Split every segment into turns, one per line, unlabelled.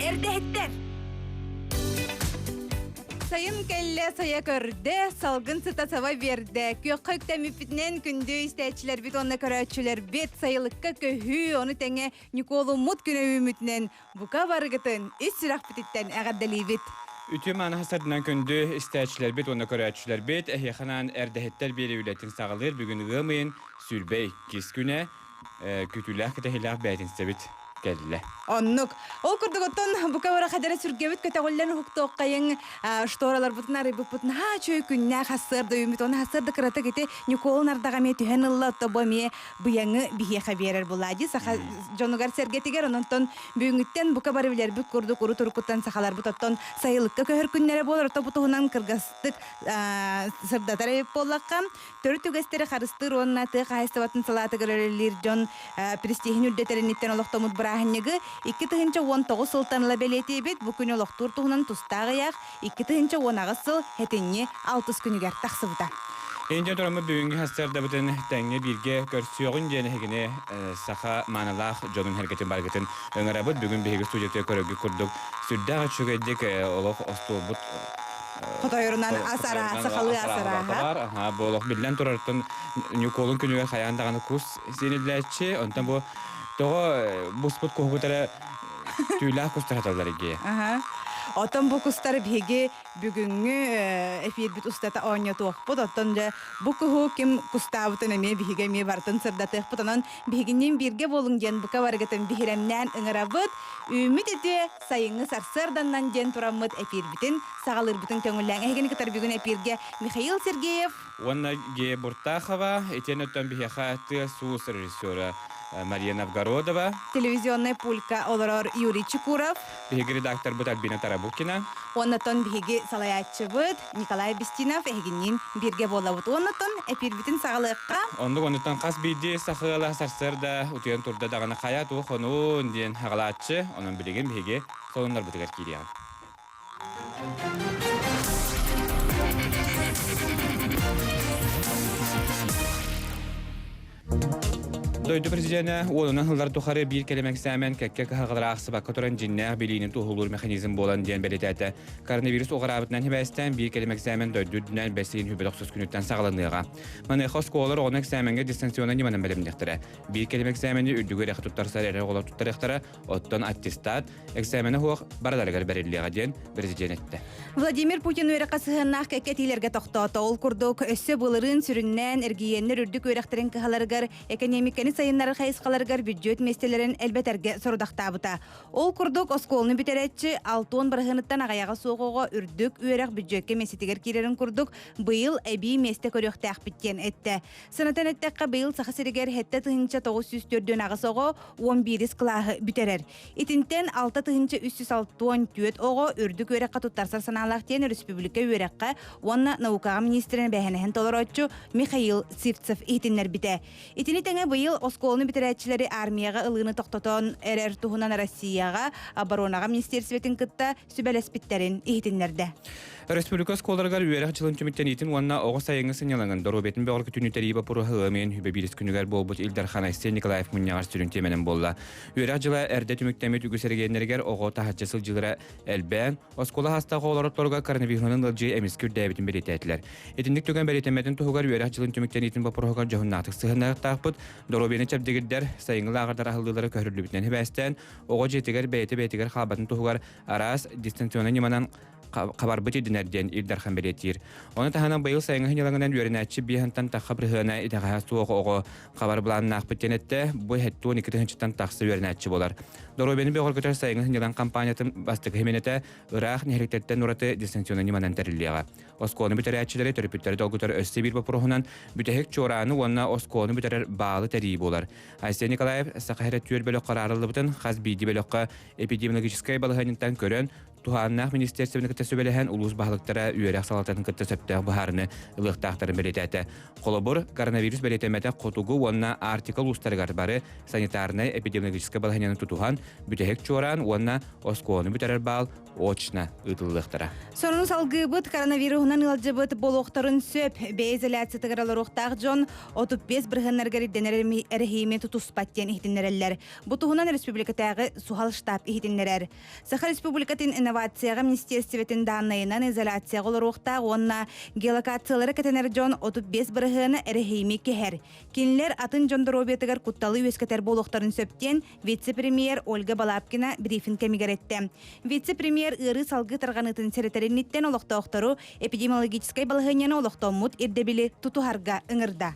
Эрдэһиттэр!
Сайын кэллэ, сайа көрдө, салгын сыта саба биэрдэ. Күөххэ үктэммиппитинэн күндү истээччилэрбит уонна көрөөччүлэрбит сайылыкка көһүү, ону тэҥэ Ньукуолуммут күнэ үүммүтүнэн бука барыгытын ис сүрэхпититтэн эҕэрдэлиибит.
Үтүө мааны хасарынан күндү истээччилэрбит уонна көрөөччүлэрбит эһиэхэ анаан эрдэһиттэр биэрии үлэтин саҕалыыр бүгүн ыам ыйын 22 күнэ күүтүүлээх кэтэһиилээх бээтинсэбит кэллэ.
Оннук. Ол курдук оттон бука бара хадара сүргэбит көтөҕүллэн уһуктуоххайыҥ штораларбытын арыйбыппыт наһаа үчүгэй күннээх хассыарда үүммүт. Оны хассыарда кыратык ити Ньукуолун ардаҕа эмиэ түһэн ылла, отто бу эмиэ быйаҥы биһиэхэ биэрэр булади саха дьонугар сэргэтигэр ононтон бүгүҥҥүттэн бука бары билэрбит курдук урут уруккуттан сахаларбыт оттон сайылыкка көһөр күннэрэ буолар ото бу туһунан кыргастык сырдатар эбит буоллахха төрүт үгэстэри харыстыыр уонна тыа хаһаайыстыбатын салаатыгар үлэлиир дьон престиһин үрдэтэринниттэн олохтоммут бырааһынньыгы 2019 сылтан ыла бэлиэтиибит бу күнү олохтуур туһунан тустаах ыйаах 2018 сыл сэтинньи алтыс күнүгэр тахсыбыта.
Индия тураммыт бүгүҥҥү сарсыардабытын тэҥҥэ бииргэ көрсүөҕүн диэн эһигини саха маанылаах дьонун сэргэтин барыгытын ыҥырабыт. Бүгүн биһиги студията көрөргүт курдук сүрдээх үчүгэйдик олох остуолбут
Хотойорунан ас арааһа, сахалыы ас арааһа.
Аха, бу олох биллэн турартан Ньукуолун күнүгэр хайаан даҕаны кус сиэниллээччи. Онтон бу тоҕо буспут куһугут эрэ түүлээх кустар хаталлар игиэ.
Аха. Оттон бу кустар биһиги бүгүҥҥү эфирбит устата оонньотуохпут. Оттон дьэ бу куһу ким кустаабытын эмиэ биһиги эмиэ барытын сырдатыахпыт. Онон биһигинниин бииргэ буолуҥ диэн бука барыгытын биһирэмнээн ыҥырабыт. Үүммүт үтүө сайыҥҥы сарсыарданнан диэн тураммыт эфирбитин саҕалыырбытын көҥүллээҥ. Эһигини кытары бүгүн эфиргэ Михаил Сергеев
уонна Гея Буртахова, итиэннэ оттон биһиэхэ тыас-уус режиссера Мария Новгородова,
телевизионнай пулька олорор Юрий Чекуров,
биһиги редакторбыт Альбина Тарабукина,
Уоннатон биһиги салайааччыбыт Николай Бестинов эһигинниин бииргэ буолабыт. Уоннатон эпиирбитин саҕалыахха.
Оннук оннуттан хас биирдии сахыала сарсыарда утуйан турда даҕаны хайа туох хонуун диэн аҕалааччы. Онон билигин биһиги солуннарбытыгар киириэҕиҥ. Дойду президенэ уонунан сыллар тухары биир кэлим эксээмэн кэккэ кыһалҕалары аахсыбакка туран дьиҥнээх билиини туоһулуур механизм буолан диэн бэлиэтээтэ. Коронавирус уҕараабытынан сибээстээн биир кэлим эксээмэн дойду үрдүнэн бэс ыйын хүбэ тохсус күнүттэн саҕаланыаҕа. Маныаха оскуолалар оҕону эксээмэҥҥэ дистанционнай ньыманан бэлэмниэхтэрэ. Биир кэлим эксээмэни үрдүгү эрэ туттарсар эрэ оҕолор туттарыахтара, оттон аттестат эксээмэнэ суох барыларыгар бэриллиэҕэ диэн президент эттэ.
Владимир Путин үөрэххэ сыһыаннаах кэккэ этиилэргэ тохтоото. Ол курдук, өссө былырыын сүрүннээн эргийиэннэр үрдүк үөрэхтэрин кыһаларыгар экэниэмикэни сайыннарар хайысхаларыгар бүддьүөт миэстэлэрин элбэтэргэ сорудахтаабыта. Ол курдук, оскуоланы бүтэрээччи 60 бырыһыаныттан аҕыйаҕа суох оҕо үрдүк үөрэх бүддьүөккэ миэстэтигэр киирэрин курдук, быйыл эбии миэстэ көрүөхтээхпит диэн эттэ. Санатан эттэххэ, быйыл Саха сиригэр 7948 оҕо 11 кылааһы бүтэрэр. Итинтэн 6364 оҕо үрдүк үөрэххэ туттарсар санаалаах диэн өрөспүүбүлүкэ үөрэххэ уонна наукаҕа министрин эбээһинэһин толорооччу Михаил Сивцев иһитиннэрбитэ. Итини тэҥэ быйыл оскуоланы бүтэрээччилэри армияҕа ылыыны тохтотон эрэр туһунан Россияҕа оборонаҕа министиэристибэтин кытта сүбэлэспиттэрин иһитиннэрдэ.
Республика оскуолаларыгар үөрэх дьылын түмүктэниитин уонна оҕо сайыҥҥы сынньалаҥын доруобуйатын бөҕөргөтүүнү тэрийии боппуруоһа ыам ыйын үбэ биирис күнүгэр буолбут Ил Дархан Айсен Николаев мунньаҕар сүрүн тиэмэнэн буолла. Үөрэх дьыла эрдэ түмүктэммит үгүс эрэгийиэннэригэр оҕо таһыччы сылдьыылара элбээн, оскуола саастаах оҕолорторугар коронавируһунан ыалдьыы эмискэ үрдээбитин бэлиэтээтилэр. Итинник түгэн бэлиэтэммэтин туһугар үөрэх дьылын түмүктэниитин боппуруоһугар дьоһуннаахтык сыһыаннаһыахтаахпыт, доруобуйаны чэбдигирдэр, сайыҥҥы лааҕырдар аһыллыылара көһөрүллүбүтүнэн сибээстээн, оҕо дьиэтигэр бэйэтэ-бэйэтигэр хаалбатын туһугар араас дистанционнай ньыманан хабарбыт ирдэнэр диэн Ил Дархан бэлиэтиир. Ону таһынан быйыл сайыҥҥы сынньалаҥынан үөрэнээччи биэһинтэн тахха бырыһыана итэҕэһэ суох оҕо хабар былааннаахпыт диэн эттэ. Бу 72 тыһыынчаттан тахса үөрэнээччи буолар. Доруобуйаны бөҕөргөтөр сайыҥҥы сынньалаҥ кампаниятын бастакы химинэтэ ыраах нэһилиэктэртэн ураты дистанционнай ньыманан тэриллиэҕэ. Оскуоланы бүтэрээччилэри төрөппүттэри долгутар өссө биир боппуруоһунан бүтэһик чуорааны уонна оскуоланы бүтэрэр баалы тэрийии буолар. Айсен Николаев Саха сирэ түөрт бөлөххө араарыллыбытын хас биирдии бөлөххө эпидемиологическай балаһыанньаттан көрөн, Туһааннаах министиэристибэни кытта сүбэлэһэн улуус баһылыктара үөрэх салалтатын кытта сөптөөх быһаарыны ылыахтаахтарын бэлиэтээтэ. Холобур, коронавирус бэлиэтэммэтэх хотугу уонна Арктика улуустарыгар бары санитарнай эпидемиологическай балаһыанньаны тутуһан, бүтэһик чуораан уонна оскуоланы бүтэрэр баал очно ыытыллыахтара.
Сонун салгыыбыт коронавируһунан ыалдьыбыт буолуохтарын сөп. Бэйэ изоляциятыгар олоруохтаах дьон 35 бырыһыаннарыгар ирдэнэр эрэһиими тутуспат диэн иһитиннэрэллэр. Бу туһунан республикатааҕы суһал штаб иһитиннэрэр. Саха Республикатын инновацияҕа министиэристибэтин дааннайынан изоляцияҕа олоруохтаах уонна геолокациялары кэтэнэр дьон 35 бырыһыана эрэһиими кэһэр. Кинилэр атын дьон доруобуйатыгар кутталы үөскэтэр буолуохтарын сөп диэн вице-премьер Ольга Балабкина брифинг кэмигэр эттэ. Вице-премьер ыарыы салгыы тарҕаныытын сэрэтэр инниттэн олохтоохтору эпидемиологическай балаһыанньаны олохтоммут ирдэбили тутуһарга ыҥырда.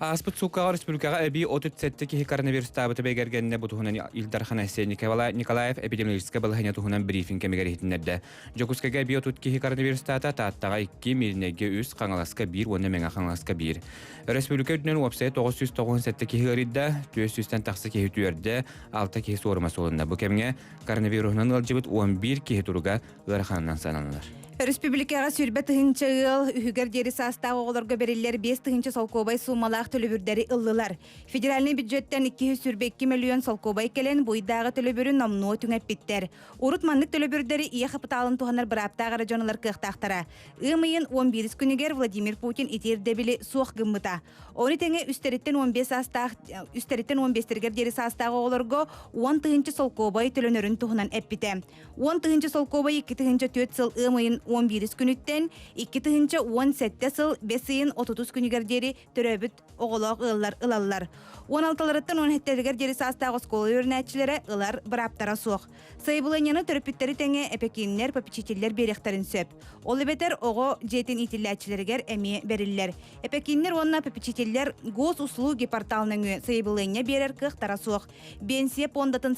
Ааспыт сууккаҕа республикаҕа эбии 37 киһи коронавирустаабыта бигэргэннэ. Бу туһунан Ил Дархан Айсен Николаев эпидемиологическай балаһыанньа туһунан брифинг кэмигэр иһитиннэрдэ. Дьокуускайга эбии 30 киһи коронавирустаата, Тааттаҕа 2, Мииринэйгэ 3, Хаҥаласка 1 уонна Мэҥэ Хаҥаласка 1. Өрөспүүбүлүкэ үрдүнэн уопсайа 997 киһи ыарыйда, 400-тэн тахса киһи үтүөрдэ, 6 киһи суорума суолунна. Бу кэмҥэ коронавируһунан ыалдьыбыт 11 киһи туруга ыараханынан сананылар.
Өрөспүүбүлүкэҕэ 20 тыһыынча ыал үһүгэр диэри саастаах оҕолорго бэриллэр 5 тыһыынча солкуобай суумалаах төлөбүрдэри ыллылар. Федеральнай бюджеттэн 222 мөлүйүөн солкуобай кэлэн бу ыйдааҕы төлөбүрү номнуо түҥэппиттэр. Урут маннык төлөбүрдэри ийэ хапытаалын туһанар бырааптаах эрэ дьон ылар кыахтаахтара. Ыам ыйын 11 күнүгэр Владимир Путин ити ирдэбили суох гыммыта. Ону тэҥэ үстэриттэн 15 саастаах үстэриттэн 15-тэригэр диэри саастаах оҕолорго 10 тыһыынча солкуобай төлөнөрүн туһунан эппитэ. 10 тыһыынча солкуобай 2004 сыл ыам ыйын 11 күнүттэн 2017 сыл бэс ыйын 30 күнүгэр диэри төрөөбүт оҕолоох ыаллар ылаллар. 16-ларыттан 17-лэригэр диэри саастаах оскуола үөрэнээччилэрэ ылар бырааптара суох. Сайабылыанньаны төрөппүттэри тэҥэ эпэкииннэр, попечителлэр биэриэхтэрин сөп. Ол эбэтэр оҕо дьиэтин иитиллээччилэригэр эмиэ бэриллэр. Эпэкииннэр уонна попечителлэр госуслуги портал нөҥүө сайабылыанньа биэрэр кыахтара суох. Биэнсийэ пуондатын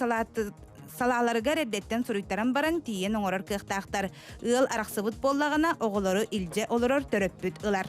салааларыгар эрдэттэн суруйтаран баран тиийэн оҥорор кыахтаахтар. Ыал арахсыбыт буоллаҕына, оҕолору илдьэ олорор төрөппүт ылар.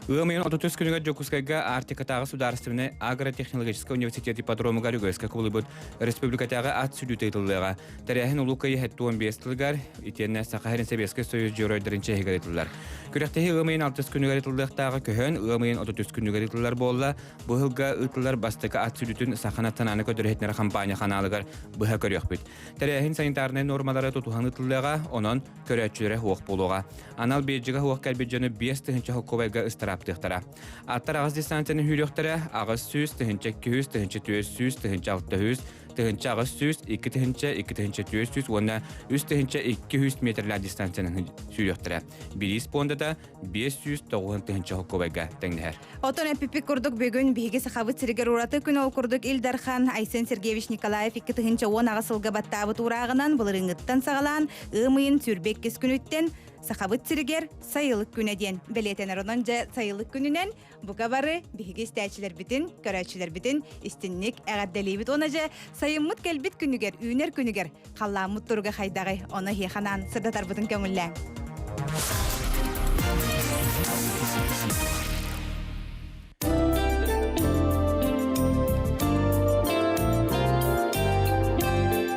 Ыам ыйын 33 күнүгэр Дьокуускайга Арктикатааҕы судаарыстыбаннай агротехнологическай университет ипподромугар үгэскэ кубулуйбут республикатааҕы ат сүүрүүтэ ыытыллыаҕа. Тэрээһин Улуу Кыайыы 75 сылыгар итиэннэ Саха сирин Сэбиэскэй Союз дьоруойдарын чиэһигэр ыытыллар. Күрэхтэһии ыам ыйын 6 күнүгэр ыытыллыахтааҕа көһөн, ыам ыйын 33 күнүгэр ыытыллар буолла. Бу сылга ыытыллар бастакы ат сүлүтүн Саха национальнай көрдөрүһүтүнэр хампаанньа ханаалыгар быһа көрүөхпүт. Тэрээһин санитарнай нуормалары тутуһан ыытыллыаҕа, онон көрөөччүлэрэ суох буолуоҕа. Анал биирдьигэ суох кэлбит дьону 5000 холкуобайга ыстарааптыахтара. Аттар аҕыс дистанцияны сүүрүөхтэрэ, 800, 1200, 1400, 1600, 1800, 2000, 2400 уонна 3200 метрлээх дистанциянан сүүрүөхтэрэ. Бириис пуондата 590 тыһыынча холкуобайга тэҥнэһэр.
Отон эппиппит курдук бүгүн биһиги Сахабыт сиригэр ураты күн ол курдук Ил Дархан Айсен Сергеевич Николаев 2018 сылга баттаабыт уурааҕынан былырыыҥҥыттан саҕалаан ыам ыйын 22 күнүттэн Сахабыт сиригэр сайылык күнэ диэн бэлиэтэнэр. Онон дьэ сайылык күнүнэн бука бары биһиги истээччилэрбитин, көрөөччүлэрбитин истинник эҕэрдэлиибит. Уонна дьэ сайыммыт кэлбит күнүгэр, үүнэр күнүгэр халлааммыт туруга хайдаҕый, ону эһиэхэ анаан сырдатарбытын көҥүллээҥ.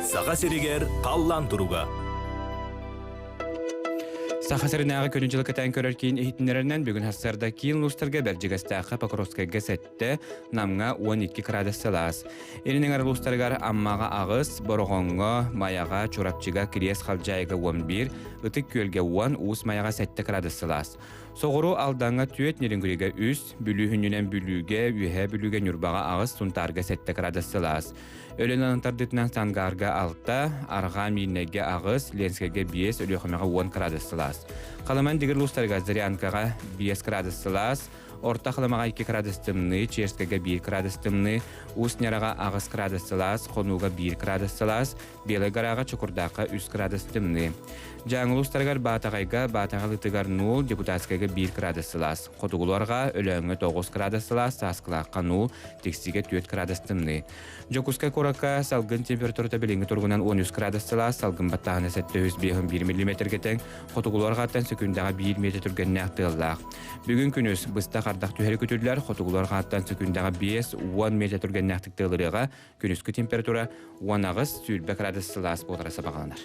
Саха сиригэр халлаан туруга.
Саха сиринээҕи күнү-дьылы кэтээн көрөр киин иһитиннэрэринэн бүгүн сарсыарда киин улуустарга Бэрдьигэстээххэ, Покровскайга 7, Намҥа 12 градус сылаас. Илин эҥэр улуустарыгар Аммаҕа аҕыс, Бороҕоҥҥо, Майаҕа, Чурапчыга, Кириэс Халдьаайыга 11, Ытык Күөлгэ 10, Уус Майаҕа 7 градус сылаас. Соҕуруу Алдаҥҥа 4, Нерюнгригэ 3, Бүлүү хүннүнэн Бүлүүгэ, Үөһээ Бүлүүгэ, Ньурбаҕа аҕыс, Сунтаарга 7 градус сылаас. Өлөн антардытынан Сангаарга 6, Арҕаа Миирнэйгэ аҕыс, Ленскэйгэ 5, Өлүөхүмэҕэ 10 градус сылаас. Халыман Дигир улуустарыгар Зырянкаҕа 5 градус сылаас, Орто Халымаҕа 2 градус тымныы, Черскэйгэ 1 градус тымныы, Уус Ньараҕа 8 градус сылаас, Хонууга 1 градус сылаас, Белай Гораҕа Чокурдаахха 3 градус тымныы. Дьааҥы улуустарыгар Баатаҕайга, Баатаҕалытыгар 0, Депутатскайга 1 градус сылаас. Хотугулуорга Өлөөҥҥө 9 градус сылаас, Сааскылаахха 0, Тиксигэ 4 градус тымныы. Дьокуускай куоракка салгын температурата билиҥҥи туругунан 13 градус сылаас, салгын баттааһына 751 миллиметргэ тэҥ, хотугулуу-арҕааттан сөкүүндэҕэ 1 метр түргэннээх тыаллаах. Бүгүн күнүс быстах ардах түһэри күтүллэр, хотугулуу-арҕааттан сөкүүндэҕэ 5-10 метр түргэннээхтик тыалырыаҕа, күнүскү температура 18-20 градус сылаас буолара сабаҕаланар.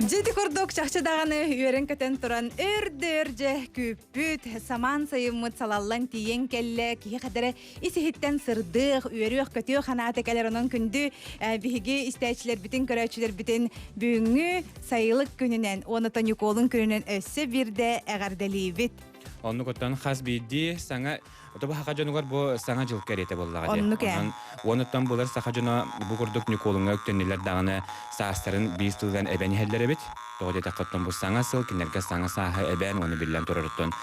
Дьити курдук чахчы даҕаны үөрэн-көтөн туран өр-дөр дьэ күүппүт, самаан сайыммыт салаллан тиийэн кэллэ, киһи хадара ис-иһиттэн сырдыах, үөрүөх-көтүөх ханаата кэлэр онон күндү биһиги истээччилэрбитин, көрөөччүлэрбитин бүгүҥҥү сайылык күнүнэн уонна Ньукуолун күнүнэн өссө биирдэ эҕэрдэлиибит.
Оннук оттон хас биирдии саҥа Ото бу саха дьонугар бу саҥа дьыл кэриэтэ буоллаҕа дии.
Оннук ээ.
Онон уонуттан булар саха дьоно бу курдук Ньукуолуҥҥа үктэннилэр даҕаны саастарын биир сылынан эбэн иһэллэр эбит. Тоҕо диэтэххэ оттон бу саҥа сыл кинилэргэ саҥа сааһы эбээн уонна биллэн турарыттан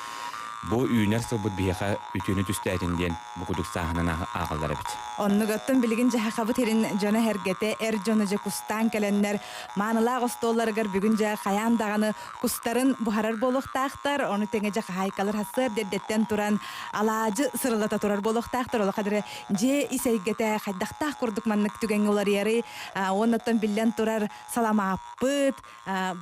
бу үүнэр сылбыт биһиэхэ үтүөнү түстээтин диэн бу курдук сааһынан ааҕаллар эбит.
Оннук оттон билигин дьаһахабыт сирин дьоно эһэргэтэ эр дьоно дьэ кустаан кэлэннэр маанылаах остуолларыгар бүгүн дьэ хайаан даҕаны кустарын буһарар буолуохтаахтар, ону тэҥэ дьэ хаһаайкалар сарсыар эрдэттэн туран алаадьы сырылата турар буолуохтаахтар. Олох эрэ дьиэ ис эйгэтэ хайдахтаах курдук маннык түгэҥҥэ уларыйарый, уоннаттан биллэн турар саламааппыт,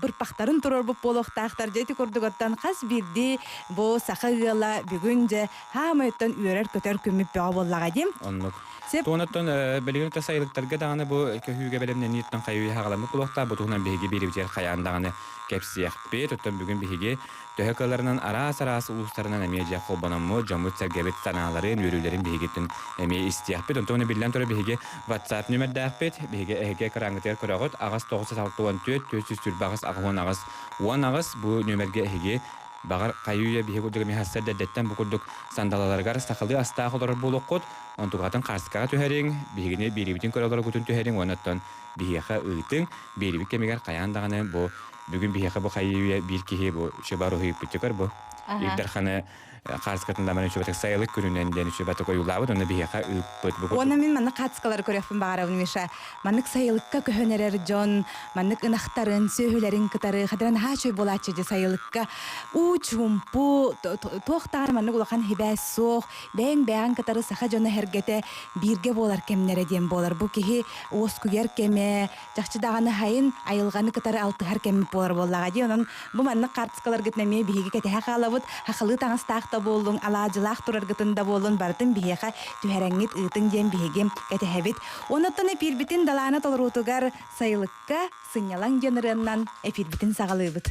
бырпахтарын туруорбут буолуохтаахтар. Дьэ ити курдук оттон хас биирдии бу саха ыала бүгүн дьэ хаамай оттон үөрэр-көтөр күммүт бөҕө буоллаҕа дии.
Оннук.
Сеп.
Туонаттан билигин сайылыктарга даҕаны бу көһүүгэ бэлэмнэнииттэн хайыы хаҕаламмыт буолуохтаах. Бу туһунан биһиги биирибитигэр хайаан даҕаны кэпсиэхпит. Оттон бүгүн биһиги төһө кыалларынан араас-араас улуустарынан эмиэ дьэ холбономмут, дьоммут-сэргэбит санааларын, үөрүүлэрин биһигиттэн эмиэ истиэхпит. Онтон биллэн турар биһиги WhatsApp нүмердээхпит. Биһиги эһиги экраҥҥытыгар көрөҕүт. Аҕыс 964 428 88 18 бу нүмергэ эһиги баҕар хайы-үйэ биһиги курдук эмиэ хассар дэрдэттэн бу курдук сандалаларыгар сахалыы астаах олорор буолуоххут. Онтугатын хаарскаҕа түһэриҥ, биһигини биэриибитин көрө олороргутун түһэриҥ уонна оттон биһиэхэ ыытыҥ. Биэрибит кэмигэр хайаан даҕаны бу бүгүн биһиэхэ бу хайыы-үйэ биир киһи бу чубар уһуйуппутугар бу Ил Дарханы хаарскатын ламан үчүбэтик сайылык күнүнэн диэн үчүбэтик ойуулаабыт уонна биһиэхэ ыыппыт. Бу
Уонна мин маннык хаацкалары көрүөхпүн баҕарабын Миша. Маннык сайылыкка көһөн эрэр дьон, маннык ынахтарын, сүөһүлэрин кытары хадыран наһаа үчүгэй буолааччы дьэ сайылыкка уу чуумпу, туох даҕаны маннык улахан хибээс суох, бэйэҥ бэйэҕин кытары саха дьоно эһэргэтэ бииргэ буолар кэмнэрэ диэн буолар. Бу киһи уоскуйар кэмэ, чахчы даҕаны хайын айылҕаны кытары алтыһар кэммит буолар буоллаҕа дии. Онон бу маннык хаартыскаларгытын эмиэ биһиги кэтэһэ хаалабыт. Хахалыы таҥастаах да буоллуҥ, алаадьылаах тураргытын да буоллун, барытын биһиэхэ түһэрэҥҥит ыытыҥ диэн биһиги кэтэһэбит. Онуттан эпиирбитин Далаана толоруутугар сайылыкка сынньалаҥ диэн ырыаннан эпиирбитин саҕалыыбыт.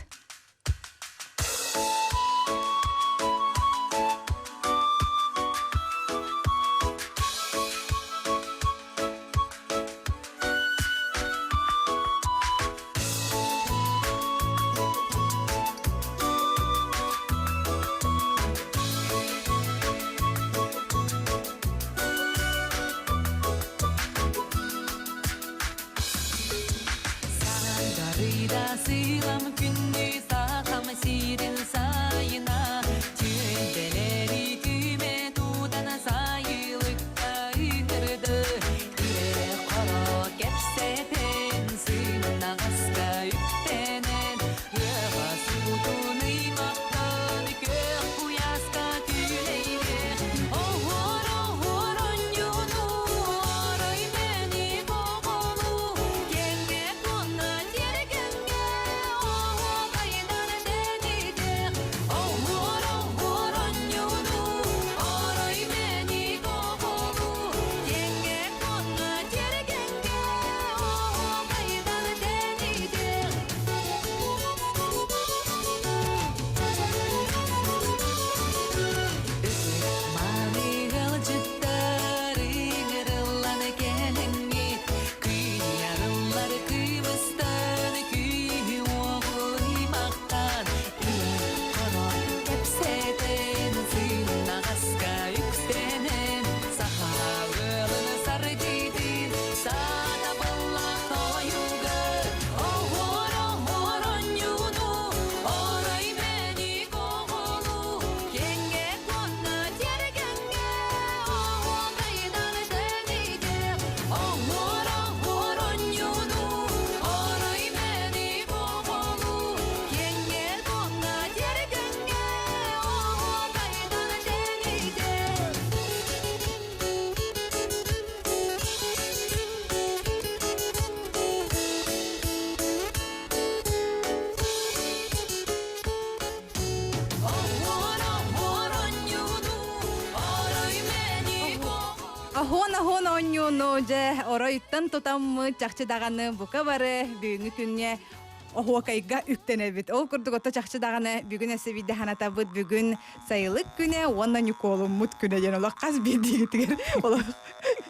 Сарыйда сыылам күндү сахам сирин сайына Түөлбэлэри түмэ тутан сайылыкка ыҥырды Ирэ-хоро кэпсэтэн сымнаҕаска үктэнэн Ыаҕа суутун ыймахтан күөх куйааска күлэйдэ Оһуор оһуор онньууну орой мэник оҕолуу Кэҥҥэ куонна тиэргэҥҥэ оһуокайынан тэнитэх Оһуор оһуор онньууну орой мэник оҕолуу Кэҥҥэ куонна тиэргэҥҥэ оһуокайынан тэнитэх Маныгалдьыттар ыҥырыллан кэлэҥҥит, Кыйарыллар кыбыстан, күүһү-уоҕу ыймахтаан, Ыран-хоро кэпсэтэн, сымнаҕаска үксэнэн, Саха ыалын саргытын сатабыллаах тойугар Оһуор, оһуор онньууну, орой мэник оҕолуу, Кэҥҥэ уонна тиэргэҥҥэ оһуокайынан тэнийдэх, Оһуор, оһуор онньууну, орой мэник оҕолуу, Кэҥҥэ уонна тиэргэҥҥэ оһуокайынан тэнийдэх.
Оһуон оһуон оонньууну дьэ оройуттан тутаммыт чахчы даҕаны бука бары бүгүҥҥү күҥҥэ. оһуокайга үктэнэбит. Ол курдук ото чахчы даҕаны бүгүн өссө биирдэ санатабыт бүгүн сайылык күнэ уонна Ньукуолуммут күнэ диэн олох хас биирдиигитигэр олох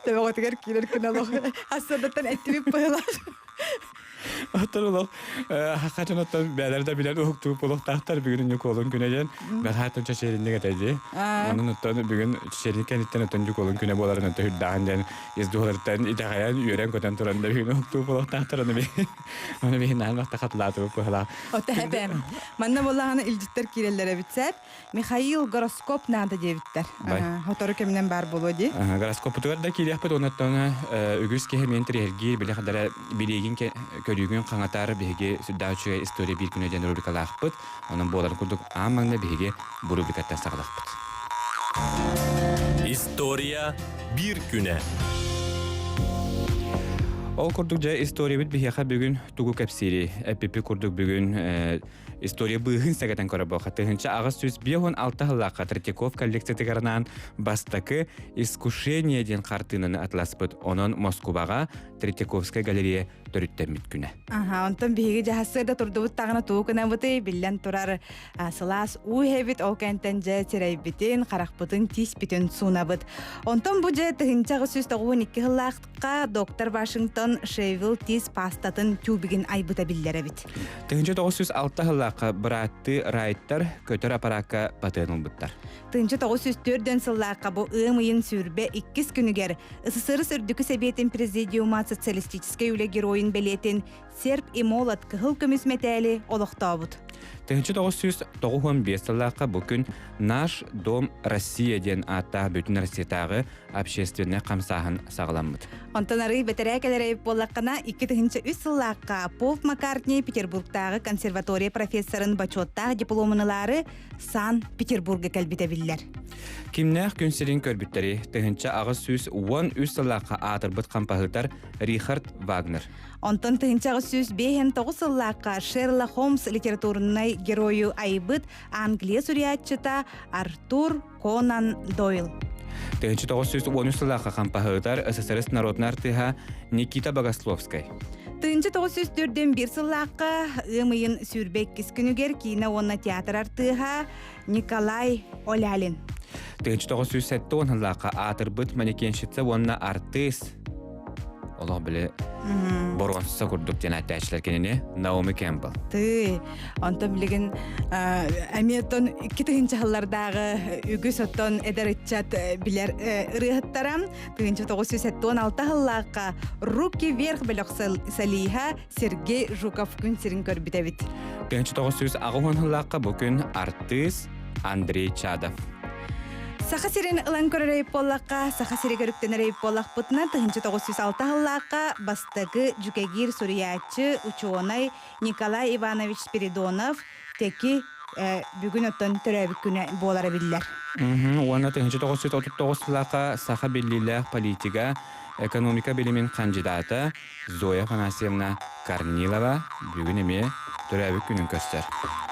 төбөҕүтүгэр киирэр күн олох ассадаттан эттибит быһылаах.
Оттон олох хачан оттон бээлэр да билэн уһуктууп олохтаахтар бүгүн Ньукуолун күнэ диэн бэҕэһээ чэчиэринник этэ дии. Онон оттон бүгүн чэчиэринник кэнниттэн оттон Ньукуолун күнэ буоларын оттон үрдээҕин диэн ис дууһаларыттан итэҕэйэн үөрэн-көтөн туран да бүгүн уһуктууп олохтаахтар ону Оны биһин наһан хатылаатыбыт быһалаах.
Ота эбэм. Манна буоллаҕына илдьиттэр киирэллэр эбит сээп. Михаил гороскоп наада диэбиттэр. Хотору кэминэн баар буолуо дии.
Гороскоппутугар да киириэхпит оннуттан үгүс киһи мин тириһиргиир били хадара билиигин көрүүгүн хаҥатар биһиги сүрдээх үчүгэй история биир күнэ диэн рубрикалаахпыт. Онон буоларын курдук аан маҥнай биһиги бу рубрикаттан саҕалахпыт.
История биир күнэ.
Ол курдук дьэ историябыт биһиэхэ бүгүн тугу кэпсиирий? Эппиппит курдук бүгүн история быыһын сэгэтэн көрөбө. 1856 сыллаахха Третьяков коллекциятыгар бастакы «Искушение» диэн хартыынаны атласпыт. Онон Москубаҕа Третьяковская галерея төрүттэммит күнэ.
Аха, онтон биһиги дьаһассыарда турдубут таҕына тугу гынабытый биллэн турар сылаас уу иһэбит, ол кэнтэн дьэ сирэйбитин, харахпытын, тииспитин суунабыт. Онтон бу дьэ 1892 сыллаахха доктор Вашингтон Шейвилл тиис пастатын тюбигин айбыта биллэр эбит.
1906 сыллаахха бырааттыы Райттар көтөр аппараакка патент ылбыттар.
1904 сыллаахха бу ыам ыйын сүүрбэ иккис күнүгэр СССР Үрдүкү Сэбиэтин Президиума социалистическай үлэ геройун бэлиэтин Серп и молот кыһыл көмүс мэтээли олохтообут.
1995 сыллаахха бу күн «Наш дом Россия» диэн ааттаах бүтүн Россиятааҕы общественнай хамсааһын саҕаламмыт.
Онтон арыы бэтэрээ кэлэр буоллаххына, 2003 сыллаахха Пол Маккартни Петербургтааҕы консерватория профессорын бочуоттаах дипломун ылаары Санкт-Петербурга кэлбитэ биллэр.
Кимнээх күн сирин көрбүттэри 1813 сыллаахха аатырбыт хампаһыытар Рихард Вагнер.
Онтон 1859 сыллаахха Шерлок Холмс литературнай геройу айбыт Англия суруйааччыта Артур Конан Дойл.
1913 сыллаахха хампаһыытар СССР народнай артыыһа Никита Богословскай.
1941 сыллаахха ыам ыйын 22 күнүгэр киинэ уонна театр артыыһа Николай Олялин.
1970 сыллаахха аатырбыт манекенщица уонна артыыс олох били боруонса курдук диэн ааттааччылар кинини Наоми Кэмпбелл.
Тыы, онтон билигин эмиэ оттон икки тыһыынча сыллардааҕы үгүс оттон эдэр ыччат билэр ырыаһыттара 1976 сыллаахха «Руки вверх» бөлөх солиһа Сергей Жуков күн сирин көрбүт эбит.
1980 сыллаахха бу күн артыыс Андрей Чадов.
Саха сирин ылан көрөр буоллахха, Саха сиригэр үктэнэр буоллахпытына 1906 сыллаахха бастакы дьүкэгиир суруйааччы, учуонай Николай Иванович Спиридонов Тэки бүгүн оттон төрөөбүт күнэ буолара биллэр.
Уонна 1939 сыллаахха саха биллиилээх политига, экономика билимин хандьыдаата Зоя Афанасьевна Корнилова бүгүн эмиэ төрөөбүт күнүн көрсөр.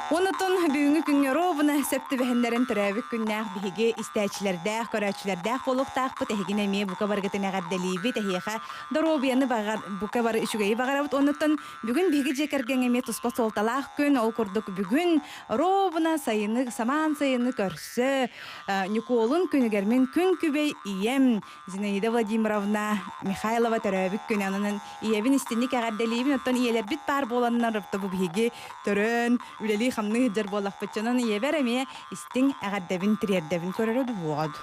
Онотон бүгүҥҥү күҥҥэ ровно сөп түбэһиннэрэн төрөөбүт күннээх биһиги истээччилэрдээх, көрөөччүлэрдээх буолуохтаахпыт. Эһигини эмиэ бука барыгытын эҕэрдэлиибит. Эһиэхэ доруобуйаны баҕар, бука бары үчүгэйи баҕарабыт. Оннуттан бүгүн биһиги дьиэ кэргэҥҥэ эмиэ туспа суолталаах күн. Ол курдук бүгүн ровно сайыны, самаан сайыны көрсө Ньукуолун күнүгэр мин күн күбэй ийэм Зинаида Владимировна Михайлова төрөөбүт күнэ онон ийэбин истинник эҕэрдэлиибин оттон ийэлэрбит баар буоланнар бу биһиги төрөөн үлэлии-хамныы сылдьар буоллахпыт дьонон ийэбэр эмиэ истиҥ эҕэрдэбин тириэрдэбин көрөрө буоҕа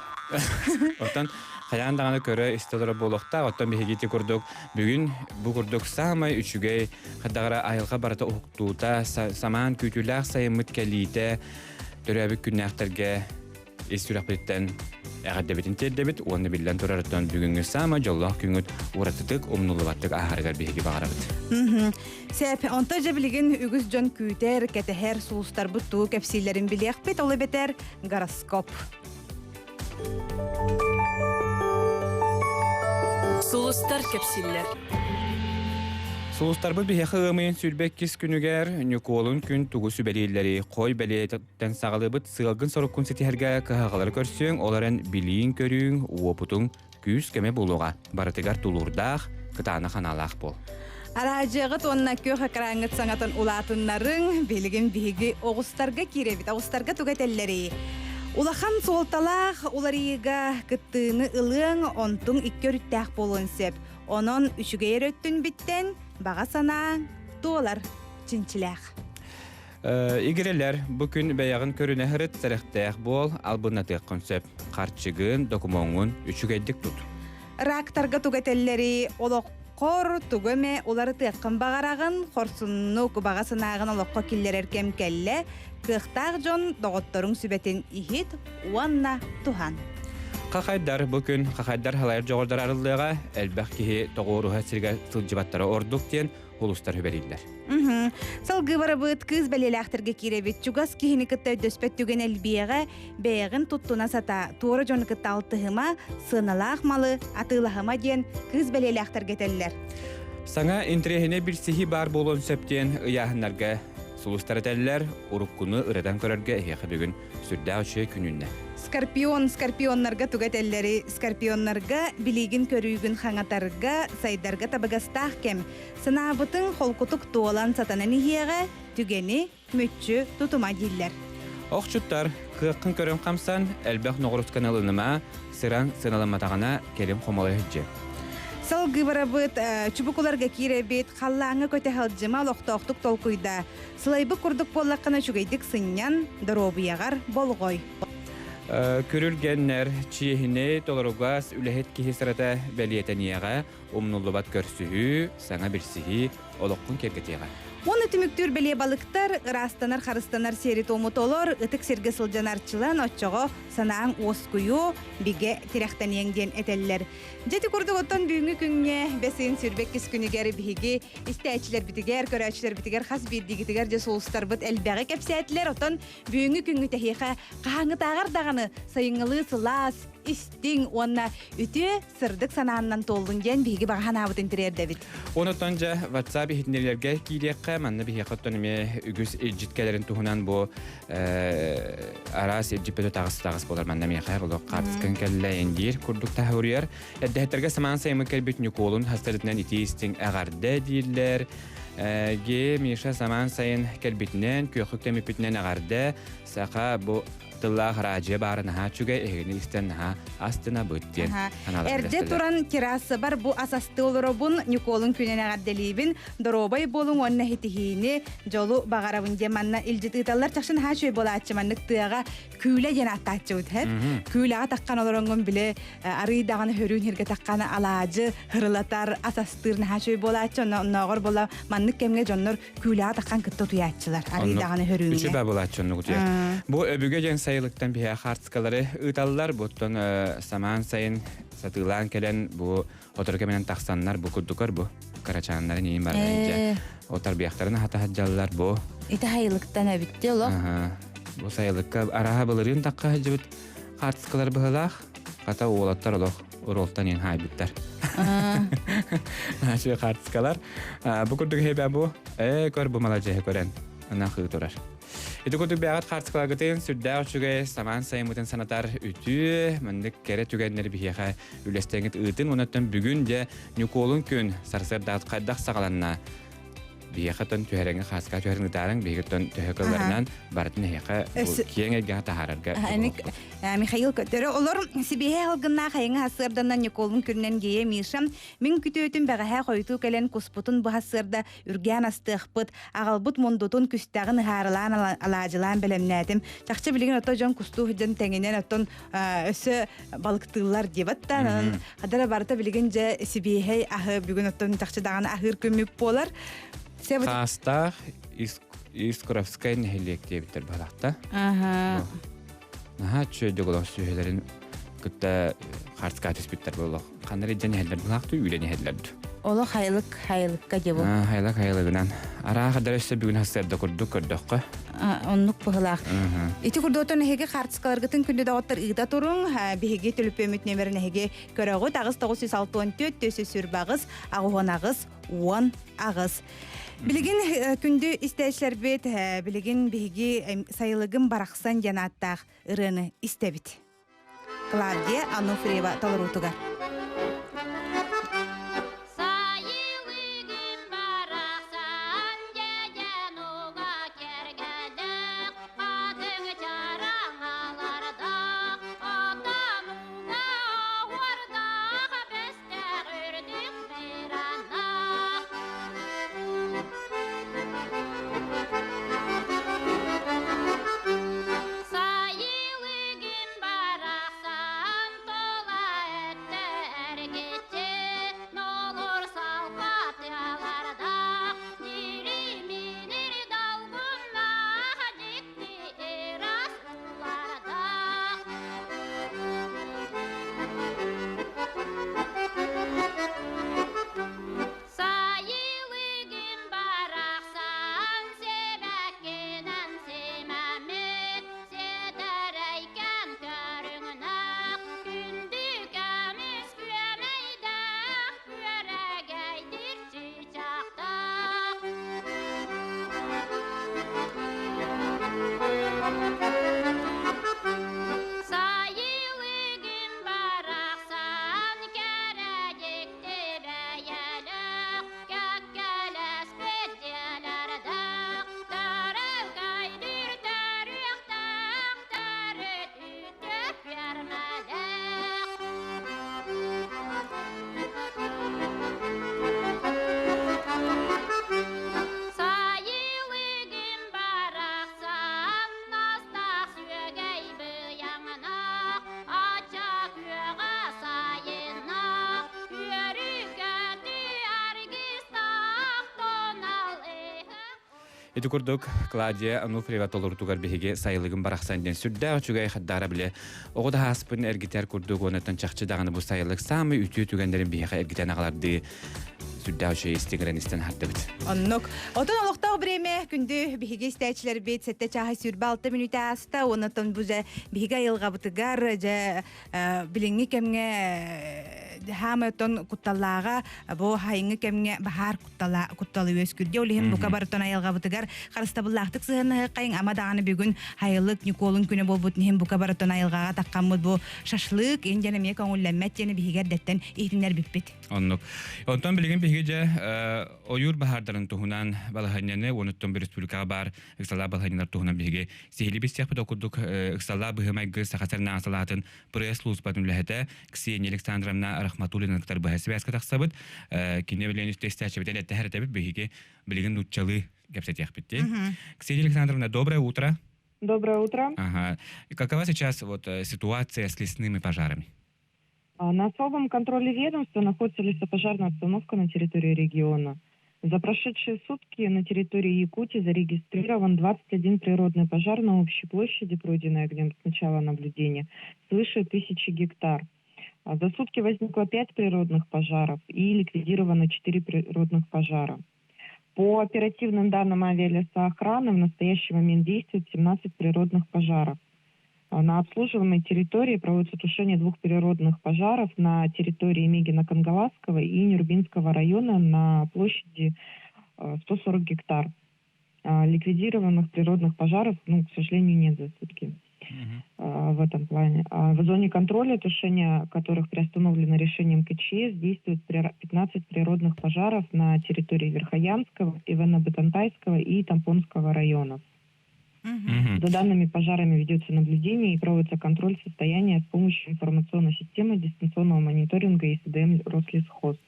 Оттон хайаан даҕаны көрө истэ олорор буолуохтаах. Оттон биһиги ити курдук бүгүн бу курдук саамай үчүгэй хайдаҕара айылҕа барыта уһуктуута, самаан күүтүүлээх сайыммыт кэлиитэ төрөөбүт күннээхтэргэ ис сүрэхпититтэн эҕэрдэбитин тиэрдэбит уонна биллэн турарыттан бүгүҥҥү саама дьоллоох күҥҥүт уратытык умнуллубаттык ааһарыгар биһиги баҕарабыт.
Сээп, онто дьэ билигин үгүс дьон күүтэр, кэтэһэр, сулустарбыт тугу кэпсииллэрин билиэхпит, ол эбэтэр гороскоп.
Сулустар кэпсииллэр.
Сулустарбыт биһиэхэ ыамыйын 22 күнүгэр Ньукуолун күн тугу сүбэлииллэри хой бэлиэ Тэн саҕалыыбыт сыалгын-соруккун ситиһэргэ кыһалҕалары көрсүөҥ, ол эрэн билииҥ-көрүүҥ, уопутуҥ күүс-көмө буолуоҕа. Барытыгар тулуурдаах, кытаанах анаалаах буол.
Араадьыйаҕыт уонна күөх экраҥҥыт саҥатын улаатыннарыҥ, билигин биһиги оҕустарга киирэбит. Оҕустарга тугу этэллэрий? Улахан суолталаах уларыйыыга кыттыыны ылыаҥ, онтуҥ икки өрүттээх буолуон сөп. Онон үчүгэй эрэ өттүн биттэн, баҕа санааҥ туолар чинчилээх.
Игирэлэр, бу күн бэйэҕин көрүнэ сырыт, сэрэхтээх буол, албыннатыаххын сөп. Харчыгын, докумуоҥҥун үчүгэйдик тут.
Рактарга тугу этэллэрий? Олоххор тугу эмэ уларытыаххын баҕараҕын, хорсуннук, баҕа санааҕын олоххо киллэрэр кэм кэллэ. Кыахтаах дьон доҕотторуҥ сүбэтин иһит уонна туһан.
Хахайдар бу күн хахайдар халайар дьоҕурдар арыллыаҕа, элбэх киһи тоҕуоруһа сиргэ сылдьыбаттара ордук диэн улуустар сүбэлииллэр.
Салгыы барабыт кыыс бэлиэлээхтэргэ киирэбит. Чугас киһини кытта өйдөспөт түгэн элбиэҕэ, бэйэҕин туттуна сата, туора дьону кытта алтыһыма, сыаналаах малы атыылаһыма диэн кыыс бэлиэлээхтэргэ этэллэр.
Саҥа интэриэһинэй билсиһии баар буолуон сөп диэн ыйааһыннарга сулустар этэллэр, уруккуну ырытан көрөргө эһиэхэ бүгүн сүрдээх үчүгэй күн үүннэ.
Скорпион, скорпионнарга тугу этэллэри, скорпионнарга билиигин көрүүгүн хаҥатарга, сайдарга табыгастаах кэм. Санаабытыҥ холкутук туолан сатанан иһиэҕэ, түгэни мүччү тутума дииллэр.
Охчуттар, кыаххын көрөн хамсан, элбэх ноҕурусканы ылыныма, сыран сыаналамматаҕына кэлин хомолой сылдьыа.
Салгыы барабыт, чубукуларга киирэбит, халлааҥҥа көтө сылдьыма, олохтоохтук толкуйда. Сылайбыт курдук буоллаххына үчүгэйдик сынньан, доруобуйаҕар болҕой.
Күрүлгэннэр, чиэһинэй, толоругас, үлэһит киһи сырата бэлиэтэниэҕэ, умнуллубат көрсүһүү, саҥа билсиһии олоххун киэргэтиэҕэ.
Уонна түмүктүүр бэлиэ балыктар, ыраастанар, харыстанар сиэри-туому толор, ытык сиргэ сылдьан арчылан, оччоҕо санааҥ уоскуйуо, бигэ тирэхтэниэҥ диэн этэллэр. Дьэ ити курдук оттон бүгүҥҥү күҥҥэ бэс ыйын 22 күнүгэр биһиги истээччилэрбитигэр, көрөөччүлэрбитигэр хас биирдиигитигэр дьэ сулустарбыт элбэҕи кэпсээтилэр. Оттон бүгүҥҥү күҥҥүт эһиэхэ хаһааҥҥытааҕар даҕаны сайыҥҥылыы сылаас, истиҥ уонна үтүө сырдык санааннан туоллун диэн биһиги баҕа санаабытын тириэрдэбит.
Онтон дьэ WhatsApp иһитиннэриилэргэ киириэххэ, манна биһиэхэ оттон эмиэ үгүс илдьит кэлэрин туһунан бу араас илдьиппөтө таҕыс таҕыс буолар манна миэхэ олох хаартыскан кэллэ эндиир курдук таһуруйар. Эрдэһиттэргэ самаан сайымы кэлбит Ньукуолун хастарытынан итии истиҥ эҕэрдэ дииллэр. Ге Миша самаан сайын кэлбитинэн, күөхүк тэмиппитинэн эҕэрдэ. Саха бу тыллаах араадьыйа баара наһаа үчүгэй, эһигини истэн наһаа астынабыт диэн
Эрдэ туран террасабар бу ас асты олоробун, Ньукуолун күнүн эҕэрдэлиибин, доруобай буолуҥ уонна итиһиини, дьолу баҕарабын диэн манна илдьит ыыталлар. Чахчы наһаа үчүгэй буолааччы маннык тыаҕа күүлэ диэн ааттааччыбыт һэп. Күүлэҕэ таххан олороҥҥун били арыый даҕаны хөрүүн хиргэ таххан алаадьы хырылатар, ас астыыр наһаа үчүгэй буолааччы. Онно оннооҕор буола маннык кэмҥэ дьоннор күүлэҕэ таххан кытта утуйааччылар арыый даҕаны хөрүүҥҥэ.
Үчүгэй буолааччы оннук утуйар. Бу өбүгэ диэн сайылыктан биһиэхэ хаартыскалары ыыталлар. Буттан самаан сайын сатыылаан кэлэн бу Отору кэминэн тахсаннар бу курдукар бу карачааннарын иин баран дьэ отарбиахтарын аһата сылдьаллар бу.
Ити хайылыктан эбитти олох.
Бу сайылыкка араха былырыын тахха сылдьыбыт хаартыскалар быһылаах. Хата уолаттар олох уруолтан иин хаайбыттар. Наачы хаартыскалар. Бу курдук хебе бу. Ээ көр бу маладьыһы көрөн. Ана хыы турар. Ити курдук бэйэҕит хаартыскаларгытын сүрдээх үчүгэй самаан сайыммытын санатар үтүө, маннык кэрэ түгэннэри биһиэхэ үлэстэҥҥит ыытын уонна бүгүн дьэ Ньукуолун күн сарсыардаат хайдах саҕаланна биһиэхэ тон түһэрэҥҥэ хааска түһэрин ытаарыҥ биһиги тон төһө кылларынан барытын эһиэхэ киэҥ эйгэҕэ таһаарарга
Михаил Көтөрө олор сибиэһэ алгыннаах айыҥа сарсыарданан Ньукуолун күнүнэн Гея Миша мин күтүөтүм бэҕэһээ хойутуу кэлэн куспутун бу сарсыарда үргээн астыахпыт, аҕалбыт мундутун күстэҕин ыһаарылаан алаадьылаан бэлэмнээтим. Чахчы билигин ото дьон кустуу сылдьан тэҥинэн оттон өссө балыктыыллар диэбэт да онон хадара барыта билигин дьэ сибиэһэй аһы бүгүн оттон чахчы даҕаны аһыыр күммүт буолар.
Хаастаах Искровскай нэһилиэк диэбиттэр балахта.
Аха.
Наһаа үчүгэйдик олох сүөһүлэрин кытта хаартыскаҕа түспүттэр буолуох. Ханна эрэ дьэн иһэллэр булаахтыы үлэн иһэллэр дуу.
Олох хайылык хайылыкка дьэ бу.
Хайылык хайылыгынан. Араах дар өссө бүгүн хасыарда курдук көрдөххө.
Оннук быһылаах.
Ити курдуктан эһиги хаартыскаларгытын күндү доҕоттор ыыта туруҥ. Биһиги төлөпүөммүт нөмерин эһиги көрөҕүт. Аҕыс 964 448 аҕыс 18. Билигин күндү истээччилэрбит, билигин биһиги сайылыгым барахсан диэн ааттаах ырыаны истэбит. Клавдия Ануфриева толоруутугар.
Ити курдук Клавдия Ануфриева толорутугар биһиги сайылыгым барахсан диэн сүрдээх үчүгэй хаддаара биле оҕо да ааспын эргитэр курдук уоннаттан чахчы даҕаны бу сайылык саамай үтүө түгэннэрин биһиэхэ эргитэн аҕалардыы сүрдээх үчүгэй истиҥирэн истэн аһардыбыт.
Оннук. Отон олохтоох бириэмэ күндү биһиги истээччилэрбит сэттэ чааһы 26 мүнүүтэ ааста. Оннотон бу дьэ биһиги айылҕабытыгар дьэ билиҥҥи кэмҥэ хаамай оттон кутталлааҕа бу хайыҥҥы кэмҥэ баһаар куттала кутталы үөскүрдэ. Ол иһин бука барытын айылҕабытыгар харыстабыллаахтык сыһыаннаһыаххайыҥ ама даҕаны бүгүн хайылык Ньукуолун күнэ буолбут иһин бука барытын айылҕаҕа таххаммыт бу шашлык ин диэн эмиэ көҥүллэммэт диэни биһиги эрдэттэн иһитиннэрбиппит.
Оннук. Онтон билигин биһиги дьэ ойуур баһаардарын туһунан балаһыанньаны уонуттан республикаҕа баар ыксалаах балаһыанньалар туһунан биһиги сиһилии билсиэхпит ол курдук ыксалаах быһыы-майгы Саха сиринээҕи салаатын пресс-службатын үлэһитэ Ксения Александровна Рахматуллина кытары быһа сибээскэ тахсабыт. Кини билигин истээччибитин эттэһэр этэбит биһиги билигин нууччалыы кэпсэтиэхпит дии. Ксения Александровна, доброе утро.
Доброе утро.
Ага. Какова сейчас вот ситуация с лесными пожарами?
На особом контроле ведомства находится лесопожарная обстановка на территории региона. За прошедшие сутки на территории Якутии зарегистрирован 21 природный пожар на общей площади, пройденной огнем с начала наблюдения, свыше 1000 гектар. За сутки возникло 5 природных пожаров и ликвидировано 4 природных пожара. По оперативным данным авиалесоохраны в настоящий момент действует 17 природных пожаров. На обслуживаемой территории проводится тушение двух природных пожаров на территории Мегино-Кангаласского и Нюрбинского района на площади 140 гектар. Ликвидированных природных пожаров, ну, к сожалению, нет за сутки в этом плане. В зоне контроля, тушение которых приостановлено решением КЧС, действует 15 природных пожаров на территории Верхоянского, Ивано-Бытантайского и Тампонского районов. За данными пожарами ведется наблюдение и проводится контроль состояния с помощью информационной системы дистанционного мониторинга ИСДМ Рослесхоз.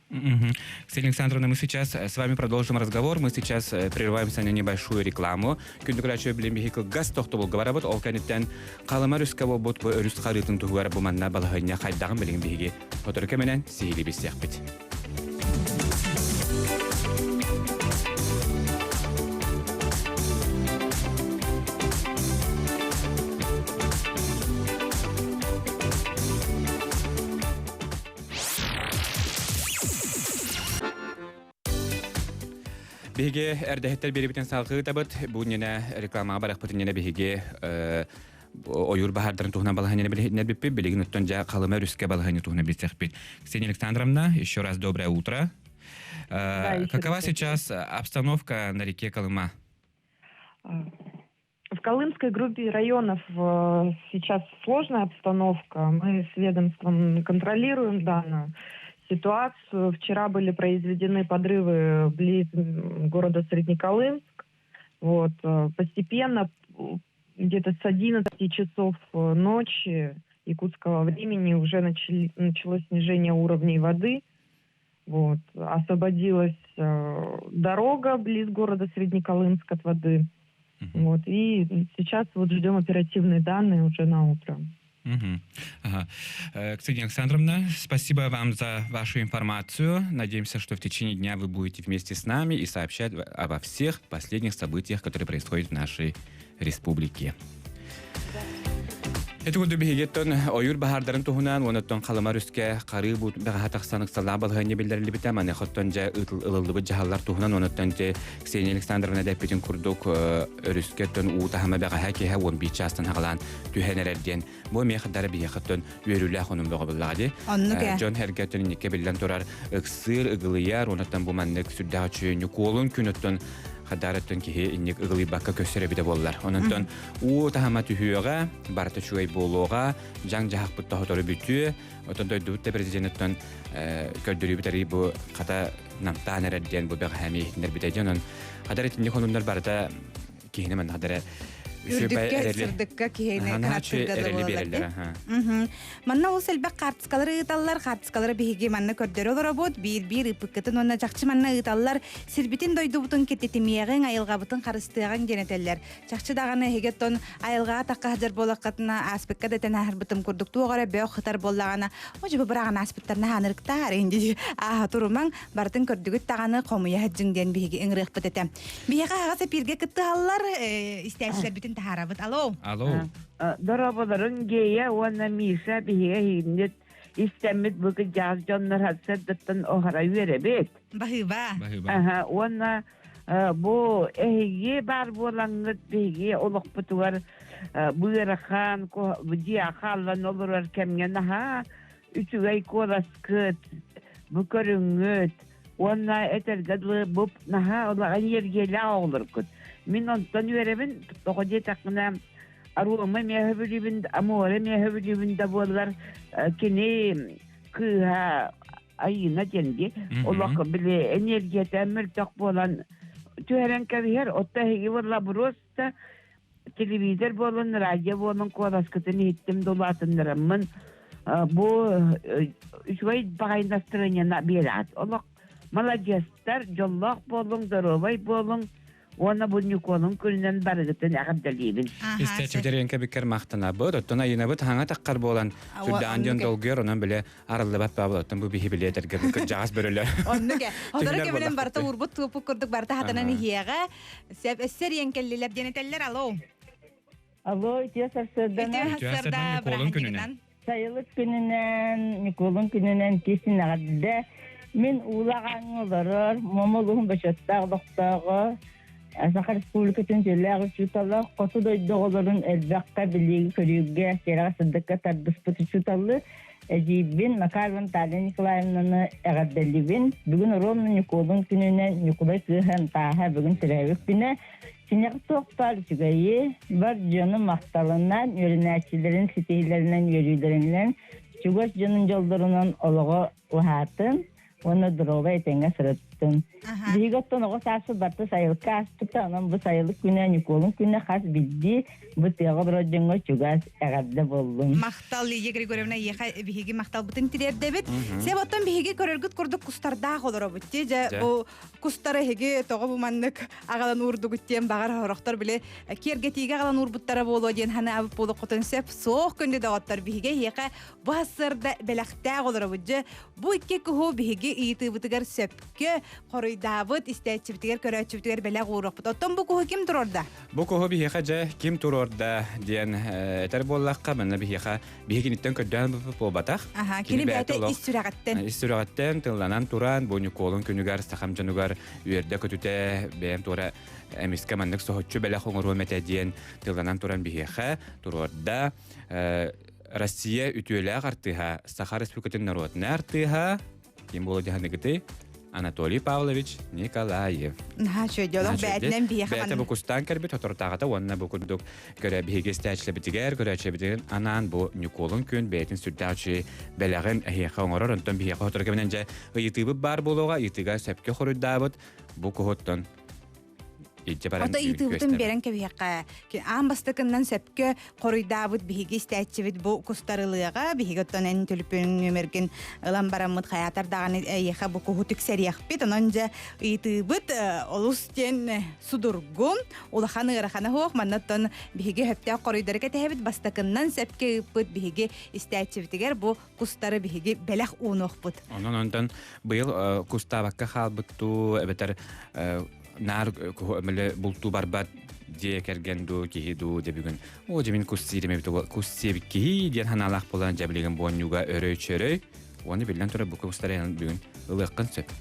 Ксения Александровна, мы сейчас с вами продолжим разговор. Мы сейчас прерываемся на небольшую рекламу. Күндү билим биһиги газ тохтобулга барабыт. Ол кэнниттэн Халыма өрүскэ буолбут бу өрүс харыытын туһугар бу манна балаһыанньа хайдаҕын билигин биһиги сотору кэминэн сиһилии билсиэхпит. Биһиги эрдэһиттэр биэрибитин салҕыы Бу ньэнэ рекламаҕа барахпытын ньэнэ биһиги ойуур баһаардарын туһунан балаһыанньаны билиһиннэрбиппит. Билигин оттон дьэ Халыма өрүскэ балаһыанньа туһунан билсэхпит. Ксения Александровна, еще раз доброе утро.
Да,
Какова сейчас обстановка на реке Колыма?
В Колымской группе районов сейчас сложная обстановка. Мы с ведомством контролируем данную ситуацию. Вчера были произведены подрывы близ города Среднеколымск. Вот. Постепенно, где-то с 11 часов ночи якутского времени уже началось снижение уровней воды. Вот. Освободилась дорога близ города Среднеколымск от воды. Вот. И сейчас вот ждем оперативные данные уже на утро.
Угу. Ага. Ксения Александровна, спасибо вам за вашу информацию. Надеемся, что в течение дня вы будете вместе с нами и сообщать обо всех последних событиях, которые происходят в нашей республике. Ити курдук биһигиттэн ойуур баһаардарын туһунан уонуттан Халыма өрүскэ харыы бэҕэһээ тахсан ыксалаах балаһыанньа биллэриллибитэ маныхаттан дьэ ылыллыбыт дьаһаллар туһунан уонуттан дьэ Ксения Александровна эппитин курдук өрүскэ оттон уу таһыма бэҕэһээ киэһэ 11 чаастан хаҕалаан түһэн эрэр диэн бу эмиэ хардара биһиэхэттэн үөрүүлээх онун бөҕө буллаҕа дии.
Оннук
Дьон эргэттэн инникке биллэн турар ыксыыр, ыгылыйар, уонуттан бу маннык сүрдээх үчүгэй куолун күн оттон хадаарыттан киһи инник ыгылыйбакка көстөр эбитэ буоллар. Ононтон уу таһыма түһүөҕэ, барыта үчүгэй буолуоҕа, дьаҥ-дьаһахпыт тоһотору бүтүө. Оттон дойдубут да президениттэн көрдөрүүбүт арый бу хата намтаан эрэр диэн бу бэҕэһээми иһитиннэрбитэ дьон. Онон хадара итинник хонуннар барыта киһини манна хадара.
Үрдүккэ, сырдыкка киһини канаттырга буолаллар. Манна ол элбэх хаартыскалары ыыталлар, хаартыскалары биһиги манна көрдөрө олоробут, биир-биир ыыппыккытын уонна чахчы манна ыыталлар. Сирбитин дойдубутун киртитимиэҕиҥ, айылҕабытын харыстыаҕыҥ диэн этэллэр. Чахчы даҕаны эһиги оттон айылҕаҕа тахха сылдьар буоллаххытына, ааспыкка да этэн ааһарбытым курдук туох эрэ бөх хытар буоллаҕына, о дьэ быраҕан ааспыттарына хаанырыктаар инди ааһа турумаҥ, барытын көрдүгүт даҕаны хомуйа сылдьыҥ диэн биһиги ыҥырыахпыт этэ. Биһиэхэ аһаҕас эпииргэ кыттыһаллар, истээччилэрбитин таһаарабыт. Алло.
Алло.
Дорооболорун Гея уонна Миша биһигэ иһиннит истэммит бу кырдьаҕас дьоннор сарсыардаттан оһара үөрэбит.
Баһыыба.
Баһыыба.
Аха, уонна бу эһиги баар буолаҥҥыт биһиги олохпутугар быарахан дьиэ хааллан олорор кэмҥэ наһаа үчүгэй куоласкыт, бу көрүҥҥүт уонна этэргэ дылы бу наһаа улахан энергиялээх оҕолоргут. Мин онтон үөрэбин, тоҕо диэтэххинэ Арума миэхэ бүлүүбүн, Амора миэхэ бүлүүбүн да буоллар кини кыыһа Айыына диэн дии олох били энергията мөлтөх буолан түһэрэн кэбиһэр отто эһиги буолла просто телевизор буолун радио буолун куоласкытын иһиттим да улаатыннараммын бу үчүгэй баҕай настроениена биэрэҕит олох маладьыастар дьоллоох буолуҥ доруобай буолуҥ Уонна бу Ньукуолун күнүнэн барыгытын эҕэрдэлиибин.
Истээччибитэр кэбиккэр махтанабыт. Оттон Айыынабыт хаҥа таххар буолан сүрдээн дьон долгуйар, онон биле арыллыбат баабыл. Оттон бу биһи биле этэргэ бу кырдьаҕас бөрөлөр.
Оннук э. Оторо кэминэн барыта уурбут туоппут курдук барыта хатанан иһиэҕэ. Сөп өссө эрийэн кэллилэр диэн этэллэр. Алло.
Алло, үтүө сарсыарданан.
Үтүө сарсыарда
Ньукуолун күнүнэн.
Сайылык күнүнэн, Ньукуолун күнүнэн киһин эҕэрдэ. Мин Уулаҕаҥҥа олорор, Муома улууһун бочуоттаах олохтооҕо, Саха Республикатын үтүөлээх учуутала, хоту дойду оҕолорун элбэххэ билиигэ-көрүүгэ, кэрэҕэ-сырдыкка тардыспыт учууталы эдьиийбин Макарова Наталья Николаевнаны эҕэрдэлиибин. Бүгүн ровно Ньукуолун күнүнэн Ньукулай кыыһа Тааһа бүгүн төрөөбүт күнэ. Киниэхэ туох баар үчүгэйи, бар дьону махталынан, үөрэнээччилэрин ситиһиилэринэн, үөрүүлэринэн, чугас дьонун дьоллорунан олоҕо уһаатын уонна доруобай этэҥҥэ сырыттын. Биһиги оттон оҕо сааспыт барыта сайылыкка ааспыта, онон бу сайылык күнэ, Ньукуолун күнэ хас биирдии бу тыаҕа олорор дьоҥҥо чугас эҕэрдэ буоллун.
Махтал, Лидия Григорьевна, эйиэхэ биһиги махталбытын тириэрдэбит. Сеп, оттон биһиги көрөргүт курдук кустардаах олоробут. Дьэ, бу кустары эһиги тоҕо бу маннык аҕалан уурдугут диэн баҕар сорохтор били киэргэтиигэ аҕалан уурбуттара буолуо диэн санаабыт буолуоххутун сөп суох күндү доҕоттор биһиги эһиэхэ бу сарсыарда бэлэхтээх олоробут дьэ бу икки куһу биһиги ыйытыыбытыгар сөпкө хоруйдаабыт истээччибитигэр көрөөччүбүтүгэр бэлэх ууруохпут оттон бу куһу ким туруорда
Бу куһу биһиэхэ дьэ ким туруорда диэн этэр буоллахха манна биһиэхэ биһигиниттэн көрдөөн буолбатах.
Аха, кини бэйэтэ ис сүрэҕиттэн.
Ис сүрэҕиттэн тылланан туран бу Ньукуолун күнүгэр сахам дьонугар үөрдэ көтүтэ бэйэм туора эмискэ маннык соһуччу бэлэх оҥоруом этэ диэн тылланан туран биһиэхэ туруорда. Россия үтүөлээх артыыһа, Саха Республикатын народнай артыыһа Ким буола дьаһаныгыты Анатолий Павлович Николаев.
Наһаа үчүгэй олох бээтинэн биһиэхэ
Бээтэ бу кустаан кэлбит соторутааҕыта уонна бу курдук көрө биһиги истээччилэрбитигэр, көрөөччүлэрбитигэр анаан бу Ньукуолун күн бэйэтин сүрдээх үчүгэй бэлэҕин эһиэхэ оҥорор. Онтон биһиэхэ сотору кэминэн дьэ ыйытыыбыт баар буолуоҕа, ыйытыыга сөпкө хоруйдаабыт бу куһуттан илдьэ баран
Ото ыйытыыбытын биэрэн кэбиһиэххэ. Аан бастакыннан сөпкө хоруйдаабыт биһиги истээччибит бу кустарылыаҕа. Биһиги оттон эн төлөпүөн нүөмэргин ылан бараммыт хайаатар даҕаны эйиэхэ бу куһу тиксэриэхпит. Онон дьэ ыйытыыбыт олус диэн судургу, улахан ыарахана суох. Манна оттон биһиги сөптөөх хоруйдары кэтэһэбит. Бастакыннан сөпкө ыыппыт биһиги истээччибитигэр бу кустары биһиги бэлэх уунуохпут.
Онон онтон быйыл кустаабакка хаалбыттуу эбэтэр наар бултуу барбат дьиэ кэргэн дуу киһи дуу дьэ бүгүн оо дьэ мин кус сиирим эбит кус сиэбит киһи диэн санаалаах буолан дьэ билигин буонньууга өрөй чөрөй уонна биллэн турар бу кустары бүгүн ылыаххын сөп.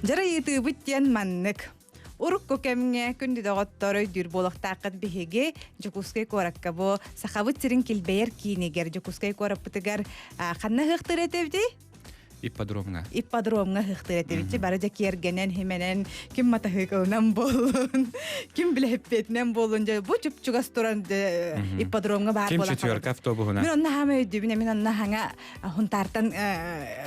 Дьара ыйытыыбыт диэн маннык. Урукку кэмҥэ күндү доҕоттор өйдүүр буолуохтааххыт биһиги Дьокуускай куоракка бу Сахабыт сирин килбэйэр киинигэр Дьокуускай куораппытыгар ханна ыһыахтыыр этэбитий?
Ипподромҥа.
Ипподромҥа ыһыахтыыр этибит. Бары дьэ киэргэнэн, химэнэн, ким матаһыыкылынан буоллун, ким билэһиппиэтинэн буоллун, дьэ бу чуп-чугас туран ипподромҥа баар
Ким
буолан
четверка автобуһунан.
Мин онно хаама өйдүүбүн, мин онно хаҥа Хунтаартан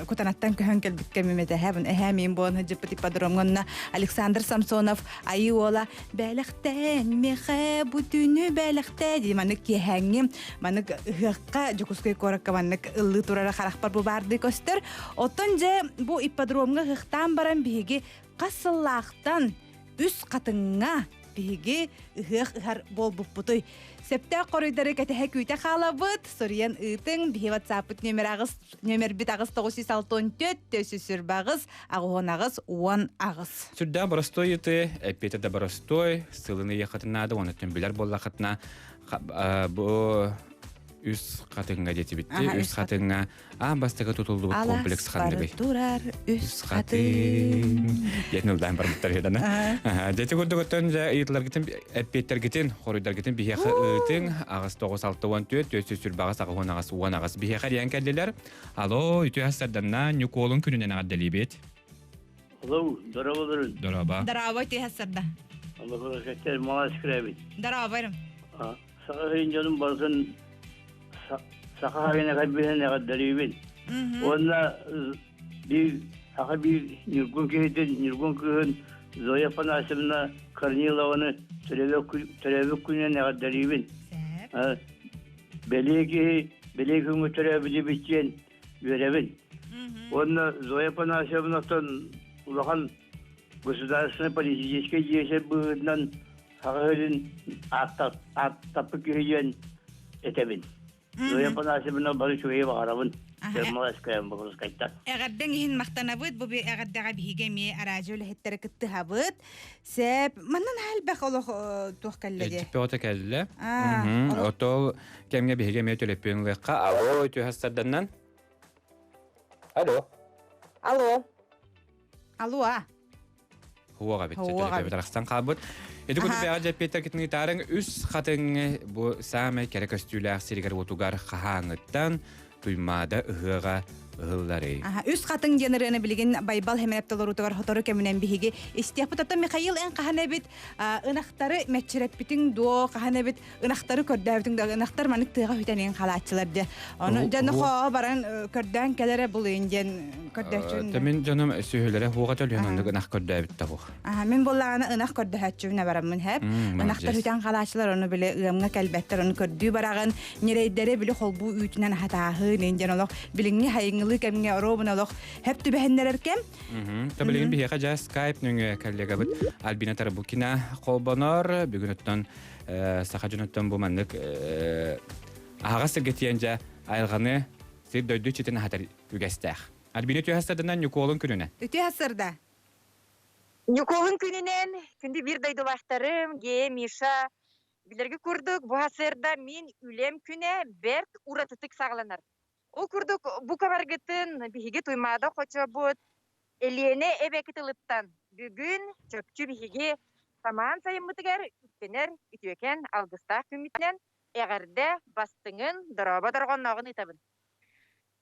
Кутанаттан көһөн кэлбит кэмим этэ. Эһээ мин буолан сылдьыппыт ипподромҥа онно Александр Самсонов айыы уола бэлэхтэн мехэ бу түүнү бэлэхтээ дии маннык киэһээҥҥи маннык ыһыахха Дьокуускай куоракка маннык ыллыы турара харахпар бу баардыы көстөр. Оттон дьэ бу ипподромҥа ыһыахтаан баран биһиги хас сыллаахтан үс хатыҥҥа биһиги ыһыах ыһар буолбуппутуй. Сөптөөх хоруйдары кэтэһэ күүтэ хаалабыт. Суруйан ыытыҥ. Биһи WhatsApp-ыт нүөмэр аҕыс нүөмэрбит аҕыс 964 448 88 18.
Сүрдээх боростуой ыты, эппиэтэ да боростуой, сылын ыйыаххытын наада, уонна билэр буоллаххытына бу үс хатыҥҥа диэтибитти, үс хатыҥҥа аан бастакы тутуллубут комплекс ханныгый?
турар үс хатыҥ.
Диэтин ылдаан барбыттар үһү Дьэти курдук оттон дьэ ыйытыларгытын эппиэттэргитин, хоруйдаргытын биһиэхэ ыытыҥ. Аҕыс тоҕус алта уон түөрт, түөрт сүүс сүрбэҕис аҕыс уон аҕыс уон аҕыс биһиэхэ эрийэн кэллилэр. Алло, үтүө сарданна Ньукуолун күнүнэн эҕэрдэлиибит.
Алло, здорово,
Дороба.
Здорово, үтүө сарда.
Алло, малас кирэбит.
Здорово.
Саха сирин дьонун барытын саха хайына кэлбитин эҕэрдэлиибин. Уонна биир саха биир ньургун киһитин, ньургун кыыһын Зоя Афанасьевна Корнилованы төрөөбүт күнүнэн эҕэрдэлиибин. Бэлиэ киһи, бэлиэ күҥҥэ төрөөбүтүбүт диэн үөрэбин. Уонна Зоя Афанасьевнаттан улахан государственный политическай деятель быһыытынан Саха сирин ааттаппыт киһи диэн этэбин. Зоя Афанасьевна бары үчүгэйи баҕарабын. Бокурускайтан.
Эҕэрдэҥ иһин махтанабыт. Бу эҕэрдэҕэ биһиги эмиэ араадьыйа үлэһиттэрэ кыттыһабыт. Сеп, маннан элбэх олох туох кэллэ дии?
Эдьиппэ кэллэ. Отол кэмҥэ биһиги эмиэ төлөппүөн ылыахха. Алло, түһэс сарданнан. Алло.
Алло.
Алло.
Хуоҕа бит тарахсан хаалбыт. Ити курдук бэҕэ дьэппиэттэр китин үс хатыҥ бу саамай кэрэ көстүүлээх сиригэр-уотугар хаһааҥыттан Туймаада ыһыаҕа ыһылларый.
Үс хатыҥ диэн ырыаны билигин Байбал Хэмэнэп толоруутугар сотору кэминэн биһиги истиэхпит. Оттон Михаил эн хаһан эбит ынахтары мэччирэппитиҥ дуо, хаһан эбит ынахтары көрдөөбүтүҥ да ынахтар маннык тыаҕа хүтэн халааччылар дьэ. Ону дьону хоо баран көрдөөн кэлэрэ булуйун диэн көрдөөччүн.
Мин дьонум сүһүлэрэ хуоҕа төлүөн оннук ынах көрдөөбүт да хуох.
Мин буоллаҕына ынах көрдөһөөччүбүнэ бараммын хэп. Ынахтар хүтэн халааччылар ону били ыамҥа кэлбэттэр ону көрдүү бараҕын ньирэйдэри били холбуу үүтүнэн аһатааһын диэн олох билиҥҥи хайыҥылыы кэмҥэ оруобуна олох хэп түбэһиннэрэр кэм.
Та билигин биһиэхэ дьэ скайп нөҥүө коллегабыт Альбина Тарабукина холбонор. Бүгүн оттон саха дьонуттан бу маннык аһаҕас сиргэ тиийэн дьэ айылҕаны сир дойду иччитин аһатар үгэстээх. Альбина үтүө сарданан Ньукуолун күнүнэн.
Үтүө сарда.
Ньукуолун күнүнэн күндү биир дойдулаахтарым Гея, Миша билэрги курдук бу сарда мин үлэм күнэ бэрт уратытык саҕаланар. Ол курдук бу кабаргытын биһиги Туймаада хочобут Элиэнэ эбэ кытылыттан бүгүн чопчу биһиги самаан сайыммытыгар үктэнэр үтүөкэн алгыстаах күммүтүнэн эҕэрдэ бастыҥын, дорообо дорҕоннооҕун ыытабын.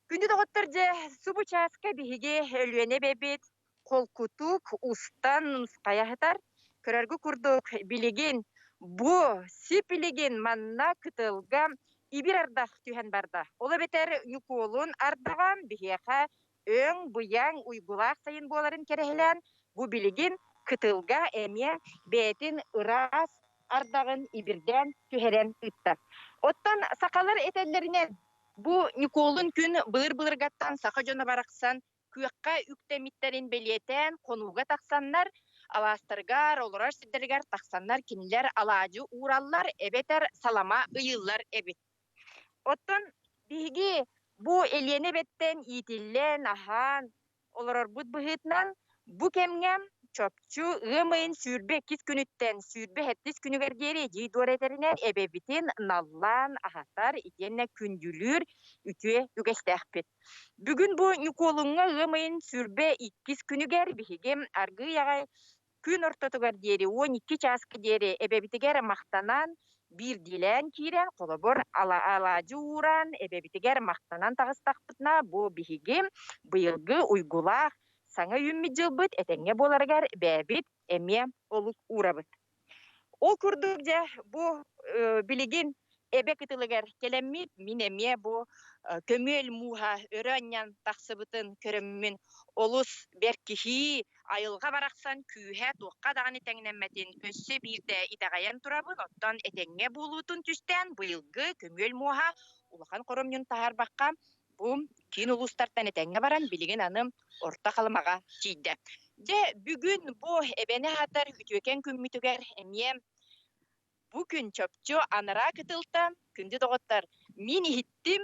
Күндү доҕоттор дьэ, субу чааска биһиги Өлүөнэ эбэбит холкутук устан хайаһытар. Көрөргү курдук билигин бу сип-илигин манна кытылга ибир ардах түһэн барда. Ол эбэтэр Ньукуолун ардаҕа биһиэхэ өҥ, быйаҥ, уйгулаах сайын буоларын кэрэһилээн, бу билигин кытылга эмиэ бэйэтин ыраас ардаҕын ибирдээн түһэрэн ыытта. Оттон сахалар этэллэринэн, бу Ньукуолун күн былыр-былыргаттан саха дьоно барахсан күөххэ үктэммиттэрин бэлиэтээн хонууга тахсаннар, алаастарыгар, олорор сирдэригэр тахсаннар кинилэр алаадьы уураллар эбэтэр салама ыйыыллар эбит. Оттон биһиги бу Элиэнэ эбэттэн иитиллэн, аһаан олорорбут быһыытынан бу кэмҥэ чопчу ыам ыйын 22 күнүттэн 27 күнүгэр диэри эдьиий Дора этэринэн эбэбитин наллаан аһатар итиэннэ күндүлүүр үтүө үгэстээхпит. Бүгүн бу Ньукуолуҥҥа ыам ыйын 22 күнүгэр биһиги аргыый аҕай күн ортотугар диэри 12 чааска диэри эбэбитигэр махтанан, Биирдиилээн киирэн, холобур, алаадьы ууран, эбэбитигэр махтанан таҕыстахпытына, бу биһиги быйылгы уйгулаах саҥа үүммүт дьылбыт этэҥҥэ буоларыгар бэйэбит эмиэ олук уурабыт. Ол курдук дьэ бу билигин эбэ кытылыгар кэлэммит мин эмиэ бу көмүөл мууһа өрө анньан тахсыбытын көрөммүн олус бэркиһии айылҕа барахсан күүһэ туохха даҕаны тэҥнэммэтин өссө биирдэ итэҕэйэн турабын оттон этэҥҥэ буолуутун түстээн быйылгы көмүөл муоһа улахан хоромньун таһаарбакка бу киин улуустартан этэҥҥэ баран билигин аны Орто Халымаҕа тиийдэ. Дьэ бүгүн бу эбэни аһатар үтүөкэн күммүтүгэр эмиэ бу күн чопчу анараа кытылта күндү доҕоттор мин иһиттим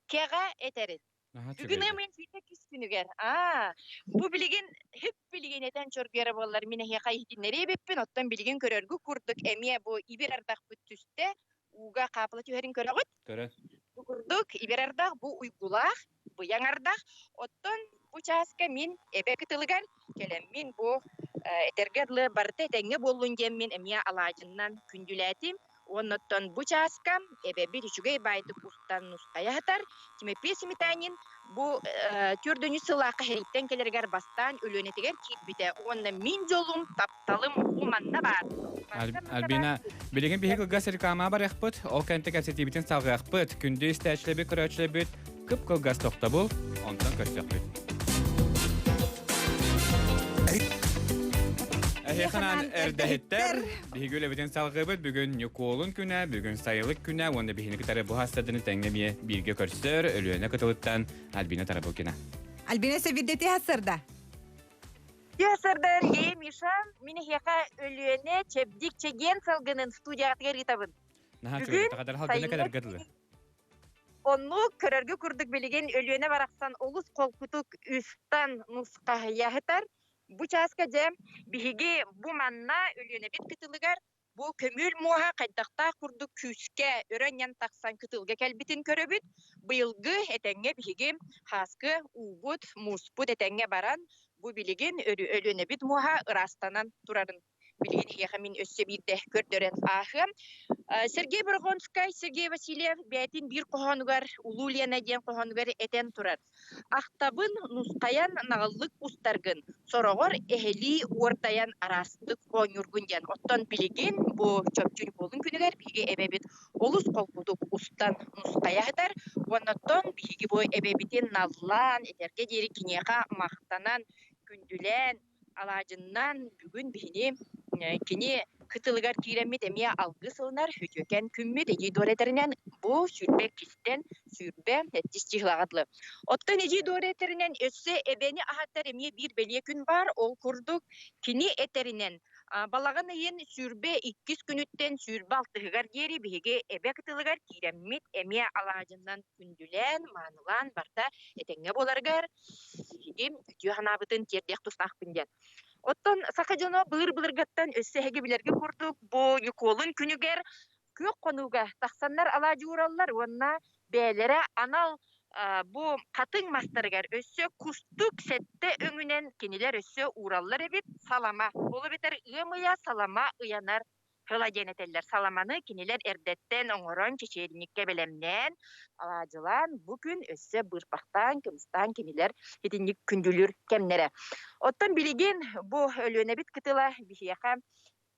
кэҕэ этэрин. Бүгүн ымын сүүтэ күнүгэр аа бу билигин хүп билигин этэн чоргуйара буоллар мин эһиэхэ иһитиннэриэ эбиппин оттон билигин көрөргү курдук эмиэ бу ибир ардахпыт түстэ ууга хаапыла түһэрин көрөҕүт
Көрөн.
Бу курдук ибир ардах бу уйгулаах быйаҥ ардах. Оттон бу чааска мин эбэ кытылыгар кэлэммин бу этэргэ дылы барыта этэҥҥэ буоллун диэммин эмиэ алаадьыннан күндүлээтим. Уонна оттон бу чааска эбэбит үчүгэй баайдык устан нусхайа сытар. Тимофей Сметанин бу төрдүнү сылаахха сэрииттэн кэлэригэр бастаан Өлүөнэтигэр киирбитэ уонна мин дьолум, тапталым бу манна баар.
Альбина, билигин биһиги кылгас реклама барыахпыт, ол кэнтэ кэпсэтиибитин салҕыахпыт. Күндү истээччилэрбит, көрөөччүлэрбит кып-кылгас тохтобул, онтон көрсөхпүт. Эһиэханан эрдэһиттэр биһиги үлэбитин салҕыыбыт. Бүгүн Ньукуолун күнэ, бүгүн сайылык күнэ уонна биһини кытары бу хастадыны тэҥҥэ эмиэ бииргэ көрсөр Өлүөнэ кытылыттан Альбина Тарабукина.
Альбина Севирдети хасырда.
Сырдан ей Миша, мин эһиэхэ Өлүөнэ чэбдик чэгиэн салгынын студиятыгар ыытабын.
Бүгүн сайыҥҥы
Оннук көрөргө курдук билигин Өлүөнэ барахсан олус холкутук үстан нусхаһыйа сытар. Бу чааска дьэ биһиги бу манна Өлүөнэбит кытылыгар бу көмүөл муоһа хайдахтаах курдук күүскэ өрө анньан тахсан кытылга кэлбитин көрөбүт. Быйылгы этэҥҥэ биһиги хааскы уубут, мууспут этэҥҥэ баран бу билигин Өлүөнэбит муоһа ыраастанан турарын билигин эһиэхэ мин өссө биирдэ көрдөрөн ааһыам. Сергей Борогонскай, Сергей Васильев бэйэтин биир хоһоонугар Улуу Лена диэн хоһоонугар этэн турар. Ахтабын нусхайан наҕыллык устаргын, сороҕор эһэлии уордайан араастык оонньуургун диэн. Оттон билигин бу чопчу Ньукуолун күнүгэр биһиги эбэбит олус холкутук устан нусхайа сытар. Уонна оттон биһиги бу эбэбитин наллаан, этэргэ диэри киниэхэ махтанан, күндүлээн, алаадьыннаан бүгүн биһини кини кытылыгар киирэммит эмиэ алгыс ылынар үтүөкэн күммүт эдьиий Дора этэринэн бу сүүрбэ иккистэн сүүрбэ сэттис чыһылаҕа дылы. Оттон эдьиий Дора этэринэн өссө эбэни аһатар эмиэ биир бэлиэ күн баар. Ол курдук кини этэринэн балаҕан ыйын 22 күнүттэн 26-һыгар диэри биһиги эбэ кытылыгар киирэммит эмиэ алаадьыннан күндүлээн, маанылаан барда этэҥҥэ буоларыгар биһиги үтүө санаабытын тиэрдиэх тустаахпын диэн. Оттон саха дьоно былыр-былыргаттан өссө эһиги билэргэ курдук бу Ньукуолун күнүгэр күөх хонууга тахсаннар алаадьы уураллар уонна бэйэлэрэ анал бу хатыҥ мастарыгар өссө кустук сэттэ өҥүнэн кинилэр өссө уураллар эбит салама. Ол эбэтэр ыам ыйа салама ыйанар Тыла диэн этэллэр. Саламаны кинилэр эрдэттэн оҥорон, чэчиэринньиккэ бэлэмнээн, алаадьылаан, бу күн өссө быырпахтаан, кымыстаан кинилэр итинник күндүлүүр кэмнэрэ. Оттон билигин бу Өлүөнэбит кытыла биһиэхэ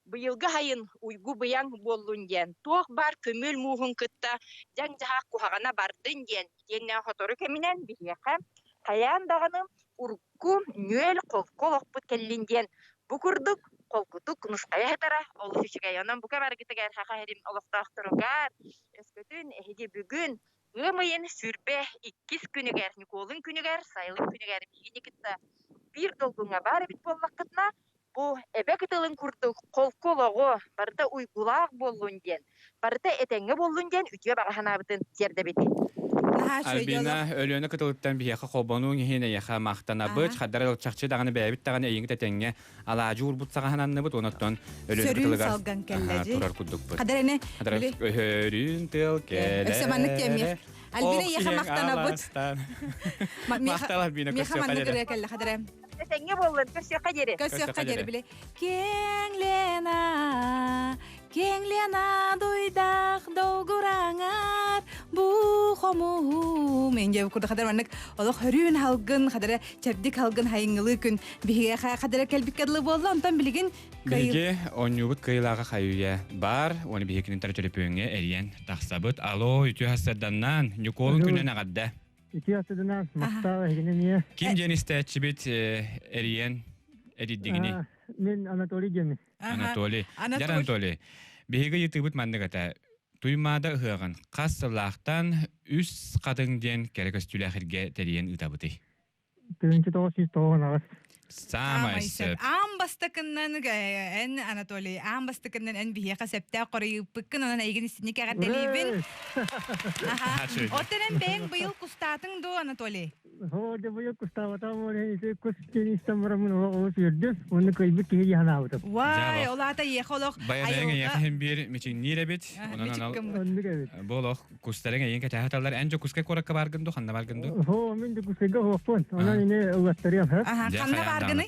быйылгы сайын уйгу-быйаҥ буоллун диэн, туох баар көмүөл мууһун кытта дьаҥ-дьаһах куһаҕана бардын диэн, итиэннэ сотору кэминэн биһиэхэ хайаан даҕаны урукку нүөл холку олохпут кэллин диэн бу курдук холкутук нусхайа сытара олус үчүгэй. Онон бука барыгытыгар Саха сирин олохтоохторугар өскөтүн эһиги бүгүн ыам ыйын 22 күнүгэр, Ньукуолун күнүгэр, сайылык күнүгэр биһигини кытта биир долгуҥҥа баар эбит буоллаххытына, бу эбэ кытылын курдук холку олоҕу барыта уйгулаах буоллун диэн, барыта этэҥҥэ буоллун диэн үтүө баҕа санаабытын тиэрдэбит.
Альбина, Өлүөнэ кытылыттан биһиэхэ холбонууҥ иһин эйиэхэ махтанабыт. Хаддар чахчы даҕаны бэйэбит даҕаны эйиҥ тэтэҥҥэ алаадьы уурбут саҕаһананныбыт, онон Өлүөнэ кытылыгар
салган кэллэжи.
турар курдукпут.
Хадар эне
Өһөрүн тыал кэлэр.
Өссө маннык тиэмиэх. Альбина эйиэхэ махтанабыт.
Махтал Альбина
Миэхэ маннык ырыа кэллэ хадара.
Этэҥҥэ буоллун, көрсүөххэ диэри.
Көрсүөххэ диэри били. Киэҥ Лена, Киэҥ Лена дуйдах долгураҥар бу хомуһум инде курдук хадара маннык олох хөрүүн халгын хадара чэбдик халгын хайыҥылыы күн биһиэхэ хадара кэлбиккэ дылы буолла онтон билигин
Биһиги оонньуубут кыайыылааҕа хайыйа бар, уонна биһигини төлөпүөҥҥэ эрийэн тахсабыт. Алло, үтүө хассарданнаан, Ньукуолун күнүн эҕэрдэ.
Үтүө хассарданнаан, махтал эһигини эмиэ.
Ким диэн истээччибит эрийэн эрийдигини?
Мин Анатолий диэммин.
Анатолий. Дьэр Анатолий, биһиги ыйытыыбыт маннык этэ. Туймаада ыһыаҕын хас сыллаахтан үс хатыҥ диэн кэрэ көстүүлээх иргэ тэрийэн ыытабытый?
1998.
Саамай сөп.
Аан бастакыннан эн Анатолий, аан бастакыннан эн биһиэхэ сөптөөх хоруйуппуккун, онон эйигин истинник эҕэрдэлиибин. Оттон эн бэйэҥ быйыл кустаатыҥ дуо, Анатолий?
Оо, дьэ быйыл кустаабатаҕым ол иһин ити кус диэн истэн бараммын олох олус үөрдүм. Уонна кыайбыт киһи дии санаабытым.
Вай, ол аата эйиэхэ олох
Байанайыҥ эйиэхэ иһин биир мичиҥниир эбит. Онон анал
Оннук эбит.
бу олох кустарыҥ эйигин кэтэһэ Эн Дьокуускай куоракка бааргын дуу, ханна бааргын дуу?
Оо, мин Дьокуускайга оһуохпун. Онон ини ыллаттарыам, һэ?
Ханна бааргыный?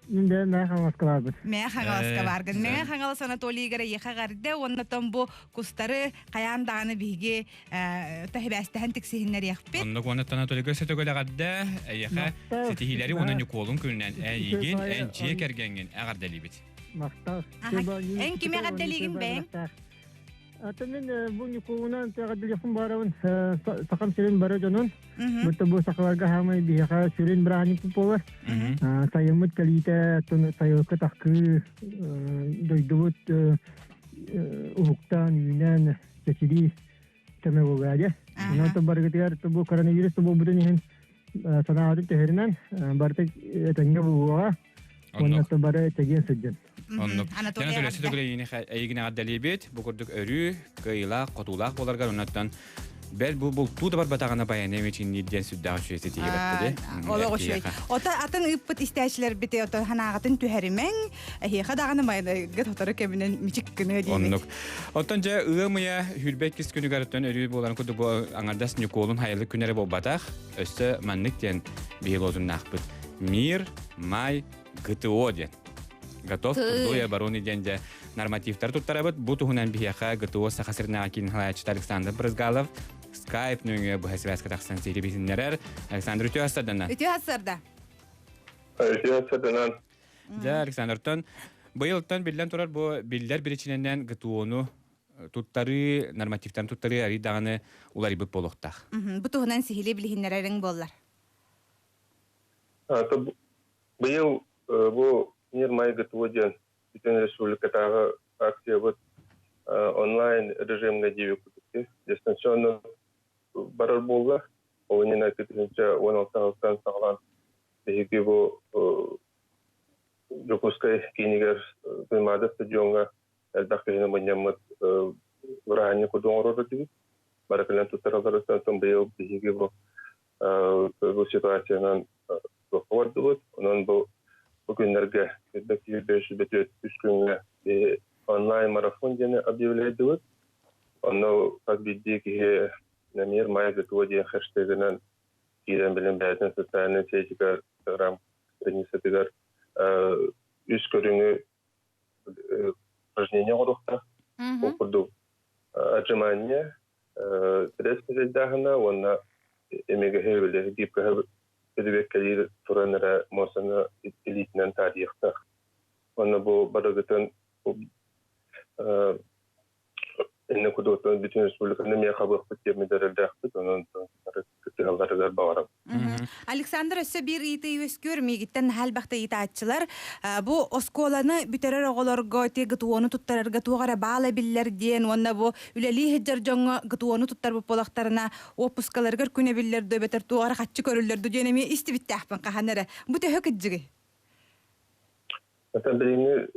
Мин бэйэм Мэҥэ Хаҥаласка баарбын.
Мэҥэ Хаҥаласка бааргын. Мэҥэ Хаҥалас Анатолийгар эйиэхэ эҕэрдэ уонна том бу кустары хайаан даҕаны биһиги таһибээстэһэн тиксиһиннэриэхпит.
Оннук уонна Анатолийга өссө төгүл эҕэрдэ. Эйиэхэ ситиһиилэри уонна Ньукуолун күнүнэн эйигин, эн дьиэ кэргэҥҥин эҕэрдэлиибит.
Махтал.
Эн кими эҕэрдэлиигин бэйэҥ?
Ата мин бу Ньукуолунан эҕэрдэлиэхпин баарабын Сахам сирин бары дьонун. Бутта бу сахаларга хаамай биһиэхэ сүрүн бырааһынньыкпыт буолар. Сайыммыт кэлиитэ, сайылыкка тахкыы, дойдубут уһуктаан, үүнэн, чэчирии кэмэ буолуо дьэ. Онон барыгытыгар бу коронавирус буолбутун иһин санаабытын төһөрүнэн барыта этэҥҥэ буолуоҕа. Уонна бары чэгиэн сылдьын.
Оннук. Анатолий өссө төгүл эйигин эҕэрдэлиибит. Бу курдук өрүү кыайыылаах, хотуулаах буоларгар оннуттан бэл бу бултуу да барбатаҕына баяны эмичинниир диэн сүрдээх үчүгэй ситиһии баттады.
Олох үчүгэй. Ото атын ыыппыт истээчилэрбит ото ханаағытын түһэримэҥ, эһиэхэ даҕаны майныгыт хотору кэминэн мичик гыныа диибит.
Оннук. Оттон дьэ ыам ыйа хүрбэт кис күнүгэр оттон өрүү буоларын курдук бу аҥардас Ньукуолун хайылык күнэрэ буолбатах. Өссө маннык диэн биһи лозуннаахпыт. Мир, май, ГТО диэн. Готов к труду и обороне диэн дьэ нормативтары туттарабыт. Бу туһунан биһиэхэ ГТО Саха сиринээҕи киин салайааччыта Александр Брызгалов скайп нөҥүө быһа связка тахсан сири билиһиннэрэр. Александр үтүө сарданан.
Үтүө сарда.
Үтүө сарданан.
Дьэ, Александртан быйылтан биллэн турар бу биллэр биричинэнэн ГТО-ну туттарыы, нормативтарын туттарыы арый даҕаны уларыйбыт буолуохтаах.
Бу туһунан сиһилии билиһиннэрэриҥ буоллар.
Быйыл бу Мир май ГТО диэн бүтүн республикатааҕы акциябыт онлайн режимҥэ диэбиппит дистанционно барар буолла. Ол иннинэ 2016 сылтан саҕалаан биһиги бу Дьокуускай киинигэр Туймаада стадиоҥҥа элбэх киһини мунньаммыт бырааһынньык курдук оҥорор этибит. Бары кэлэн туттаралларыттан быйыл биһиги бу бу ситуациянан туохха бардыбыт. Онон бу бу күннэргэ үс күҥҥэ онлайн-марафон диэни объявляйдыбыт. Онно хас биирдии киһи Намир Май ГТО диэн хэштегинэн киирэн билин бэйэтин социальнай сетигэр Instagram страницатыгар үс көрүҥү упражнение оҥоруохтаах. Ол курдук отжимание, стресс хозяйдааһына уонна эмигэһи били гибкаһы билибэккэлиир туран эрэ муостаны илиитинэн таарыйыахтаах. Уонна бу барыгытын Иннэ кудуоттан бүтүн республиканы эмиэ хабыахпыт диэн эрэллээхпит, онон кыттыһалларыгар баҕарабын.
Александр өссө биир ыйытыы үөскүүр, миигиттэн наһаа элбэхтэ ыйытааччылар. Бу оскуоланы бүтэрэр оҕолорго ити ГТО-ну туттарарга туох эрэ баал эбиллэр диэн уонна бу үлэлии сылдьар дьоҥҥо ГТО-ну туттарбыт буолахтарына уоппускаларыгар күн эбиллэр дуо эбэтэр туох эрэ хаччы көрүллэр дуо диэн эмиэ истибиттээхпин хаһан эрэ. Бу төһө кырдьыгый?
Оттон билиҥҥи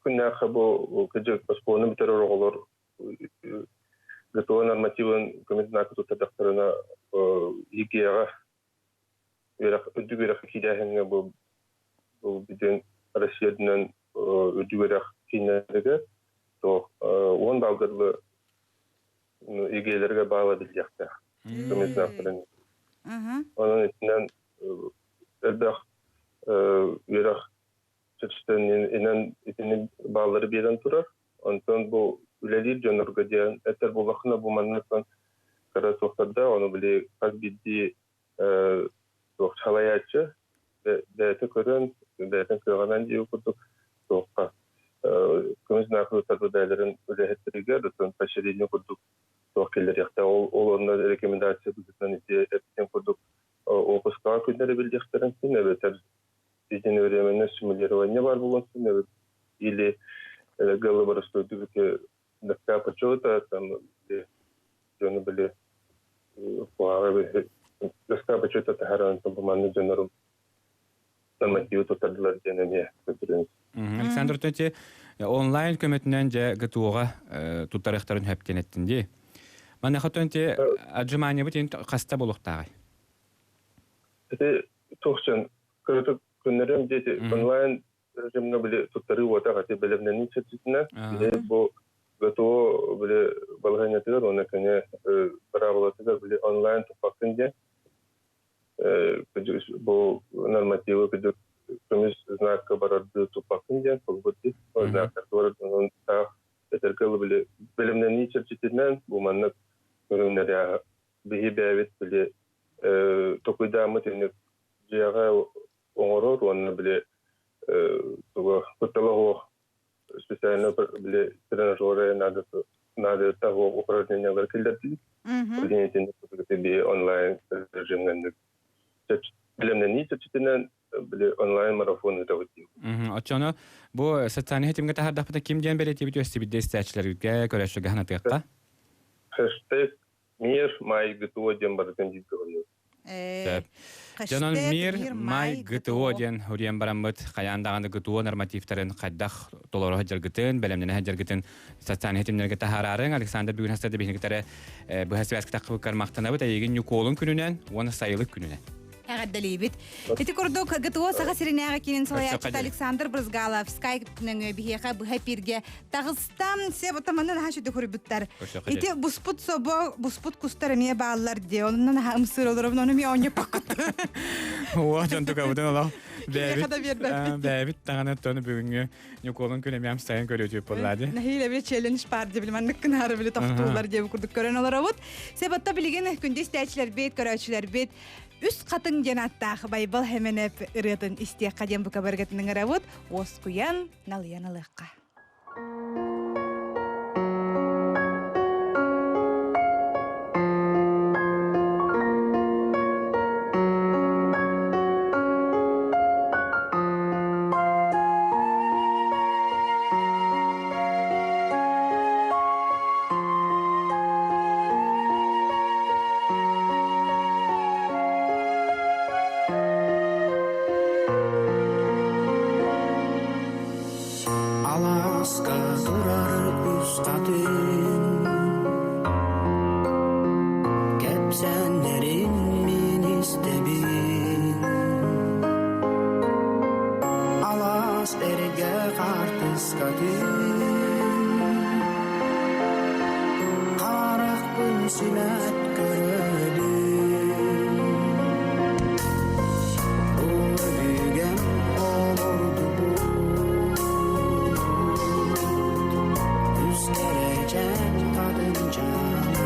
күннээххэ бу кыдьык оскуоланы бүтэрэр оҕолор ГТО нормативын көмө знака туттардахтарына ЕГЭ-ҕэ үөрэх үрдүк үөрэххэ киирээһиҥҥэ бу бу бүтүн Россия үрдүнэн үрдүк үөрэх кииннэригэр туох 10 балга дылы ЕГЭ-лэргэ баала биллиэхтээх көмө знактарын. Онон итинэн элбэх үөрэх чэпчэтэн инэн итини бааллары биэрэн турар. Онтон бу үлэлиир дьоннорго диэн этэр буоллаххына бу манныттан кыра суохтарда ону били хас биирдии туох салайааччы бэйэтэ көрөн бэйэтин кыаҕынан дии курдук туохха көмүс наахылыттарбыт бэйэлэрин үлэһиттэригэр оттон поощрение курдук туох киллэриэхтэ ол ол онно рекомендация быһыытынан ити эппитин курдук опускаҕа күннэри билдиэхтэрин син эбэтэр единовременное стимулирование баар буолуон син эбит или галлыбарыстойдук ити доска почета там дьону били куһаҕы доска почета таһааран маннык дьоннору нормативы туттардылар диэн эмиэ көрдөрөн.
Александр Тонти онлайн көмөтүнэн дьэ ГТО-ҕа туттарыахтарын сөп диэн эттин дии. Маныаха Тонти отжиманиебыт ин хаста буолуохтааҕый?
Ити туохчан кыратык күннэрим диэти онлайн режимҥэ били туттарыы уотах ати бэлэмнэнии чэрчитинэн били бу ГТО били балаһыанньатыгар уонна кини быраабылатыгар били онлайн туппаккын диэн бу нормативы кыдык көмүс знакка барарды туппаккын диэн холбурди знактарга барардынан таах этэргэ ылы били бэлэмнэнии чэрчитинэн бу маннык көрүҥнэри биһи бэйэбит били токуйдааммыт инник дьиэҕэ оҥорор уонна били тугу куттала суох специально били тренажеры надо надо того упражнениялар киллэрдибит. Билин онлайн режимҥэ бэлэмнэнии чэрчитинэн били онлайн марафон ыытабыт диир.
Оччону бу социальнай ситимҥэ таһаардахпыта ким диэн бэлиэтиибит өссүбүдэ истээччилэргэ көрөөччүгэ санатыахха.
Хэштег мир май ГТО диэн барытын бииргэ хоруйуо.
Сөп. Дьонон мир май ГТО диэн уруйан бараммыт хайаан даҕаны ГТО нормативтарын хайдах толоро сылдьаргытын, бэлэмнэнэ сылдьаргытын социальнай ситимнэргэ таһаараарыҥ. Александр бүгүн хастарды биһиги кытары быһа связка таххыбыккар махтанабыт. Эйигин Ньукуолун күнүнэн уонна сайылык күнүнэн.
Эҕэрдэлиибит. Ити курдук ГТО Саха сиринээҕи киинин салайааччыта Александр Брызгалов скайп нөҥүө биһиэхэ быһа эпииргэ таҕыста. Се таманы наһаа сүдү хоруйбуттар. Ити буспут собо, буспут кустар эмиэ бааллар дии. Онон наһаа ымсыыр олоробун, ону эмиэ оонньоппоккут.
Уо, дьон тукабытын олох бэйэбит бэйэбит даҕаны тону бүгүҥҥү Ньукуолун күн эмиэ амсайан көрүөтүп буоллаа дии.
Нэһиилэ били челлендж баар дии маннык гынаары били тохтуулар диэби курдук көрөн олоробут. Себатта билигин күндү истээччилэрбит, көрөөччүлэрбит Үс хатыҥ диэн ааттаах Байбал Хэмэнэп ырыатын истиэххэ диэн бука барыгытын ыҥырабыт, уоскуйан, налыйан ылыахха.
Алааска турар үс хатыҥ Кэпсэннэрин мин истэбин Алаас эргэ хаартыскатын Харахпын симэт көрөбүн Өбүгэм олордубут Үс кэрэчээн хатынчаана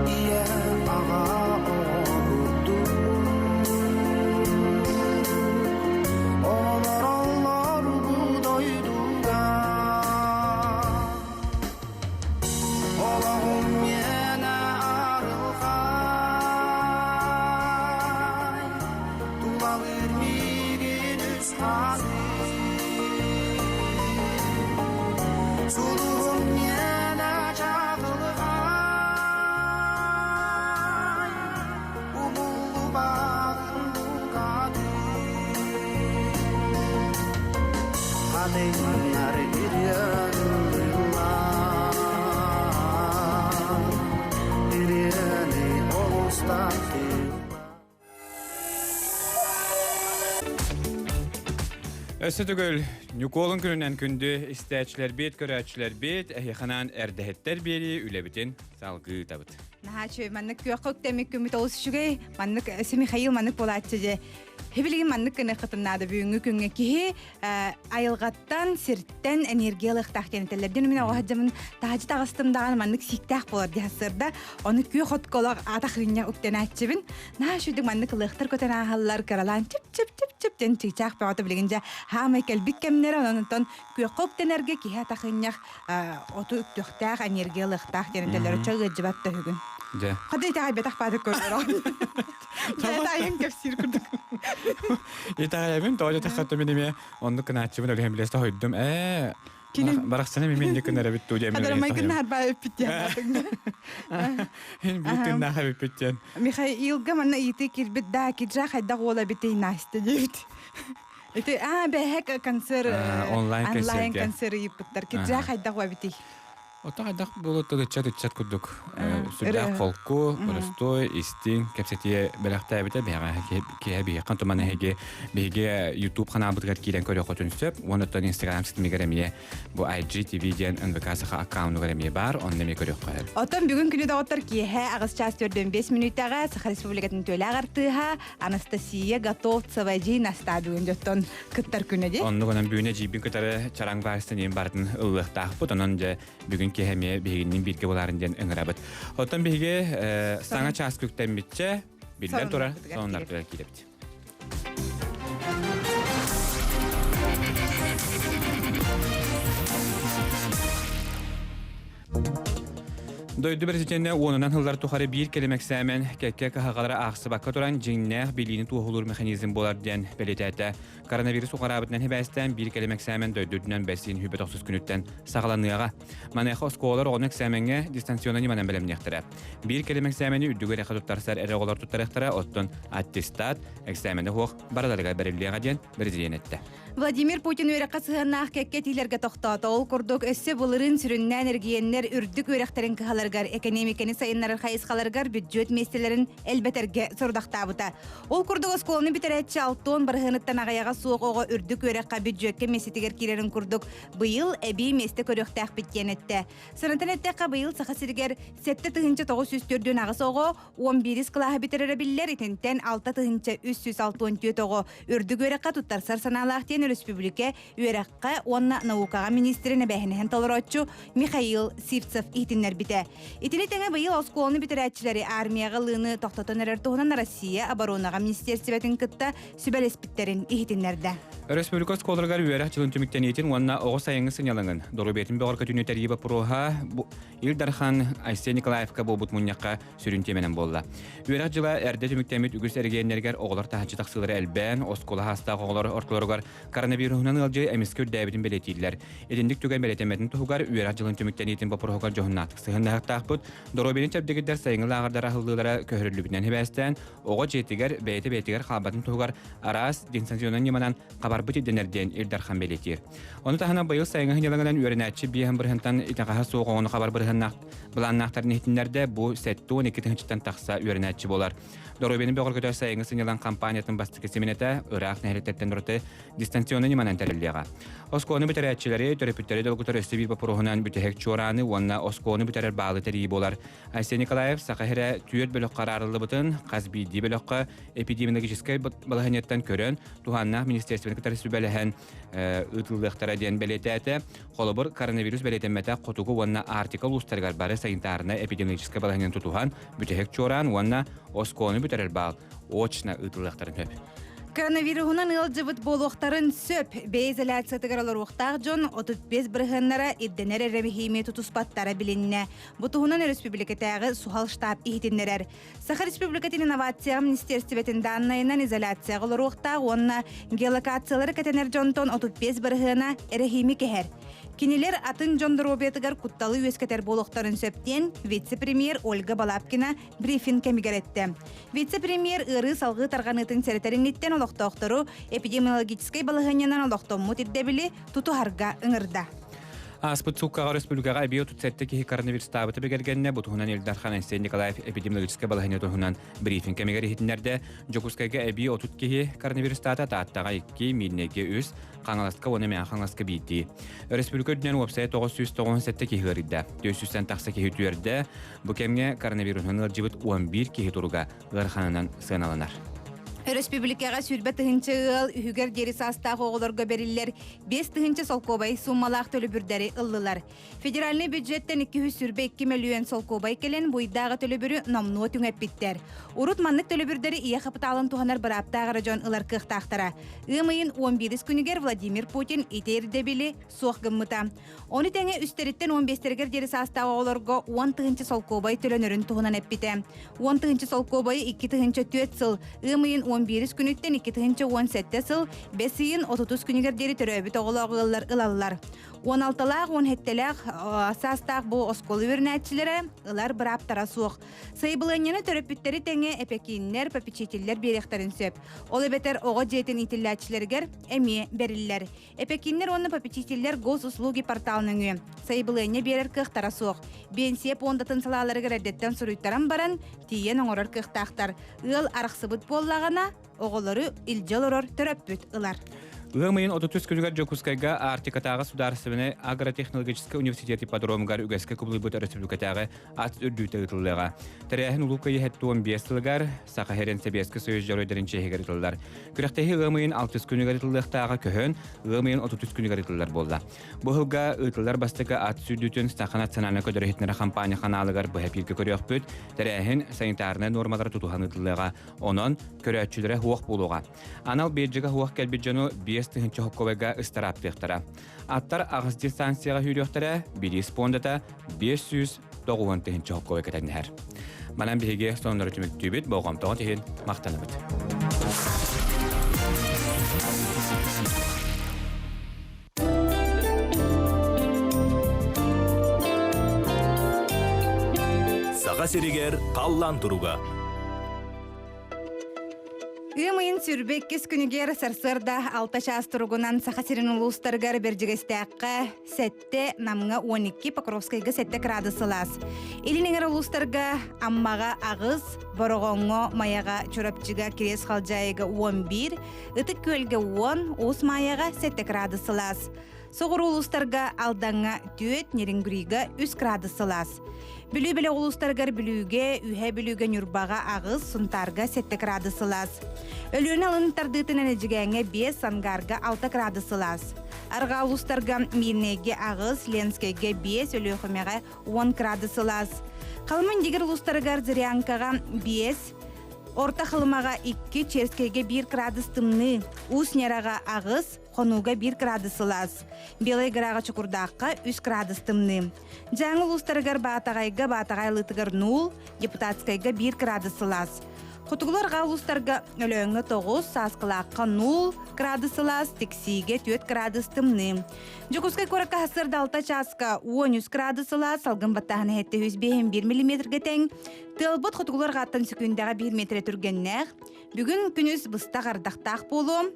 Ийэ аҕа оҕобутун Олороллор бу дойдуга Олоҕум миэнэ арылхай, Тулалыыр миигин үс хатыы. Сулуһум миэнэ чаҕылхай, Умуллубатын букатын. Хатыҥнар ырыалыыллар, ырыаны олус таптыыллар.
Өссө төгүл Ньукуолун күнүнэн күндү истээччилэрбит, көрөөччүлэрбит, эһиэхэнэн эрдэһиттэр биэрии үлэбитин салгыы ыытабыт.
Наһаа үчүгэй, маннык күөххэ үктэммит күммүт олус үчүгэй. Маннык Михаил маннык буолааччы дьэ. Билигин маннык гыныаххытын наада бүгүҥҥү күҥҥэ киһи айылҕаттан, сиртэн энергия ылыахтаах диэн этэллэр. Дьон мин оҕо сылдьаммын таһдьа таҕыстым даҕаны маннык сииктээх буолар дии сарсыарда. Ону күөх отколох аата хыынньа үктэнээччибин. Наһаа үчүгдүк маннык ылыахтар көтөн ааһаллар, кыралаан чып-чып-чып-чып диэн чыычаах бөҕөтө билигин дьэ хаамай кэлбит кэмнэрэ, онон онтон күөххэ үктэнэргэ киһи атахынньах оту үктүөхтээх, энергия ылыахтаах диэн этэллэр. Оччо ыалдьыбат да үһүгүн.
Дьэ.
Хата итэҕэйбэтэх баатык көрөрөҕүн. Дьэ, кэпсиир курдук.
Итэҕэйэбин, тоҕо диэтэххэ мин эмиэ оннук гынааччыбын өлүһэн билэс тоһуйдум. Ээ, барахсана мин инник гынар эбит дуу диэн.
Хадармайгын харбаа эппит диэн.
Ин биир тыыннаах эбиппит диэн.
Михаилга манна ыйытыы киирбит да, киджа хайдах уола эбитий Настя диэбит. Ити аа бэһэк концерт
онлайн
концерт ыйыппыттар. Киджа хайдах уола эбитий?
Ото хайдах буолуо ыччат ыччат курдук сүрдээх холку, боростуой, истиҥ кэпсэтиэ бэлэхтээбитэ биһиэхэ киһи биһиэхэ туман эһиги биһиги YouTube ханаабытыгар киирэн көрүөххүтүн сөп уонна оттон Instagram ситимигэр эмиэ бу IGTV диэн НВК саха аккаунугар эмиэ баар онно эмиэ көрүөххэ сөп.
Оттон бүгүн күнү доҕоттор киэһэ аҕыс чаас 45 мүнүүтэҕэ Саха Республикатын үтүөлээх артыыһа Анастасия Готовцева дьиин астаа бүгүн дьоттон кыттар күнэ дии.
Оннук онон бүгүнэ дьиибин кытары чараҥ баарыстан иин барытын ыллыахтаахпыт. Онон дьэ бүгүн киэһэ эмиэ биһигинниин бииргэ буоларын диэн ыҥырабыт. Оттон биһиги саҥа чаас күктэммитчэ биллэн турар сонуннарбытыгар киирэбит. Дойду президенэ уонунан сыллар тухары биир кэлим эксээмэн кэккэ кыһалҕалары аахсыбакка туран дьиҥнээх билиини туоһулуур механизм буолар диэн бэлиэтээтэ. Коронавирус уҕараабытынан сибээстээн биир кэлим эксээмэн дойду үрдүнэн бэссиин сүүрбэ тохсус күнүттэн саҕаланыаҕа. Маныаха оскуолалар оҕону эксээмэҥҥэ дистанционно ньыманан бэлэмниэхтэрэ. Биир кэлим эксээмэни үрдүк үөрэххэ туттарсар эрэ оҕолор туттарыахтара, оттон аттестат эксээмэнэ суох барыларыгар бэриллиэҕэ диэн президент эттэ.
Владимир Путин үөрэххэ сыһыаннаах кэккэ этиилэргэ тохтоото. Ол курдук, өссө былырыын сүрүннээн эргиэннэр үрдүк үөрэхтэрин кыһаларыгар, экэниэмикэни сайыннарар хайысхаларыгар бүддьүөт миэстэлэрин элбэтэргэ сорудахтаабыта. Ол курдук, оскуоланы бүтэрээччи алтон барыһыныттан аҕыйаҕа суох оҕо үрдүк үөрэххэ бүддьүөккэ миэстэтигэр киирэрин курдук, быйыл эбии миэстэ көрүөхтээхпит диэн эттэ. Санатан эттэххэ, быйыл Саха сиригэр 7948 оҕо 11 кылааһы бүтэрэрэ биллэр, итинтэн 6364 оҕо үрдүк үөрэххэ туттарсар санаалаах диэн өрөспүүбүлүкэ үөрэххэ уонна наукаҕа министрин эбээһинэһин толорооччу Михаил Сивцев иһитиннэрбитэ. Итини тэҥэ быйыл оскуоланы бүтэрээччилэри армияҕа ылыыны тохтотон эрэр туһунан Россия оборонаҕа министиэристибэтин кытта сүбэлэспиттэрин иһитиннэрдэ.
Өрөспүүбүлүкэ оскуолаларыгар үөрэх дьылын түмүктэниитин уонна оҕо сайыҥҥы сынньалаҥын, доруобуйатын бөҕөргөтүүнү тэрийии боппуруоһа Ил Дархан Айсен Николаевка буолбут мунньахха сүрүн тиэмэнэн буолла. Үөрэх дьыла эрдэ түмүктэммит үгүс эрэгийиэннэригэр оҕолор таһыччы тахсыылара элбээн, оскуола саастаах оҕолор ортолоругар коронавируһунан ыалдьыы эмискэ үрдээбитин бэлиэтииллэр. Итинник түгэн бэлиэтэммэтин туһугар үөрэх дьылын түмүктэниитин боппуруоһугар дьоһуннаахтык сыһыаннаһыахтаахпыт. Доруобуйаны чэбдигирдэр сайыҥҥы лааҕырдар аһыллыылара көһөрүллүбүтүнэн сибээстээн, оҕо дьиэтигэр бэйэтэ-бэйэтигэр хаалбатын туһугар араас дистанционнай ньыманан хабарбыт ирдэнэр диэн Ил Дархан бэлиэтиир. Ону таһынан быйыл сайыҥҥы сынньалаҥынан үөрэнээччи биэһин бырыһынтан итэҕэһэ суох оҕону хабар бырыһыннаах былааннаахтарын иһитиннэрдэ бу 72 тыһыынчаттан тахса үөрэнээччи буолар. Доруобуйаны бөҕөргөтөр сайыҥҥы сынньалаҥ компаниятын бастакы симинэтэ ыраах нэһилиэктэртэн ураты дистанционнай ньыманан тэриллиэҕэ. Оскуоланы бүтэрээччилэри, төрөппүттэри долгутар өссө биир боппуруоһунан бүтэһик чуорааны уонна оскуоланы бүтэрэр баалы тэрийии буолар. Айсен Николаев Саха сирэ түөрт бөлөххө араарыллыбытын, хас биирдии бөлөххө эпидемиологическай балаһыанньаттан көрөн, туһааннаах министерствоны кытары сүбэлэһэн ыытыллыахтара диэн бэлиэтээтэ. Холобур, коронавирус бэлиэтэммэтэх хотугу уонна Арктика улуустарыгар бары санитарнай эпидемиологическай балаһыанньаны тутуһан, бүтэһик чуораан уонна оскуоланы бүтэрэр баал очно ыытыллыахтарын сөп.
Коронавируһунан ыалдьыбыт буолуохтарын сөп. Бэйэ изоляциятыгар олоруохтаах дьон 35 бырыһыаннара ирдэнэр эрэбиһиими тутуспаттара билиннэ. Бу туһунан өрөспүүбүлүкэтээҕи суһал штаб иһитиннэрэр. Саха Республикатын инновацияҕа министиэристибэтин дааннайынан изоляцияҕа олоруохтаах уонна геолокациялары кэтэнэр дьонтон 35 бырыһыана эрэһиими кэһэр. Кинилэр атын дьон доруобуйатыгар кутталы үөскэтэр буолуохтарын сөп диэн вице-премьер Ольга Балабкина брифинг кэмигэр эттэ. Вице-премьер ыарыы салгыы тарҕаныытын сэрэтэр инниттэн олохтоохтору эпидемиологическай балаһыанньанан олохтоммут ирдэбили тутуһарга ыҥырда.
Ааспыт сууккаҕа өрөспүүбүлүкэҕэ эбии 37 киһи коронавирустаабыта бигэргэннэ. Бу туһунан Ил Дархан Айсен Николаев эпидемиологическай балаһыанньа туһунан брифинг кэмигэр иһитиннэрдэ. Дьокуускайга эбии 30 киһи коронавирустаата, Тааттаҕа 2, Миирнэйгэ 3, Хаҥаласка уонна Мэҥэ Хаҥаласка биирдии. Өрөспүүбүлүкэ үрдүнэн уопсайа 997 киһи ыарыйда. 400-тэн тахса киһи үтүөрдэ. Бу кэмҥэ коронавируһунан ыалдьыбыт 11 киһи туруга ыараханынан сыаналанар.
Өрөспүүбүлүкэҕэ 20 тыһыынча ыал үһүгэр диэри саастаах оҕолорго бэриллэр 5 тыһыынча солкуобай сууммалаах төлөбүрдэри ыллылар. Федеральнай бюджеттэн 222 мөлүйүөн солкуобай кэлэн буйдааҕы төлөбүрү номнуо түҥэппиттэр. Урут маннык төлөбүрдэри ийэ хапытаалын туһанар бырааптаах эрэ дьон ылар кыахтаахтара. Ыам ыйын 11 күнүгэр Владимир Путин ити ирдэбили суох гыммыта. Ону тэҥэ үстэриттэн 15-тэригэр диэри саастаах оҕолорго 10 тыһыынча солкуобай төлөнөрүн туһунан эппитэ. 10 тыһыынча солкуобайы 2 тыһыынча 4 сыл, ыам ыйын 11 күнүттэн 2017 сыл, бэс ыйын 30 күнүгэр диэри төрөөбүт оҕолоох ыаллар ылаллар. 16-лаах, 17-лээх саастаах бу оскуола үөрэнээччилэрэ ылар бырааптара суох. Сайабылыанньаны төрөппүттэри тэҥэ эпэкииннэр, попечителлэр биэриэхтэрин сөп. Ол эбэтэр оҕо дьиэтин иитиллээччилэригэр эмиэ бэриллэр. Эпэкииннэр уонна попечителлэр госуслуги портал нөҥүө сайабылыанньа биэрэр кыахтара суох. Биэнсийэ пуондатын салааларыгар эрдэттэн суруйтаран баран, тиийэн оҥорор кыахтаахтар. Ыал арахсыбыт буоллаҕына, оҕолору илдьэ олорор төрөппүт ылар.
Ыам ыйын 33 күнүгэр Дьокуускайга Арктикатааҕы судаарыстыбаннай агротехнологическай университет ипподромугар үгэскэ кубулуйбут өрөспүүбүлүкэтээҕи ат үрдүүтэ ыытыллыаҕа. Тэрээһин Улуу Кыайыы 75 сылыгар Саха сирин Сэбиэскэй Союз дьоруойдарын чиэһигэр ыытыллар. Күрэхтэһии ыам ыйын 6 күнүгэр ыытыллыахтааҕа көһөн, ыам ыйын 33 күнүгэр ыытыллар буолла. Бу сылга ыытыллар бастакы ат сүүрдүүтүн Саха национальнай көдөрүһүтүнэр хампаанньа ханаалыгар быһа эпииргэ көрүөхпүт. Тэрээһин санитарнай нуормалары тутуһан ыытыллыаҕа. Онон көрөөччүлэрэ суох буолуоҕа. Анал биирдьигэ суох кэлбит дьону 5000 хоккобайга ыстарааптыахтара. Аттар аҕыс дистанцияҕа сүүрүөхтэрэ, бириис пуондата 590 тыһыынча хоккобай кэтэннэһэр. Манан биһиги сонуннары түмүктүүбүт, болҕомтоҕут иһин махтанабыт.
Саха сиригэр халлаан туруга.
Ыам ыйын 22 күнүгэр сарсыарда 6 чаас туругунан Саха сирин улуустарыгар Бэрдьигэстээххэ 7, Намҥа 12, Покровскайга 7 градус сылаас. Илин эҥэр улуустарга Аммаҕа 8, Бороҕоҥҥо, Майаҕа, Чурапчыга, Кириэс Халдьаайыга 11, Ытык Күөлгэ 10, Уус Маайаҕа 7 градус сылаас. Соҕуруу улуустарга Алдаҥҥа 4, Нерингрига 3 градус сылаас. Бүлүү бөлөх улуустарыгар Бүлүүгэ, Үһэ Бүлүүгэ, Ньурбаҕа 8, Сунтаарга 7 градус сылаас. Өлүөнэ алын тардыытынан Эдьигээҥҥэ 5, Сангарга 6 градус сылаас. Арҕаа улуустарга Миирнэйгэ 8, Ленскэйгэ 5, Өлүөхүмэҕэ 10 градус сылаас. Халыма Индигир улуустарыгар Зырянкаҕа 5, Орто Халымаҕа 2, Черскэйгэ 1 градус тымныы, Уус Ньараҕа 8, Хонууга 1 градус сылаас. Белай Граҕа Чокурдаахха 3 градус тымныы. Дьааҥы улуустарыгар Баатаҕайга Баатаҕай алыытыгар 0, Депутатскайга 1 градус сылаас. Хотугулар арҕаа улуустарга Өлөөҥҥө 9, Сааскылаахха 0 градус сылаас, Тиксиигэ 4 градус тымныы. Дьокуускай куоракка сарсыарда 6 чааска 13 градус сылаас, салгын баттааһына 751 миллиметргэ тэҥ. Тыалбыт хотугулар арҕааттан сөкүүндэҕэ 1 метрэ түргэннээх. Бүгүн күнүс быстах ардахтаах буолуо.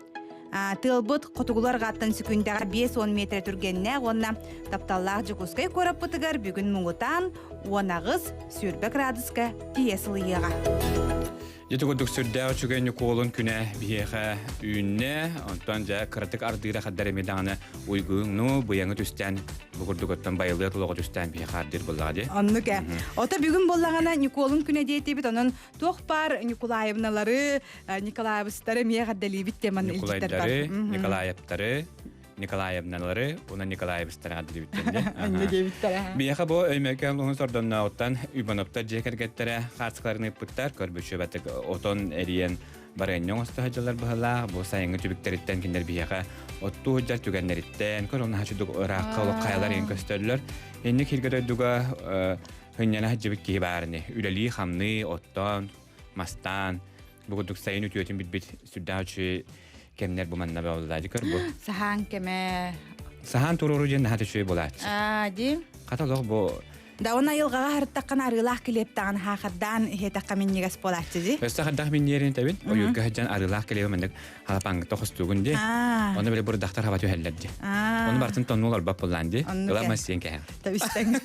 Тыалбыт хотугулар арҕааттан сөкүүндэҕэ 50 метрэ түргэннээх уонна тапталлаах Дьокуускай куораппытыгар бүгүн муҥутаан 18 20 градуска тиийэ сылыйыаҕа.
Ити курдук сүрдээх үчүгэй Ньукуолун күнэ биһиэхэ үүннэ. Онтон дьэ кыратык ардыыра хаддар эмиэ даҕаны уйгуну, быйаҥы түстээн бу курдук оттон байылыа тулаҕа түстээн биһиэхэ ардыыр буоллаҕа дии.
Оннук ээ. Ото бүгүн буоллаҕына Ньукуолун күнэ диэтибит, онон туох баар Ньукулаевналары, Николаевстары эмиэ эҕэрдэлиибит теманы илдьиттэр бар.
Ньукулайдары, Николаевтары, Николаевналары уонна Николаевичтары диэбиттэр
Анна диэбиттэр.
Биһиэхэ бу Өймөкөөн улууһун сордоннооҕуттан Ивановтар дьиэ кэргэттэрэ хаартыскаларын ыыппыттар. Көрбүччү отон эрийэн барыанньа оҥосто сылдьаллар быһалаах. Бу сайыҥҥы түбүктэриттэн кинилэр биһиэхэ оттуу сылдьар түгэннэриттэн көр онно хачудук ыраахха олох хайалар иһин көстөллөр. Инник хиргэ дойдуга хынньана сылдьыбыт киһи баарыны. Үлэлии-хамныы, оттоон, мастаан, бу курдук сайын үтүөтүн билбит сүрдээх үчүгэй кэмнэр бу манна буолла дии көр бу.
Саһаан кэмэ.
Саһаан туруору диэн наһаа үчүгэй буолааччы.
Аа, дии.
Хата олох бу
Да он айылҕаҕа харыттаххына арыылаах килиэптаҕын хаахардаан иһиэтэххэ минньигэс буолааччы дии.
Өссө хайдах минньиэрин тэбин ойуурга сылдьан арыылаах килиэби маннык халапаҥҥыта хостуугун дии. Ону били бурдахтар хаба түһэллэр дии. Ону бартын тоннуу олорбот буоллаан дии. Ыла мас сиэн кэһэн.
Тэбистэн.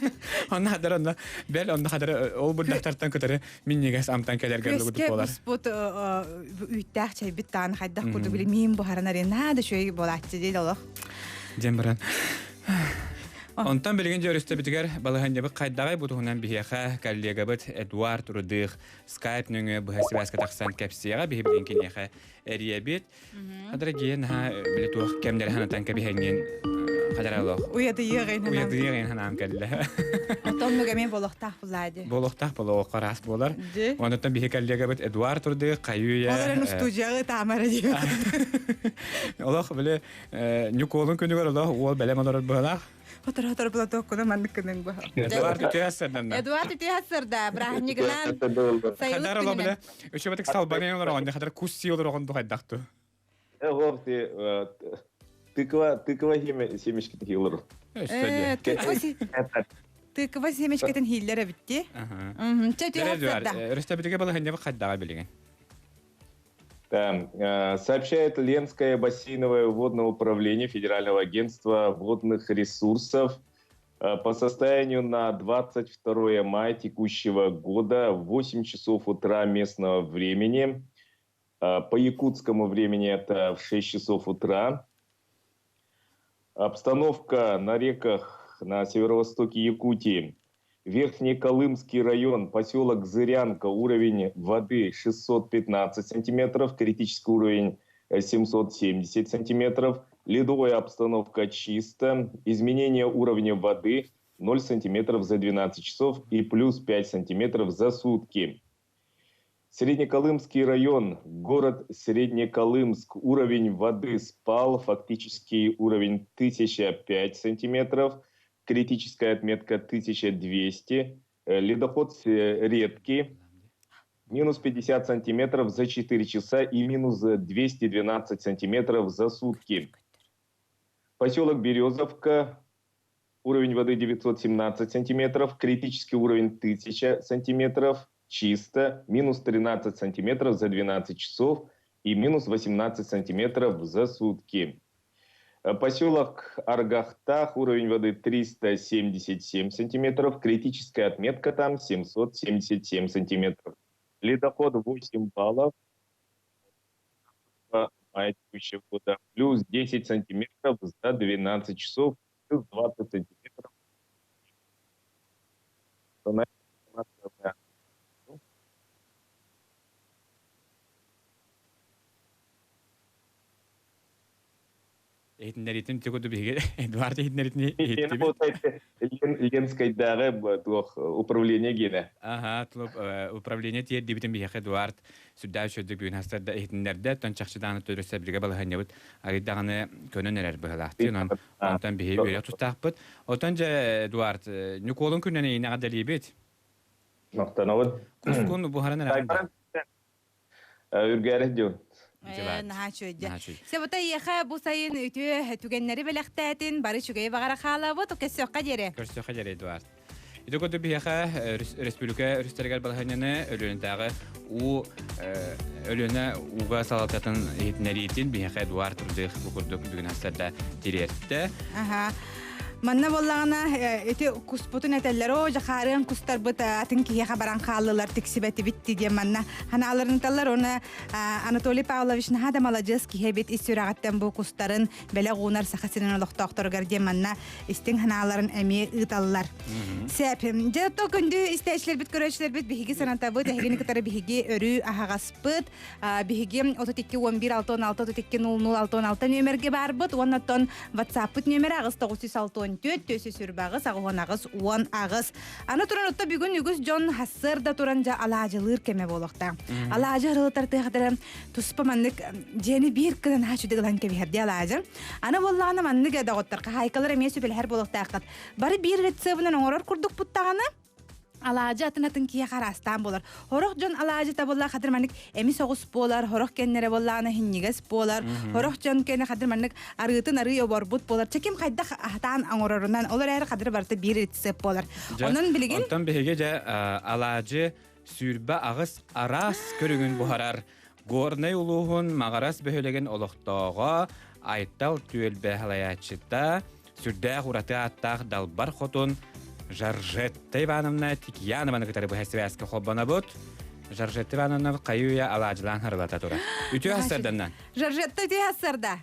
Онно хадar онно бэл онно хадar ол бурдахтартан көтөрү минньигэс амтан кэлэргэ
Күөскэ
буолар.
буспут үүттээх чэйбит таан хайдах курдук били миин буһаран арена да үчүгэй буолааччы дии олох.
Дьэн баран. Онтон билигин дьөрүстэбитигэр балаһыанньабыт хайдаҕай бу туһунан биһиэхэ коллегабыт Эдуард Рудых скайп нөҥүө быһа сибээскэ тахсан кэпсиэҕэ биһи билигин киниэхэ эрийэбит. Хадара гиэн наһаа били туох кэмнэри ханатан кэбиһэҥҥин хадара олох.
Уйадыйыаҕын ханаам.
Уйадыйыаҕын ханаам кэллэ.
Оннук эмиэ болохтаах булаа ди.
Болохтаах болооххо араас буолар. Онтон биһи коллегабыт Эдуард Рудых хайыы
Ол эрэн устуудьуйаҕа ытаамара дии.
Олох били Ньукуолун күнүгэр олох уол бэлэм олорор быһалаах.
Хотор-хотор платоккуна маннык гының бу.
Эдуард үтүө сырданна.
Эдуард үтүө сырда, бырааһынньыгынан сайылык
Хадар оло
күнүнэн.
биле үчүбэтик салбанын олороҕон, хадар кус сии олороҕон бу хайдахту.
Ох, ты тыква, тыква семечки хилер.
Тыква семечкетин хиллер эбитти. Чэ үтүө сырда.
Өрөстөбүтүгэ балаһынньабыт хайдаҕа билигин.
Да, сообщает Ленское бассейновое водное управление Федерального агентства водных ресурсов. По состоянию на 22 мая текущего года в 8 часов утра местного времени, по якутскому времени это в 6 часов утра, Обстановка на реках на северо-востоке Якутии. Верхнеколымский район, поселок Зырянка, уровень воды 615 сантиметров, критический уровень 770 сантиметров. Ледовая обстановка чисто. Изменение уровня воды 0 сантиметров за 12 часов и плюс 5 сантиметров за сутки. Среднеколымский район, город Среднеколымск, уровень воды спал, фактический уровень 1005 сантиметров, критическая отметка 1200, ледоход редкий, минус 50 сантиметров за 4 часа и минус 212 сантиметров за сутки. Поселок Березовка, уровень воды 917 сантиметров, критический уровень 1000 сантиметров, чисто, минус 13 сантиметров за 12 часов и минус 18 сантиметров за сутки. Поселок Аргахтах, уровень воды 377 сантиметров, критическая отметка там 777 сантиметров. Ледоход 8 баллов мая текущего года, плюс 10 сантиметров за 12 часов, плюс 20 сантиметров.
Иһитиннэриитин түгү биһиги Эдуард иһитиннэриитин иһиттибит.
Ленскайдааҕы туох управление гиэнэ.
Аха, тулуп управление тиэрдибитин биһиэхэ Эдуард сүрдээх үчүгэйдик бүгүн хастарда иһитиннэрдэ. Оттон чахчы даҕаны төрүссэ биригэ балаһыанньабыт арыйдаҕаны көнөн эрэр быһылаахтыы. Онон онтон биһи үөрэх тустаахпыт. Оттон дьэ Эдуард, Ньукуолун күнүнэн эйиэнэҕэ дэлиибит.
Махтанабын.
Кускун буһаран эрэ.
Үргээрэх дион.
Наһаа үчүгэй. Себута иэхэ бу сайын үтүө түгэннэри бэлэхтээтин, бары үчүгэйи баҕара хаалабыт, көрсүөххэ диэри.
Көрсүөххэ диэри, Эдуард. Ити курдук биһиэхэ республика өрүстэригэр балаһыанньаны Өлүөнэтээҕи уу Өлүөнэ ууга салалтатын иһитиннэриитин биһиэхэ Эдуард Рудых бу курдук бүгүн хастарда тириэртэ.
Аха. Манна буоллаҕына ити куспутун этэллэр оо дьахаарыан кустарбыт атын киһиэхэ баран хааллылар тиксибэтибит диэн манна ханааларынталлар уонна Анатолий Павлович наһаа да маладьыас киһи эбит ис сүрэҕиттэн бу кустарын бэлэх уунар Саха сирин олохтоохторугар диэн манна истиҥ санааларын эмиэ ыыталлар. Сээп. Дьэ, то күндү истээччилэрбит, көрөөччүлэрбит биһиги санатабыт, эһигини кытары биһиги өрүү аһаҕаспыт. Биһиги 32 11 66 32 00 66 нүөмэргэ баарбыт. Уонна оттон WhatsApp-пыт нүөмэрэ 8 964 428 88 18. Аны туран отто бүгүн үгүс дьон хассыарда туран дьа алаадьылыыр кэмэ буолуохтаах. Алаадьы арылытар тыахатара туспа маннык дьиэни биир кынан хаачыды ылан кэбиһэр дии алаадьы. Аны буоллаҕына маннык доҕоттор хаһаайкалар эмиэ сүбэлэһэр буолуохтааххыт. Бары биир рецебынан оҥорор курдук буттаҕына алаадьы атын-атын киһиэхэ араастаан буолар. Хорох дьон алаадьы табылла хадыр маннык эмис оҕус буолар, хорох кэннэрэ буоллаҕына хинньигэс буолар, хорох дьон кэнэ хадыр маннык арыытын арыы оборбут буолар. Чэ ким хайдах аһатаан оҥорорунан, ол эрээри хадыр барыта биир рецепт буолар. Онон билигин
Онтон биһиги дьэ алаадьы 28 араас көрүҥүн буһарар Горнай улууһун Маҕарас бөһүөлэгин олохтооҕо Айтал түөлбэ салайааччыта сүрдээх ураты ааттаах Далбар Хотун Жоржетта Ивановна Тикьянованы кытары быһа сибээскэ холбонобут. Жоржетта Ивановна хайы-үйэ алаадьылаан харылата турар. Үтүө сарданнан.
Жоржетта үтүө сарда.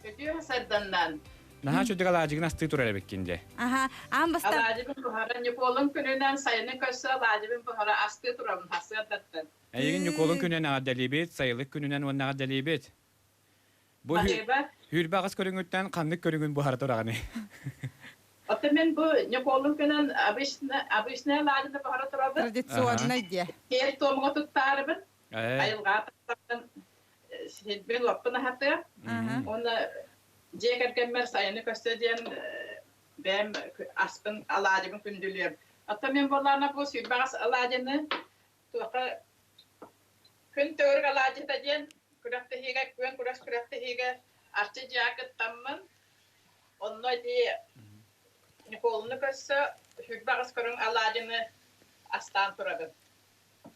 Үтүө сарданнан.
Наһаа чүдүк алаадьыгын астыы турар эбиккин дьэ.
Аха, аан бастаан
Алаадьыбын буһара Ньукуолун күнүнэн сайыны көрсө алаадьыбын буһара астыы турабын сарсыардаттан.
Эйигин Ньукуолун күнүнэн эҕэрдэлиибит, сайылык күнүнэн уонна эҕэрдэлиибит. Бу
Баһыыба.
Хүрбэ аҕыс көрүҥүттэн ханнык көрүҥүн буһара тураҕыный?
Оттон мин бу Ньукуолун күнүн обычно обычная алаадьыны буһара турабын.
Традиционный диэ.
Киэр туомҥа туттаарыбын. Айылҕа тахсан силбин лоппун аһатыа. Уонна дьиэ кэргэммэр сайыны көрсө диэн бэйэм аспын алаадьыбын күндүлүөм. Оттон мин буоллаҕына бу сүүрбэҕэс алаадьыны туохха күн төгүрүк алаадьыта диэн күрэхтэһиигэ күөн күрэс күрэхтэһиигэ Арчы дьиэҕэ кыттаммын онно ити Ньукуолуну көрсө 28 көрүҥ алаадьыны астаан турабын.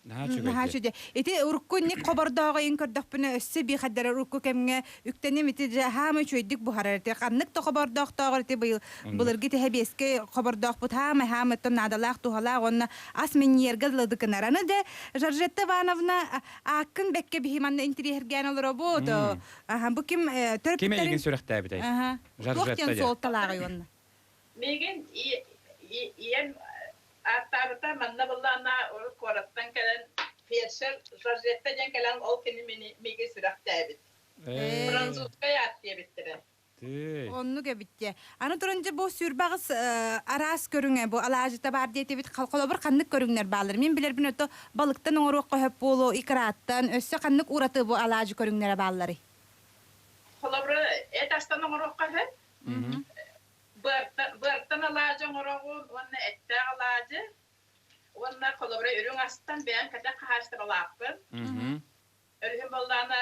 Наһаа үчүгэй. Ити урукку инник хобордооҕойун көрдөхпүнэ өссө бии хаддарар урукку кэмҥэ үктэним ити дьэ хаама үчүгэйдик буһарар ити ханнык да хобордоохтооҕор ити быйыл былыргы тэһэ биэскэ хобордоохпут хаама хаамыттан наадалаах туһалаах уонна ас минньиэргэ дылы Аны дэ Жоржетта Ивановна ааккын бэккэ биһи манна интириэһиргээн олоробут. Аха бу ким
Ким эйигин сүрэхтээбитэй?
Туох диэн суолталааҕый уонна?
Миигин ийэм ааттаабыта манна былаана урут куораттан кэлэн фельдшер Жоржетта диэн кэлэн ол кини миигин сүрэхтээбит. Французскай аат диэбиттэрэ.
Оннук эбит дьэ. Аны туран дьэ бу сүүрбэҕис араас көрүҥэ бу алаадьыта баар диэтибит холобур ханнык көрүҥнэр бааллар? Мин билэрбин ото балыктан оҥоруохха сөп буолуо, икраттан, өссө ханнык ураты бу алаадьы көрүҥнэрэ баалларый?
Холобура эт астан оҥоруохха сөп. Быартан алаадьы оҥороҕун уонна эттээх алаадьы уонна холобура үрүҥ астан бэйэм кэтэх хаһаайыстыбалаахпын. Өрүһүм буоллаҕына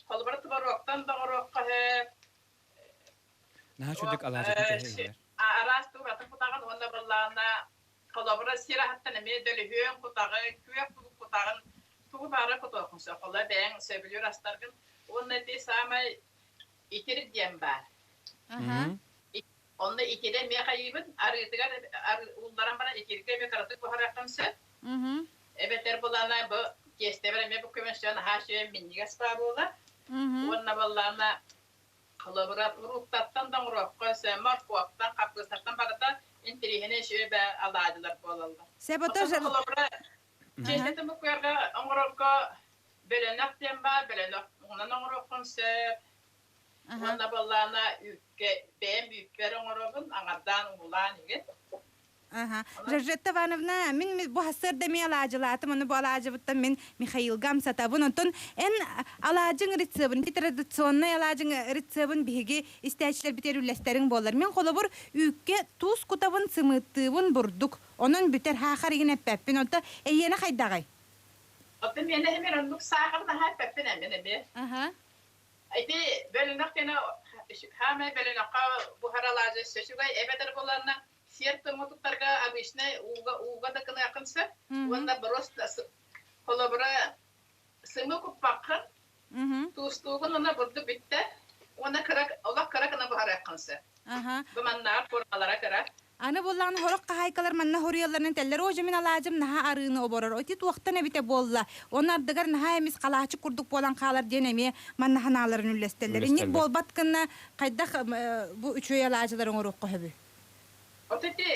холобура творогтан да оҥоруохха сөп.
Наһаа үчүгдүк алаадьытын кэһиилэр.
Араас тууратын кутаҕын уонна буоллаҕына холобура сир аһыттан эмиэ дөлүһүөн кутаҕын, күөх кутаҕын тугу баара кутуоххун сөп. Холобура бэйэҥ сөбүлүүр астаргын уонна ити саамай итир диэн баар. Онно итирэ эмиэ хайыыбын, арыытыгар уулларан баран итиргэ эмиэ кыратык буһарыаххын сөп. Эбэтэр булана бу тиэстэбэр эмиэ бу көмөсөөн аһаа сүөн минньигэс баа буолар. Уонна баллаана холобура фруктаттан да оҥоруохха сөп, моркуоптан, хаппыыстартан барыта интириэһинэй үчүгэй алаадьылар буолаллар. Холобура тиэстэтин буккуйарга оҥорорго бөлөнөх диэн баар, бөлөнөх уһунан оҥоруоххун сөп. Уонна буоллаҕына үүккэ бэйэм үүппэр оҥоробун, аҥардаан уулаан игин.
Аха. Жоржетта Ивановна, мин бу сарсыарда эмиэ алаадьылаатым, ону бу алаадьыбыттан мин Михаилга амсатабын. Онтон эн алаадьыҥ рецебин, ити традиционнай алаадьыҥ рецебин биһиги истээччилэрбитигэр үллэстэриҥ буоллар. Мин холобур үүккэ туус кутабын, сымыыттыыбын, бурдук. Онон бүтэр хаахар игин эппэппин. Онто эйиэнэ хайдаҕый?
Оттон миэнэ эмиэ оннук саахар наһаа эппэппин эмин эмиэ.
Аха.
Ити бөлөнөх диэн хаамай бөлөнөххө буһар алаадьы өссө үчүгэй эбэтэр буоллаҕына сиэр тумутуктарга обычнай ууга ууга да гыныаххын сөп уонна просто холобура сымы куппаккын туустуугун уонна бурдук бүттэ уонна кыра олох кыра гына буһарыаххын сөп бу маннааҕар куурмалара кыра.
Аны буоллаҕына сорох хаһаайкалар манна хоруйалларынан этэллэр, оо дьэ мин алаадьым наһаа арыыны оборор, ити туохтан эбитэ буолла, уонна ардыгар наһаа эмис халаачык курдук буолан хаалар диэн эмиэ манна санааларын үллэстэллэр. Инник
Үллэстэллэр.
буолбат гына хайдах бу үчүгэй алаадьылары оҥоруохха сөбүй?
Вот ити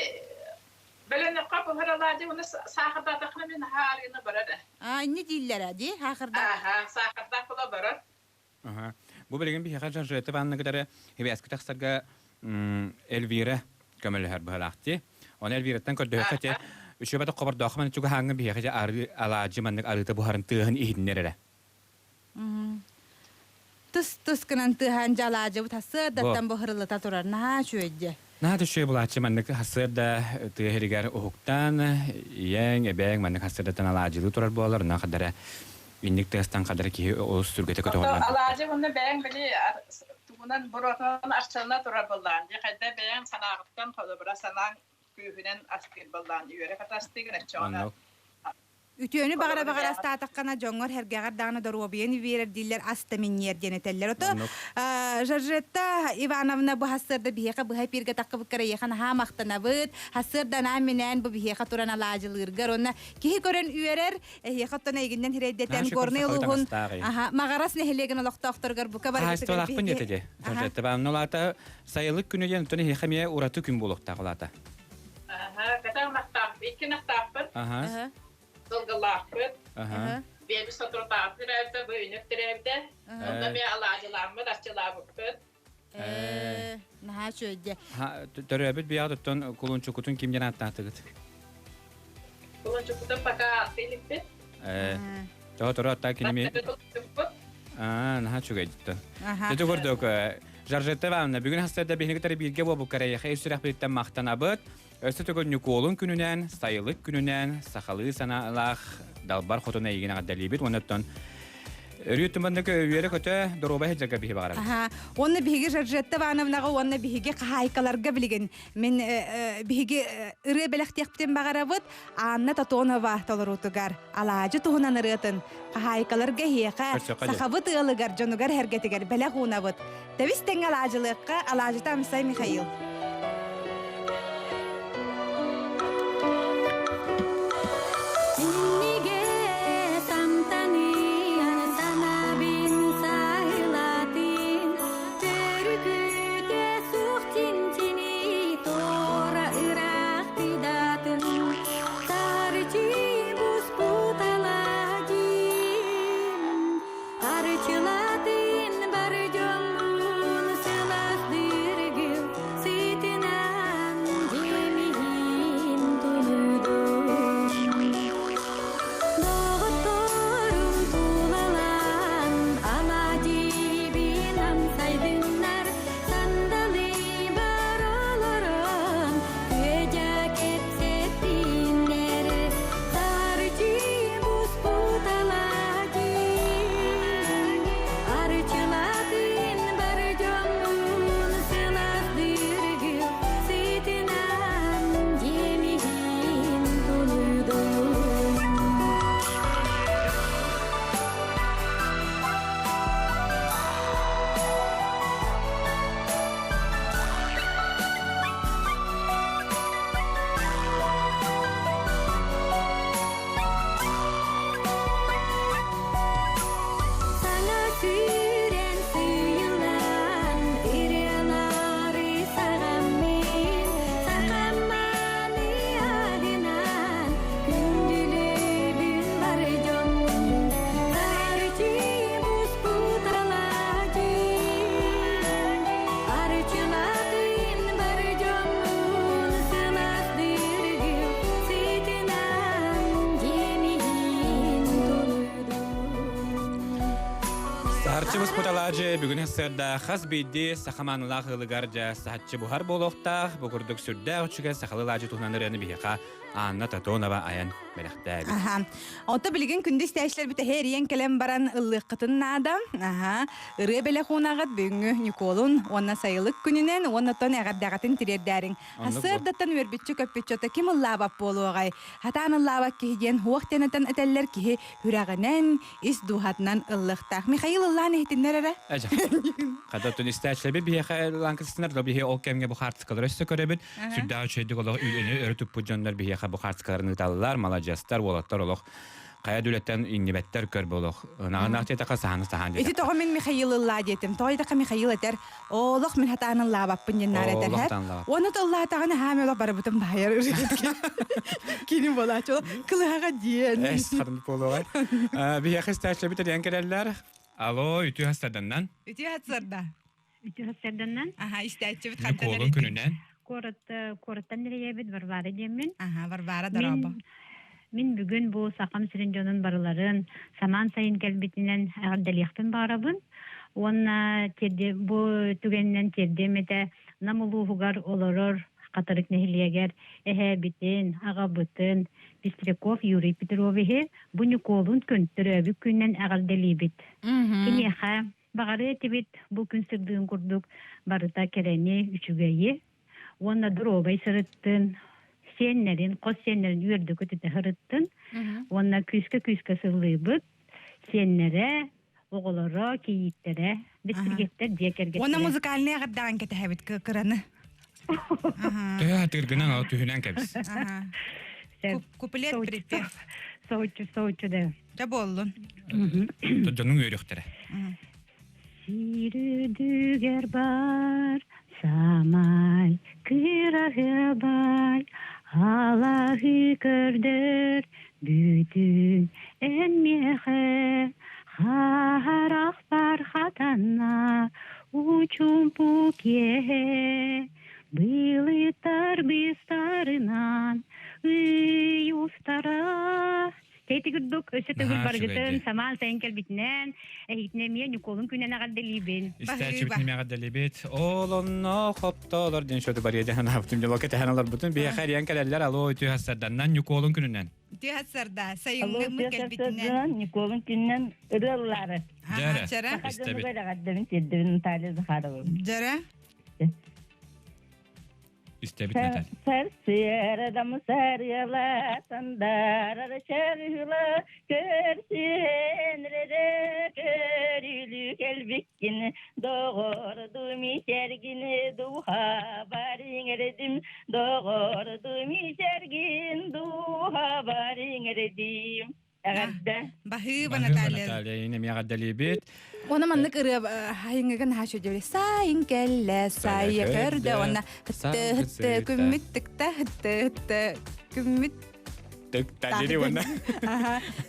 бөлөнөххө буһар алаадьы уонна саахардаатаххына мин наһаа арыыны барар ээ.
Аа, инни дииллэрэ дии, саахардаах.
Ааха, саахардаах була барар.
Бу билигин биһиэхэ Жоржетта Ивановна кытары хибээски тахсарга Эльвира көмөлөһөр быһалаахти. Оны Эльвираттан көрдөһөххө те үчүгэй бата хобордоохо маны чугаһааҥҥа биһиэхэ дьэ арыы алаадьы маннык арыыта буһарын тыаһын иһитиннэр эрэ.
Тыс тыс гынан тыаһаан дьэ алаадьыбыт сарсыардаттан буһарыллата турар наһаа үчүгэй дьэ.
Наһаа үчүгэй булааччы маннык сарсыарда тыа иһигэр уһуктаан ийэҥ, эбээҥ маннык сарсыардаттан алаадьылыы турар буолар, онон хадара инник тыастан хадара киһи олус сүргэтэ көтөҕүллэн
Алаадьы уонна бэйэҥ били тугунан буруотунан арчылана турар буоллаҕын дии хайда бэйэҥ санааҕыттан холобура санааҥ күүһүнэн астыыр буоллаҕын үөрэ катастыыгын оччоҕуна
Оннук.
Үтүөнү баҕара баҕара астаатаххына дьоҥҥор һэргэҕэр даҕаны доруобуйаны биэрэр дииллэр ас да минньиэр диэн этэллэр. Ото Жоржетта Ивановна бу хассыарда биһиэхэ быһа эпииргэ таххыбыккар эйиэхэ наһаа махтанабыт. Хассыарда анаан-минээн бу биһиэхэ туран алаадьылыыргар уонна киһи көрөн үөрэр. Эһиэхэ оттон эйигиннэн хирэйдэтэн Горнай улууһун Маҕарас нэһилиэгин олохтоохторугар бука барыгытыгар
Хаһаайыстыбалаахпын диэтэ дии. Жоржетта Ивановна улаата сайылык күнэ диэн оттон эһиэхэ эмиэ ураты күн буолуохтаах улаата.
Аха, кэтэх ынахтаах, икки ынахтаахпыт.
Аха.
Сылгылаахпыт.
Аха.
Биэбис соторутааҕы төрөөбүтэ, бу үнүк төрөөбүтэ. Онно эмиэ алаадьылааммыт, арчылаабыппыт.
Э, наһаа үчүгэйдэ.
Төрөөбүт биэҕит оттон кулунчукутун ким диэн ааттаатыгыт?
Кулунчукутун пока ааттыы иликпит.
Э, тоҕо торо аттаа киними Аа, наһаа үчүгэй диттэн. Дьэ көрдөк, Жоржетта Ивановна, бүгүн хастарда биһиги кытары бииргэ буолбуккар эйиэхэ ис сүрэхпититтэн махтанабыт. Өссө төгүл Ньукуолун күнүнэн, сайылык күнүнэн, сахалыы санаалаах далбар хотун эйигин эҕэрдэлиибит. Уонна оттон өрүү туманнык үөрэ-көтө доруобай сылдьарга биһи баҕарабыт.
Аха. Уонна биһиги Жоржетта Ивановнаҕа уонна биһиги хаһаайкаларга билигин мин биһиги ырыа бэлэхтиэхпитин баҕарабыт. Анна Тотонова толоруутугар алаадьы туһунан ырыатын хаһаайкаларга эһиэхэ сахабыт ыалыгар дьонугар эргэтигэр бэлэх уунабыт. Тэбис тэҥҥэ алаадьылыахха алаадьыта Амсай Михаил.
Арчылатын бар дьоммун сылаастыыргыл сытынан дьиэмиһин тулудум. Доҕотторум тулалаан алаадьыбын амсайдыннар сандалы бар олорон күөдьэ кэпсэттиннэр Сарчы буспут алаадьын Арчылатын бар дьоммун сылаастыыргыл сытынан дьиэмиһин тулудум. Саҥа сүүрэн сыыйыллан ырыалары саҕаммын сахамманы аһынан күндүлүүбүн бар дьоммун Арчы буспут алаадьын Арчылатын бар дьоммун сылаастыыргыл сытынан дьиэмиһин тулуйдум.
Саһарчы буспут алаадьы бүгүн сырда хас биирдии саха маанылаах ыалыгар дьэ саһаччы буһар буолуохтаах. Бу курдук сүрдээх үчүгэй сахалыы алаадьы туһунан ырыаны биһиэхэ Анна Тотонова айан бэлэхтээбит.
Аха. Онто билигин күндү истээччилэрбит эһэ эрийэн кэлэн баран ыллыаххытын наада. Аха. Ырыа бэлэх уунаҕыт бүгүҥҥү Ньукуолун уонна сайылык күнүнэн уонна оттон эҕэрдэҕитин тириэрдээриҥ. Сарсыардаттан үөрбүччү көппүччү ото ким ыллаабат буолуоҕай? Хатаан ыллаабат киһи диэн хуох диэн этэн этэллэр киһи сүрэҕинэн, ис дууһатынан ыллыахтаах. Михаил ыллаан иһитиннэр эрэ.
Эжэ. Хата оттон истээччилэрбит биһиэхэ ыллаан кытыстынар, да биһи ол кэмҥэ бу хаартыскалары өссө көрөбүт. Сүрдээх үчүгэйдик олох үлэни өрө туппут дьоннор биһиэхэ бу хаартыскаларын ыыталлар, маладьыастар, уолаттар олох хайа да үлэттэн иҥнибэттэр көр олох. Ынаҕын диэтэххэ саһааны саһаан
Ити
диэтэххэ.
тоҕо мин Михаил ыллаа диэтим. Тоҕо диэтэххэ Михаил этэр, олох мин хатаан ыллаабаппын диэн наар этэр.
Олох хатаан ыллаабат.
Уонна ыллаатаҕына хаам олох барыбытын баайар Кини буолааччы кылыһаҕа диэн.
Эс хатын буолуоҕай. Биһиэхэ истээччилэрбит эрийэн кэлэллэр. Алло, үтүө хастарданнан.
Үтүө хастарда.
Үтүө хастарданнан.
Аха, истээччибит хантан
Ньукуолун күнүнэн.
Куорат куораттан эрийэбит Варвара диэммин.
Аха, Варвара дорообо.
Мин бүгүн бу Сахам сирин дьонун барыларын самаан сайын кэлбитинэн эҕэрдэлиэхпин баҕарабын. Уонна бу түгэнинэн тиэрдиэм этэ Нам улууһугар олорор Хатырык нэһилиэгэр эһээбитин, аҕабытын Пестряков Юрий Петровиһы бу Ньукуолун күн төрөөбүт күнүнэн эҕэрдэлиибит. Киниэхэ баҕарыа этибит бу күн сырдыгын курдук барыта кэрэни, үчүгэйи уонна доруобай сырыттын, Сиэннэрин, хос сиэннэрин үөрдүкү түтэ Уонна күүскэ-күүскэ сыллыыбыт. Сиэннэрэ, оҕолоро, кийииттэрэ, бэстиргэттэр дьиэ кэргэттэрэ.
Уонна музыкальный аҕырдаҕын кэтэһэбит кыраны.
Төһө хатыыргынан ол түһүнэн кэбис.
Куплет припев.
Соһуччу, соһуччу да.
Дьэ буоллун.
Дьонуҥ үөрүөхтэрэ.
Сир үрдүгэр бар самай кыраһыабай алаһы көрдөр бүтүн эн миэхэ харахпар хатанна учумпу киэһэ былыттар быстарынан ый устара Тэти курдук өссө төгүл баргытын самаан сайын кэлбитинэн эһитинэ эмиэ Ньукуолун күнэн эҕэрдэлиибин.
Истээччибитин эмиэ эҕэрдэлиибит. Ол онно хоптоолор диэн шоты барыа дьаһан аабытым дьоло кэтэһэн олорбутун. Биһиэхэ эрийэн кэлэллэр. Алло, үтүө хассарданнан Ньукуолун күнүнэн.
Үтүө хассарда сайыҥҥы кэлбитинэн.
Ньукуолун күнүнэн ырыаллаары.
Дьэрэ.
Истэбит. Эҕэрдэбин тиэрдэбин Наталья Захарова.
Дьэрэ.
Истэбит Наталья.
Сарсыарадам сарыала сандарар чарыла көрсүөнрere көрүлү келбиккин доҕордум исэргин духа бариҥэрэдим доҕордум исэргин духа бариҥэрэдим Эҕэрдэ.
Баһыыба Наталья.
Наталья, ин эмиэ эҕэрдэлиибит.
Оны маннык ырыа хайыҥыгын хаачы дьөбүлэ сайын кэллэ, сайа көрдө, уонна хытты хытты күммүт тыкта хытты хытты күммүт
тыкта дири уонна.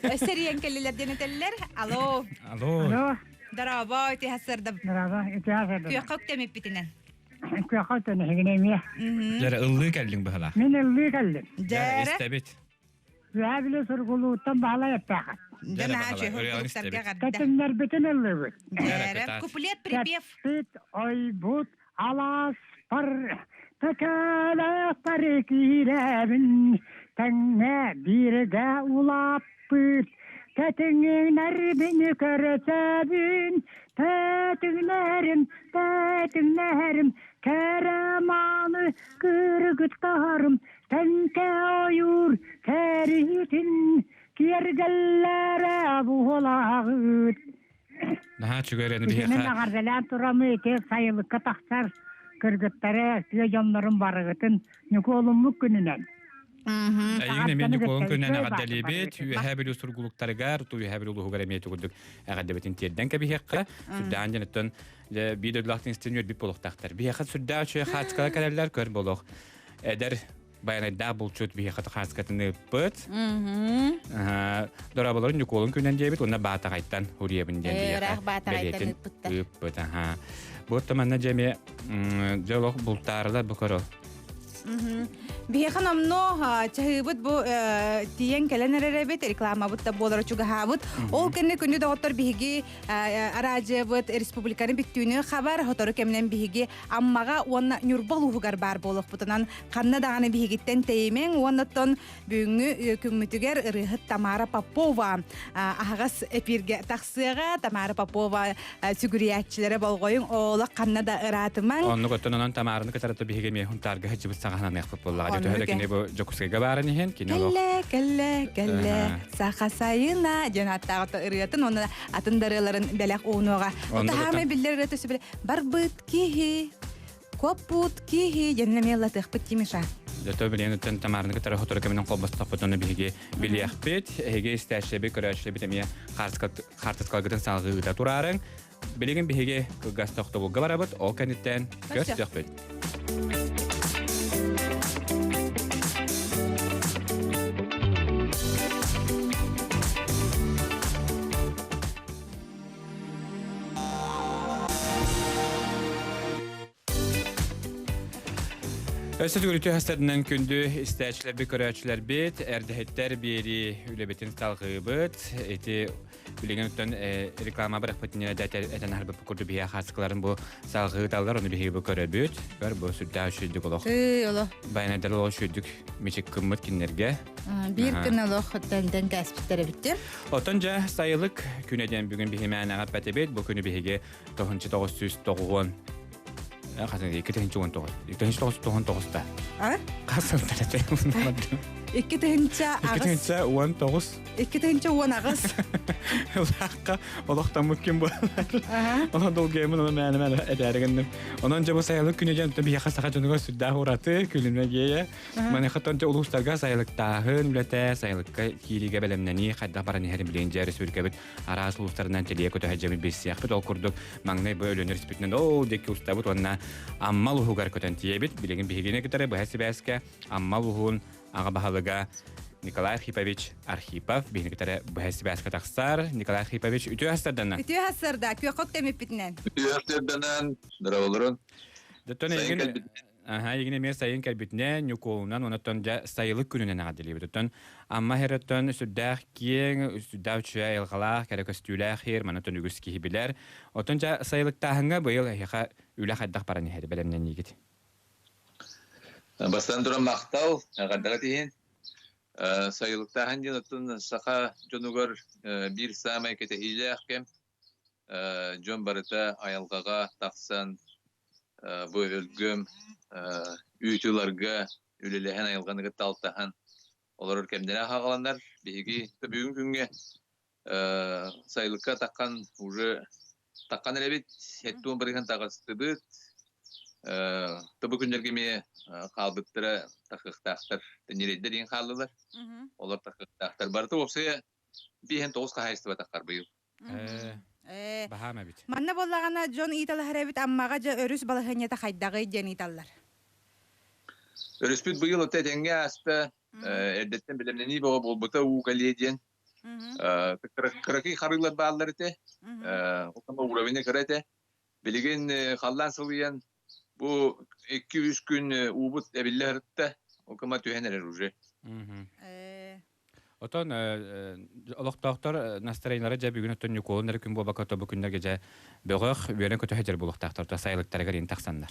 Өссө кэллилэр диэн этэллэр. Алло.
Алло.
Дорообо, ити хассырда.
Дорообо, ити хассырда.
Күөххэ үктэмиппитинэн.
Күөххэ үктэмэһигинэ эмиэ.
Дьэрэ ыллыы кэллиҥ быһалаах.
Мин ыллыы кэллим.
Дьэрэ.
Истэбит.
Үөһээ Бүлүү Сургулууттан баһылай эппээхэ. Кэтиннэрбитин ыллыбыт.
Куплет припев.
Кэппит ойбут алааспар төкөлөөхтөр киирэбин тэҥҥэ бииргэ улааппыт тэтиҥнэрбин көрөсөбүн тэтиҥнэрим тэтиҥнэрим кэрэ мааны кыргыттарым Тэҥкэ ойуур кэриитин киэргэллэрэ буолаҕыт.
Наһаа үчүгэй эрээни биһиэхэ.
Итинэн эҕэрдэлээн турамы ити сайылыкка тахсар кыргыттары, тыа дьоннорун барыгытын Ньукуолуммут күнүнэн.
Эйигин эмиэ Ньукуолун күнүнэн эҕэрдэлиибит. Үөһээ Бүлүү сургулуктарыгар, Үөһээ Бүлүү улууһугар эмиэ курдук эҕэрдэбитин тиэрдэн кэбиһиэххэ. Сүрдээх дьоноттон биир дойдулаах тиҥстин үөрбүт буолуохтаахтар. Биһиэхэ сүрдээх үчүгэй хаачыкалар кэлэллэр, көр болох. Эдэр байанайдаах булчут биһиэхэ хааскатын ыыппыт. Дорооболорун Ньукуолун күнэн диэбит уонна Баатаҕайтан уруйабын диэн биһиэхэ бэлиэтин ыыппыт. Бу манна дьэ эмиэ дьэ олох бултаарылар бу көрө.
Биһиэхэ номнуо чаһыыбыт бу тиийэн кэлэн эрэр эбит, рекламабыт да буолара чугаһаабыт. Ол кэннэ күндү доҕоттор биһиги араадьыйабыт республиканы бүттүүнү хабар, сотору кэминэн биһиги Аммаҕа уонна Ньурба улууһугар баар буолуохпутунан ханна даҕаны биһигиттэн тэйимэҥ уонна оттон бүгүҥҥү күммүтүгэр ырыаһыт Тамара Попова аһаҕас эпииргэ тахсыаҕа. Тамара Попова сүгүрүйээччилэрэ болҕойуҥ оолох ханна да ыраатымаҥ.
Оннук оттон онон Тамараны кытары биһиги эмиэ Хунтаарга сылдьыбыт саҕаһананыахпыт буоллаҕа. Төһө да кини бу Дьокуускайга баарын иһин кини олох
Кэллэ, кэллэ, кэллэ, саха сайына диэн ааттаах ырыатын уонна атын да ырыаларын бэлэх уунуоҕа. Отаһаамай биллэр ырыата сүбэлэ барбыт киһи, куоппут киһи диэн эмиэ ыллатыахпыт Тимиша.
Зато билигин оттон Тамараны кытары сотору кэминэн холбостохпутуна биһиги билиэхпит. Эһиги истээччилэрбит, көрөөччүлэрбит эмиэ хаартыскаларгытын салгыы ыыта тураарыҥ. Билигин биһиги кылгас тохтобулга барабыт, ол кэнниттэн көрсүөхпүт. Өссө түгүрүтүү хастарынан күндү истээччилэрбит, көрөөччүлэрбит, эрдэһиттэр биэрии үлэбитин салҕыыбыт. Ити билигин оттон реклама бырахпытын этэн аһарбыт курдук биһиэхэ хаачыкаларын бу салҕыыталлар, ону биһиги бу көрөбүт. Көр бу сүрдээх үчүйдүк олох.
Ыы, олох.
Байанайдар олох үчүйдүк мичик кыммыт кинилэргэ.
Биир күн олох тэнтэн кээспиттэр эбиттэр.
Оттон дьэ сайылык күнэ диэн бүгүн биһимээн эҕэппэтибит. Бу күнү биһиги 9990. Хасан 2019. 2099 та.
А?
Хасан тәрәтә.
2008.
2019.
2018.
Улааққа олохтаммыт күн буолар. Онон долгуйаммын, онон мээнэ мээнэ этээри гынным. Онон дьэ бу сайылык күнэ дьон биһиэхэ саха дьонугар сүрдээх ураты күлүмэ гиэйэ. Маныхаттан дьэ улуустарга сайылыктааһын үлэтэ, сайылыкка киириигэ бэлэмнэнии хайдах баран иһэрин билигин дьэ республикабыт араас улуустарынан тэлийэ көтөһө дьэбин билсиэхпит. Ол курдук маҥнай бу Өлүөнэ өрүспүтүнэн ол диэки устабыт уонна Амма улууһугар көтөн тиийэбит. Билигин биһигини кытары быһа сибээскэ Амма улууһун аҕа баһылыга Николай Архипович Архипов биһини кытары быһа сибээскэ тахсар. Николай Архипович, үтүө астарданна.
Үтүө астарда, күөххөк тэмиппитинэн.
Үтүө астарданан, здраволорун.
Дьоттон эйигин Аха, игин эмиэ сайын кэлбитинэн, Ньукуолунан, онон дьэ сайылык күнүнэн эҕэрдэлиибит. Оттон Амма Хереттон сүрдээх киэҥ, сүрдээх үчүгэй айылҕалаах, кэрэ көстүүлээх сир, манна үгүс киһи билэр. Оттон дьэ сайылыктааһыҥҥа быйыл эһиэхэ үлэ хайдах баран иһэр бэлэмнэниигит?
Бастаан туран махтал, эҕэрдэҕит иһин. Сайылыктааһын диэн оттон саха дьонугар биир саамай кэтэһиилээх кэм. Дьон барыта айылҕаҕа тахсан бу өлгөм үүтү ыларга үлэлэһэн айылҕаны кытта алтыһан олорор кэмнэрэ хааланнар биһиги бүгүн күҥҥэ сайылыкка таххан уже таххан эрэбит 70 бырыһын таҕыстыбыт тобу күннэргэ эмиэ хаалбыттара тахыахтаахтар ньирэйдэр иин хааллылар олор тахыахтаахтар барыта уопсайа 59 хаһаайыстыба таххар быйыл
Э, баһаам эбит.
Манна буоллаҕына дьон ыыталаһар эбит Аммаҕа дьэ өрүс балаһыанньата хайдаҕый диэн ыыталлар.
Өрүспүт быйыл ото этэҥҥэ ааста. Эрдэттэн бэлэмнэнии бөҕө буолбута уу кэлиэ диэн. Кыракый харыылар бааллар этэ. Отомо уровень кыра этэ. Билигин халлаан сылыйан бу 2-3 күн уубут эбиллэ сырытта. Ол кыма түһэн эрэр уже.
Отон олохтоохтор настроениелара дьэ бүгүн оттон Ньукуолун эрэ күн буолбакка тобу күннэргэ дьэ бөҕөх үөрэн көтөһө дьэр буолуохтаахтар то сайылыктарыгар ин тахсаннар.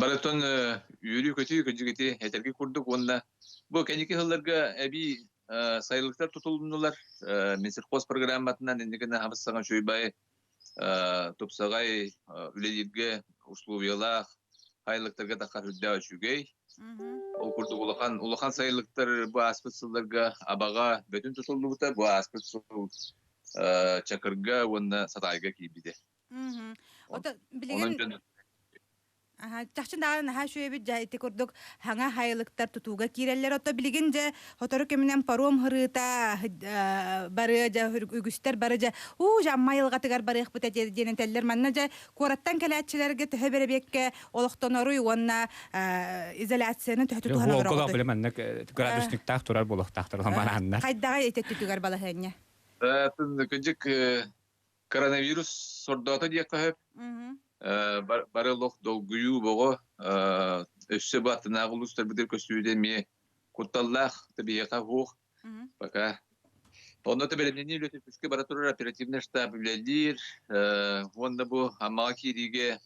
Барытын үөрүү-көтүү кыдьыгити этэрги курдук уонна бу кэнники сылларга эбии сайылыктар тутулуннулар. Минсельхоз программатынан инникини хабыс саҥа үчүгэй тупсаҕай үлэлииргэ условиялаах сайылыктарга таххар үрдээх үчүгэй. Ол курдук улахан улахан сайылыктар бу ааспыт сылларга Абаҕа бөтүн тутуллубута, бу ааспыт сыл Чакырга уонна Сатаайга киирбитэ.
Ото билигин Чахчы даҕаны наһаа үчүгэйбит дьэ ити курдук хаҥа хайылыктар тутууга киирэллэр. Ото билигин дьэ сотору кэминэн паром хырыыта барыа дьэ үгүстэр бары дьэ уу дьэ Амма айылҕатыгар барыахпыт этэ диэн этэллэр. Манна дьэ куораттан кэлээччилэргэ төһө бэрэбиэккэ олохтоноруй уонна изоляцияны төһө тутуһан
олороҕутуй? Биле маннык градусниктаах турар буолуохтаахтар ламарааннар.
Хайдаҕай ити өттүтүгэр балаһыанньа?
Кыдьык коронавирус сордоото диэххэ сөп. Бары олох долгуйуу боҕо өссө бу аттынааҕы улуустарбытыгар көстүүтэ эмиэ кутталлаах биһиэхэ суох пока. Онно да бэлэмнэнии үлэтэ күүскэ бара турар оперативный штаб үлэлиир уонна бу Аммаҕа киириигэ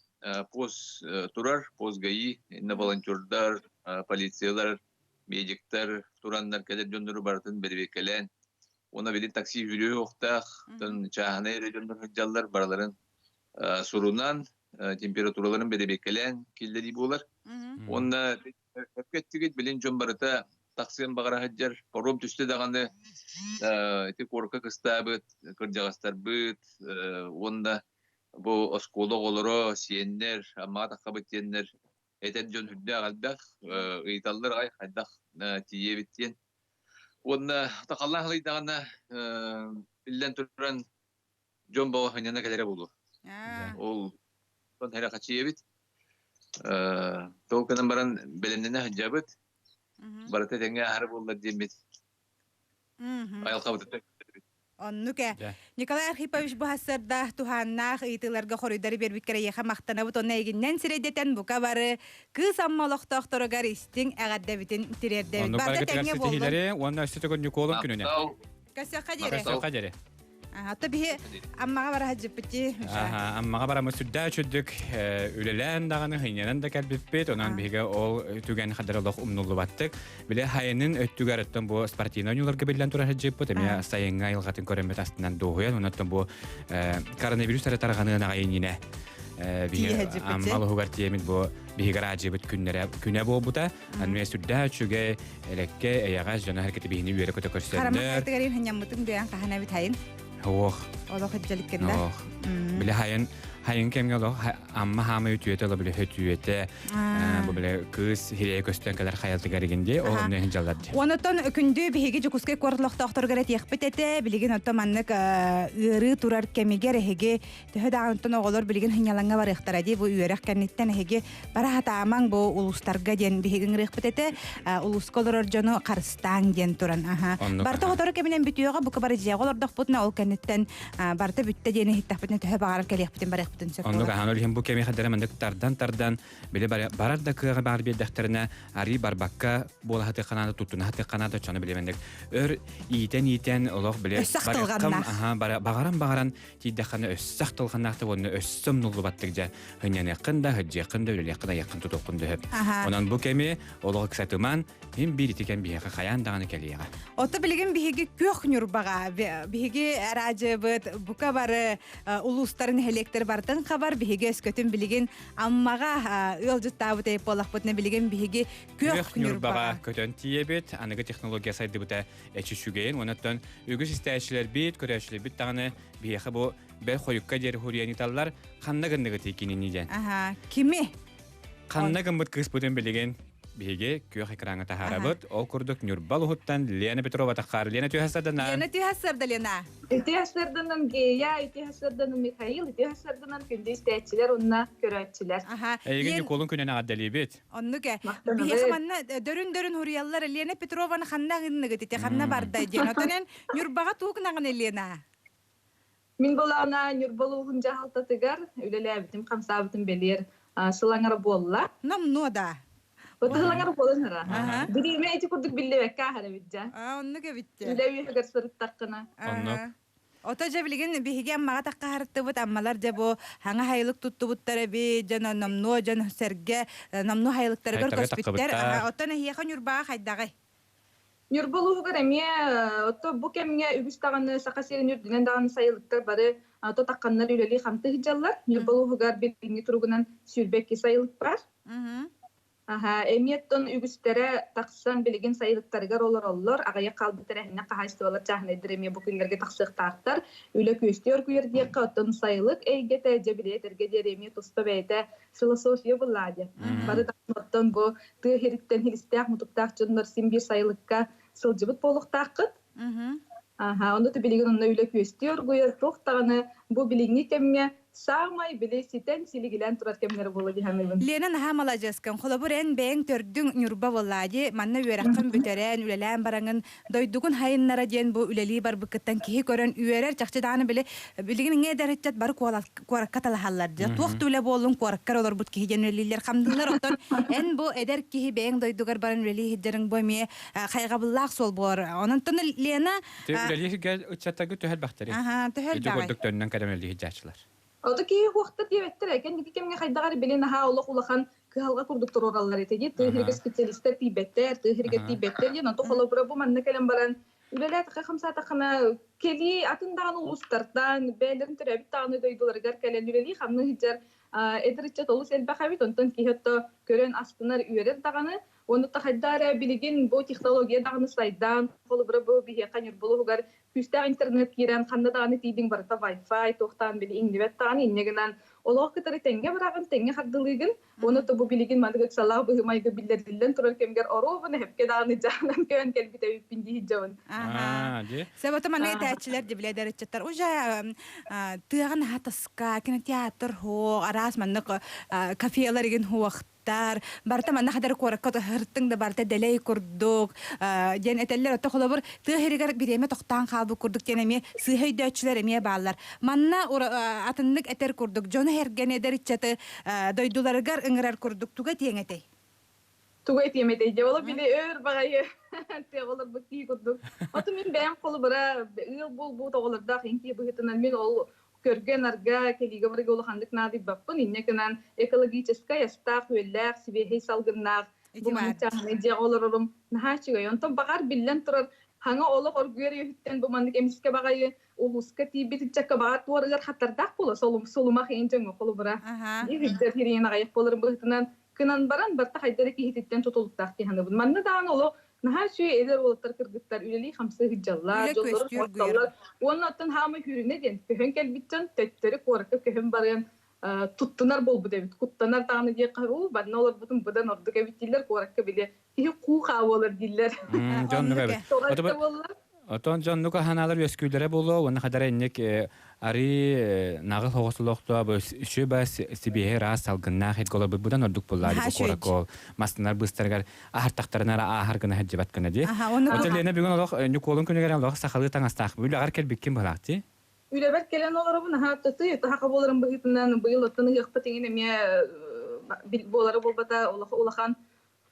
пост турар, пост ГАИ, инна волонтердар, полициялар, медиктар тураннар кэлэр дьоннору барытын бэрэбиэркэлээн Уонна билин такси үүрүө уохтаах, чааһынай эрэ дьоннор сылдьаллар, барыларын сурунан, температураларын бэрэбиэркэлээн киллэрии буолар. Уонна өпкөттүгүт билин дьон барыта тахсыан баҕара сылдьар, паром түстэ даҕаны ити куоракка кыстаабыт, кырдьаҕастарбыт уонна бу оскуола оҕолоро, сиэннэр, Аммаҕа таххабыт диэннэр эдэр дьон үрдээх элбэх, ыйыталлар аҕай хайдах тиийэбит диэн. Уонна тахаллаан халыйдаҕына, биллэн туран, дьон бөҕө сынньана кэлэрэ буолуо. Ол он эрэ хачыйабыт. Тол гынан баран бэлэмнэнэ сылдьабыт. Барыта тэҥҥэ аһары буоллар диэммит. Айылҕабытыттан
Оннук ээ. Николай Архипович бу сарсыарда туһааннаах ыйытыыларга хоруйдары биэрбиккэр эйиэхэ махтанабыт уонна эйигиннэн сирэйдэтэн бука бары Кыыс Амма олохтоохторугар истиҥ эҕэрдэбитин тириэрдэбит.
Оннук
Барда
барыгытыгар
тэҥҥэ буоллун.
ситиһиилэри уонна өссө төгүл Ньукуолун күнүнэн.
Көсөххө диэри.
Көсөххө диэри.
Ата биһи Аммаҕа бара сылдьыппыт
Аха, Аммаҕа бараммыт сүрдээх үчүгдүк үлэлээн даҕаны, хыйнанан да кэлбиппит. Онон биһиги ол түгэн хадыр олох умнуллубаттык. Били хайынын өттүгэр оттон бу спортивнай оонньууларга биллэн турар сылдьыппыт. Эмиэ сайыҥҥы айылҕатын көрөммүт астынан дуоһуйан, онон бу коронавирус эрэ тарҕаныан аҕай иннинэ. Амма олуһугар тиэмит бу биһиги раадьыбыт күннэрэ күнэ буолбута. Анмия сүрдээх үчүгэй, элекке, эйэҕэс дьоно хэркети биһини үөрэ көтө көрсөннөр.
Харамахайтыгар ханньаммытын бэйэн хаһан эбит хайын?
Ох.
Олох иджаликкенда.
Ох. Биле хайын хайын кэмҥэ олох амма хаамай үтүөтэ ола биле хөтүөтэ бу биле кыыс хирэйэ көстөн кэлэр хаялтыгар игин дии ол онно иһин дьаллар дии.
Онотон күндү биһиги Дьокуускай куорат олохтоохторугар этиэхпит этэ билигин оттон маннык ыарыы турар кэмигэр эһиги Төһө даҕаны оҕолор билигин сынньалаҥҥа барыахтара дии бу үөрэх кэнниттэн эһиги бара сатаамаҥ бу улуустарга диэн биһиги ыҥырыахпыт этэ. Улууска олорор дьону харыстааҥ диэн туран. Аха. Барыта сотору кэминэн бүтүөҕэ бука бары дьиэҕэ олордохпутуна ол кэнниттэн барыта бүттэ диэн иһиттэхпитинэ төһө баҕарар кэлиэхпитин барыахпытын сөп.
Оннук ахан ол иһин бу кэми хадара маннык тардан-тардан били барар да кыаҕы баар биэрдэхтэринэ арыы барбакка буола сатыахханаада туттуна сатыахханаада оччону били маннык өр иитэн-иитэн олох били барыаххым баҕаран тиийдэххинэ өссө ахтылҕаннаахтык уонна өссө умнуллубаттык дьэ һынньаныаххын да, һыддьыаххын да, үлэлиэххин, айаххын тутуоххун да сөп. Онон бу кэми олох ыксатыман, мин биир ити кэм биһиэхэ хайаан даҕаны кэлиэҕэ.
Ото билигин биһиги күөх Ньурбаҕа, биһиги араадьыбыт бука бары улуустарын нэһилиэктэр барытын хабар, биһиги өскөтүн билигин Аммаҕа ыалдьыттаабыт эйп буоллахпытына билигин биһиги күөх
Ньурбаҕа көтөн тиийэбит. Аныгы технология сайдыбыта эчи үчүгэйин уонна үгүс истээччилэрбит, көрөөччүлэрбит даҕаны биһиэхэ бу бэл хойукка диэри хуруйан ыыталлар. Ханна гынныгытый кинини диэн.
Аха, кими?
Ханна гыммыт кыыспытын билигин биһиги күөх экраҥҥа таһаарабыт. Ол курдук Ньурба улуһуттан Лена Петрова таххаар. Лена түһэ сарданан.
Лена түһэ сарда, Лена.
Үтүө сарданан Гея, үтүө сарданан Михаил, үтүө сарданан күндү истээччилэр уонна көрөөччүлэр.
Аха.
Эйигин Ньукуолун күнүн эҕэрдэлиибит.
Оннук э. Биһиэхэ манна дөрүн-дөрүн хуруйаллар Елена Петрованы ханна гынныгыт ити ханна барда диэн. Отон эн Ньурбаҕа туох гынаҕын Елена?
Мин булаана Ньурба улууһун дьаһалтатыгар үлэлээбитим, хамсаабытым бэлиэр сылаҥара буолла.
Номнуо да.
Сылаҥара буолан ара. Бириэмэ ити курдук биллибэккэ ааһар эбит дьэ.
Оннук эбит дьэ.
Үлэ үөһүгэр сырыттаххына.
Оннук.
Ото дьэ билигин биһиги Аммаҕа таххаһартыбыт, Аммалар дьэ бу хаҥа хайылык туттубуттар эбит, дьон номнуо дьон сэргэ номнуо хайылыктарыгар көспүттэр. Оттон эһиэхэ Ньурбаҕа хайдаҕый?
Ньурба улууһугар эмиэ ото бу кэмҥэ үгүс даҕаны Саха сирин үрдүнэн даҕаны сайылыктар бары тотахханнар үлэлии-хамсыы сылдьаллар. Ньурба улууһугар билиҥҥи туругунан 22 сайылык баар. Аһа, эмиэ оттон үгүстэрэ тахсан билигин сайылыктарыгар олороллор, аҕыйах хаалбыт тэрээһиннэр хаһаайыстыбалар чааһынайдар эмиэ бу күннэргэ тахсыахтаахтар. Үлэ күөстүү оргуйар диэххэ, оттон сайылык эйгэтэ дьэ били этэргэ диэри эмиэ туспа бэйэтэ философия буллаа диэн. Бары даҕаны оттон бу тыа сириттэн хилистээх-мутуктаах дьоннор син биир сайылыкка сылдьыбыт буолуохтааххыт. Аха, онно билигин онно үлэ күөстүү оргуйар, туох даҕаны бу билиҥҥи кэмҥэ саамай били ситэн силигилээн турар кэмнэрэ буолуо дии саныыбын.
Лена наһаа маладьыаскын. Холобур, эн бэйэҥ төрдүҥ Ньурба буоллаа дии. Манна үөрэххин бүтэрэн, үлэлээн бараҥын, дойдугун хайыннара диэн бу үлэлии барбыккыттан киһи көрөн үөрэр. Чахчы даҕаны били билигин иҥэ эдэр ыччат бары куоракка талаһаллар дии. Туох да үлэ буоллун куораккар олорбут киһи диэн үлэлииллэр, хамдыыллар. Оттон эн бу эдэр киһи бэйэҥ дойдугар баран үлэлии сылдьарыҥ бу эмиэ хайҕабыллаах суол буолар. Онон Лена
Үлэлииргэ ыччаттарга төһө элбэхтэрий?
Аха, төһө
Ити
элбэҕий?
курдук төннөн кэлэн үлэлии сылдьааччылар.
Ото киһи хуохтар диэбэттэр кэнники кэмҥэ хайдах эрэ билин аһаа олох улахан кыһалҕа курдук туруораллар этэ дии. Тыа сиригэр специалистар тиийбэттэр, тыа сиригэр тиийбэттэр диэн. Онто холобура бу манна кэлэн баран үлэлээтэххэ хамсаатаххына кэлии атын даҕаны улуустартан, бэйэлэрин төрөөбүт даҕаны дойдуларыгар кэлэн үлэлии хамныы сылдьар эдэр ыччат олус элбэх эбит. Онтон киһи отто көрөн астынар, үөрэр даҕаны. Уонна хайда эрэ билигин бу технология даҕаны сайдан, холобура бу биһиэхэ Ньурба улууһугар күүстээх интернет киирэн, ханна даҕаны тиийдиҥ барыта Wi-Fi, туохтаан били иҥнибэт даҕаны, инньэ гынан олох кытары тэҥҥэ бараҕын, тэҥҥэ хардылыыгын. Уонна то бу билигин маннык ыксалаах быһыы-майгы биллэриллэн турар кэмигэр оруобуна эһэпкэ даҕаны дьаһанан көөн кэлбит эбиппин дии сылдьабын.
Аха. Себото манна этээччилэр дибилэдэр ыччаттар уже тыаҕа наһаа тоска, кинотеатр хуох, араас маннык кафелар игин хуох тар барыта манна хадары куоракка һыртыҥ да барыта дэлэй курдук диэн этэллэр отто холобур тыа сиригэр бириэмэ тохтоон хаалбыт курдук диэн эмиэ сыыһа өйдөөччүлэр эмиэ бааллар манна атыннык этэр курдук дьону эргэн эдэр ыччаты дойдуларыгар ыҥырар курдук туга этиэҥ этэй
Тугу этиэм этэй дьэ ол били өр баҕайы тыаҕа олорбут киһи курдук. Оту мин бэйэм холобура ыал буолбут оҕолордоох иҥкии быһыытынан мин ол көргө-нарга, кэлиигэ-барыга улаханнык наадыйбаппын. Инньэ гынан экологическай астаах-үөллээх, сибиэһэй салгыннаах бу маннык чааһынай дьиэҕэ олорорум наһаа үчүгэй. Онтон баҕар биллэн турар. Хаҥа олох оргуйар үөһүттэн бу маннык эмискэ баҕайы улууска тиийбит ыччакка баҕар туорыгар хаттардаах буола солум солумах иин дьоҥҥо холобура. Иһирдэр хириэн аҕыйах буоларын быһыытынан кынан баран барта хайдары киһититтэн тутулуктаах дии саныыбын. Манна даҕаны олох наһаа үчүгэй эдэр уолаттар кыргыттар үлэлии-хамсыы сылдьаллар,
Үлэ
дьоллорун
көстүү оргуйар.
оҥостоллор. Уонна оттон хаамай хүрүнэ диэн көһөн кэлбит дьон төттөрү куоракка көһөн барыан туттунар буолбут эбит. Куттанар даҕаны диэххэ, уу, банна олорбутум быдан ордук эбит дииллэр, куоракка били киһи куу-хаа буолар дииллэр.
Дьоннук эбит.
Тоҕо эбитэ буолла?
Отон дьоннук аһанаалар үөскүүллэрэ буолуо уонна хадара инник арыы наҕыл хоҕосулохтоо бу үчү сибиэһи ыраас салгыннаах иргэ олорбут быдан ордук буоллаа бу куоракка мастынар быыстарыгар аһартахтарына эрэ ааһар гына сылдьыбат гына дии. Отон Лена бүгүн олох Ньукуолун күнүгэр олох сахалыы таҥастаах үлэҕэр кэлбиккин быһалаах дии.
Үлэбэр кэлэн олоробун аһаа тытыы таһаха буоларын быһыытынан быйыл оттон ыһыахпыт иҥин эмиэ буолара буолбата улахан